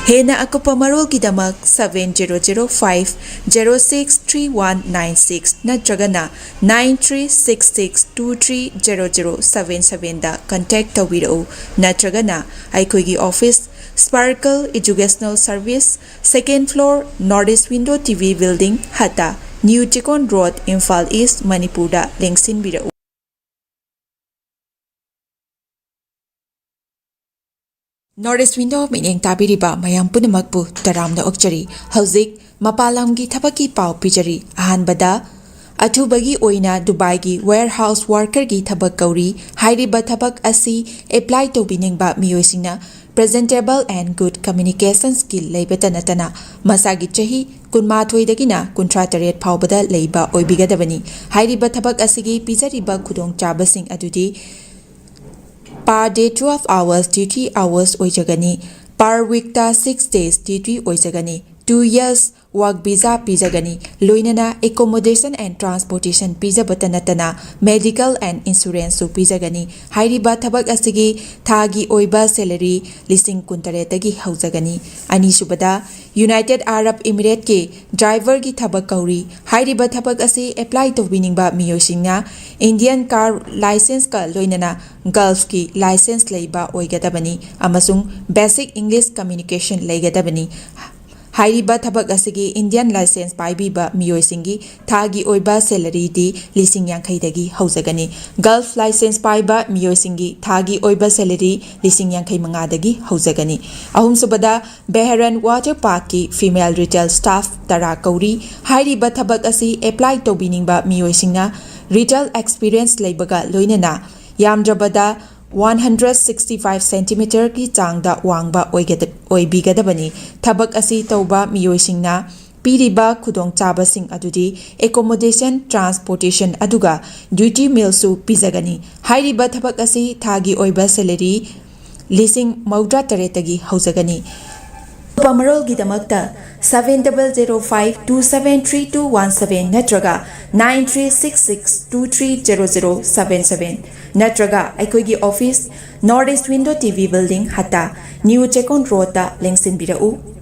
ꯍꯦꯟꯅ ꯑꯀꯨꯞꯄ ꯃꯔꯣꯜꯒꯤꯗꯃꯛ seven zero zero five zero six three one nine six ꯅꯠꯇ꯭ꯔꯒꯅ nine three six six two three zero zero seven sevenꯗ contact ꯇꯧꯕꯤꯔꯛꯎ, ꯅꯠꯇ꯭ꯔꯒꯅ ꯑꯩꯈꯣꯏꯒꯤ office, Sparkle Educational Service, second floor, North East Window T V Building, ꯍꯠꯇꯥ, New Chekon Road, Imphal east, ꯃꯅꯤꯄꯨꯔꯗ ꯂꯦꯡꯁꯤꯟꯕꯤꯔꯛꯎ꯫ North East Window ꯃꯤꯠꯌꯦꯡ ꯇꯥꯕꯤꯔꯤꯕ ꯃꯌꯥꯝ ꯄꯨꯝꯅꯃꯛꯄꯨ ꯇꯔꯥꯝꯅ ꯑꯣꯛꯆꯔꯤ꯫ ꯍꯧꯖꯤꯛ ꯃꯄꯥꯟ ꯂꯝꯒꯤ ꯊꯕꯛꯀꯤ ꯄꯥꯎ ꯄꯤꯖꯔꯤ꯫ ꯑꯍꯥꯟꯕꯗ, ꯑꯊꯨꯕꯒꯤ ꯑꯣꯏꯅ ꯗꯨꯕꯥꯏꯒꯤ warehouse workerꯒꯤ ꯊꯕꯛ ꯀꯧꯔꯤ꯫ ꯍꯥꯏꯔꯤꯕ ꯊꯕꯛ ꯑꯁꯤ apply ꯇꯧꯕꯤꯅꯤꯡꯕ ꯃꯤꯑꯣꯏꯁꯤꯡꯅ presentable and good communication skill ꯂꯩꯕꯇ ꯅꯠꯇꯅ ꯃꯁꯥꯒꯤ ꯆꯍꯤ ꯀꯨꯟꯃꯥꯊꯣꯏꯗꯒꯤꯅ ꯀꯨꯟꯊ꯭ꯔꯥ ꯇꯔꯦꯠ ꯐꯥꯎꯕꯗ ꯂꯩꯕ ꯑꯣꯏꯕꯤꯒꯗꯕꯅꯤ꯫ ꯍꯥꯏꯔꯤꯕ ꯊꯕꯛ ꯑꯁꯤꯒꯤ ꯄꯤꯖꯔꯤꯕ ꯈꯨꯗꯣꯡꯆꯥꯕꯁꯤꯡ ꯑꯗꯨꯗꯤ per day twelve hours duty hours ꯑꯣꯏꯖꯒꯅꯤ꯫ Per weekꯇ six days duty ꯑꯣꯏꯖꯒꯅꯤ꯫ Two years work visa ꯄꯤꯖꯒꯅꯤ꯫ ꯂꯣꯏꯅꯅ accommodation and transportation ꯄꯤꯖꯕꯇ ꯅꯠꯇꯅ medical and insuranceꯁꯨ ꯄꯤꯖꯒꯅꯤ꯫ ꯍꯥꯏꯔꯤꯕ ꯊꯕꯛ ꯑꯁꯤꯒꯤ ꯊꯥꯒꯤ ꯑꯣꯏꯕ salary ꯂꯤꯁꯤꯡ ꯀꯨꯟꯇꯔꯦꯠꯇꯒꯤ ꯍꯧꯖꯒꯅꯤ꯫ ꯑꯅꯤꯁꯨꯕꯗ, United Arab Emirateꯀꯤ driverꯒꯤ ꯊꯕꯛ ꯀꯧꯔꯤ꯫ ꯍꯥꯏꯔꯤꯕ ꯊꯕꯛ ꯑꯁꯤ apply ꯇꯧꯕꯤꯅꯤꯡꯕ ꯃꯤꯑꯣꯏꯁꯤꯡꯅ Indian car licenceꯀ ꯂꯣꯏꯅꯅ Gulfꯀꯤ license ꯂꯩꯕ ꯑꯣꯏꯒꯗꯕꯅꯤ ꯑꯃꯁꯨꯡ basic English communication ꯂꯩꯒꯗꯕꯅꯤ꯫ ꯍꯥꯏꯔꯤꯕ ꯊꯕꯛ ꯑꯁꯤꯒꯤ ꯏꯟꯗꯤꯌꯟ ꯂꯥꯏꯁꯦꯟꯁ ꯄꯥꯏꯕꯤꯕ ꯃꯤꯑꯣꯏꯁꯤꯡꯒꯤ ꯊꯥꯒꯤ ꯑꯣꯏꯕ ꯁꯦꯂꯔꯤꯗꯤ ꯂꯤꯁꯤꯡ ꯌꯥꯡꯈꯩꯗꯒꯤ ꯍꯧꯖꯒꯅꯤ꯫ ꯒꯜꯐ ꯂꯥꯏꯁꯦꯟꯁ ꯄꯥꯏꯕ ꯃꯤꯑꯣꯏꯁꯤꯡꯒꯤ ꯊꯥꯒꯤ ꯑꯣꯏꯕ ꯁꯦꯂꯔꯤ ꯂꯤꯁꯤꯡ ꯌꯥꯡꯈꯩ ꯃꯉꯥꯗꯒꯤ ꯍꯧꯖꯒꯅꯤ꯫ ꯑꯍꯨꯝꯁꯨꯕꯗ, ꯕꯦꯍꯔꯟ ꯋꯥꯇꯔ ꯄꯥꯔꯛꯀꯤ ꯐꯤꯃꯦꯜ ꯔꯤꯇꯦꯜ ꯁ꯭ꯇꯥꯐ ꯇꯔꯥ ꯀꯧꯔꯤ꯫ ꯍꯥꯏꯔꯤꯕ ꯊꯕꯛ ꯑꯁꯤ ꯑꯦꯄ꯭ꯂꯥꯏ ꯇꯧꯕꯤꯅꯤꯡꯕ ꯃꯤꯑꯣꯏꯁꯤꯡꯅ ꯔꯤꯇꯦꯜ ꯑꯦꯛꯁꯄꯤꯔꯤꯌꯦꯟꯁ ꯂꯩꯕꯒ ꯂꯣꯏꯅꯅ ꯌꯥꯝꯗ꯭ꯔꯕꯗ ꯋꯥꯟ ꯍꯟꯗ꯭ꯔꯦꯠ ꯁꯤꯛꯁꯇꯤ ꯐꯥꯏꯚ ꯁꯦꯟꯇꯤꯃꯤꯇꯔꯒꯤ ꯆꯥꯡꯗ ꯋꯥꯡꯕ ꯑꯣꯏꯒꯗ-, ꯑꯣꯏꯕꯤꯒꯗꯕꯅꯤ꯫ ꯊꯕꯛ ꯑꯁꯤ ꯇꯧꯕ ꯃꯤꯑꯣꯏꯁꯤꯡꯅ ꯄꯤꯔꯤꯕ ꯈꯨꯗꯣꯡꯆꯥꯕꯁꯤꯡ ꯑꯗꯨꯗꯤ ꯑꯦꯀꯣꯃꯣꯗꯦꯁꯟ, ꯇ꯭ꯔꯥꯟꯁꯄꯣꯔꯇꯦꯁꯟ ꯑꯗꯨꯒ ꯗ꯭ꯌꯨꯇꯤ ꯃꯤꯜꯁꯨ ꯄꯤꯖꯒꯅꯤ꯫ ꯍꯥꯏꯔꯤꯕ ꯊꯕꯛ ꯑꯁꯤ ꯊꯥꯒꯤ ꯑꯣꯏꯕ ꯁꯦꯂꯔꯤ ꯂꯤꯁꯤꯡ ꯃꯧꯗ꯭ꯔꯥ ꯇꯔꯦꯠꯇꯒꯤ ꯍꯧꯖꯒꯅꯤ꯫ ꯑꯀꯨꯞꯄ ꯃꯔꯣꯜꯒꯤꯗꯃꯛꯇ seven double zero five two seven three two one seven ꯅꯠꯇ꯭ꯔꯒ nine three six six two three zero zero seven seven ꯅꯠꯇ꯭ꯔꯒ ꯑꯩꯈꯣꯏꯒꯤ office, North East Window T V Building, Hatta, new Checkon ꯔꯣꯗꯇ ꯂꯦꯡꯁꯤꯟꯕꯤꯔꯛꯎ꯫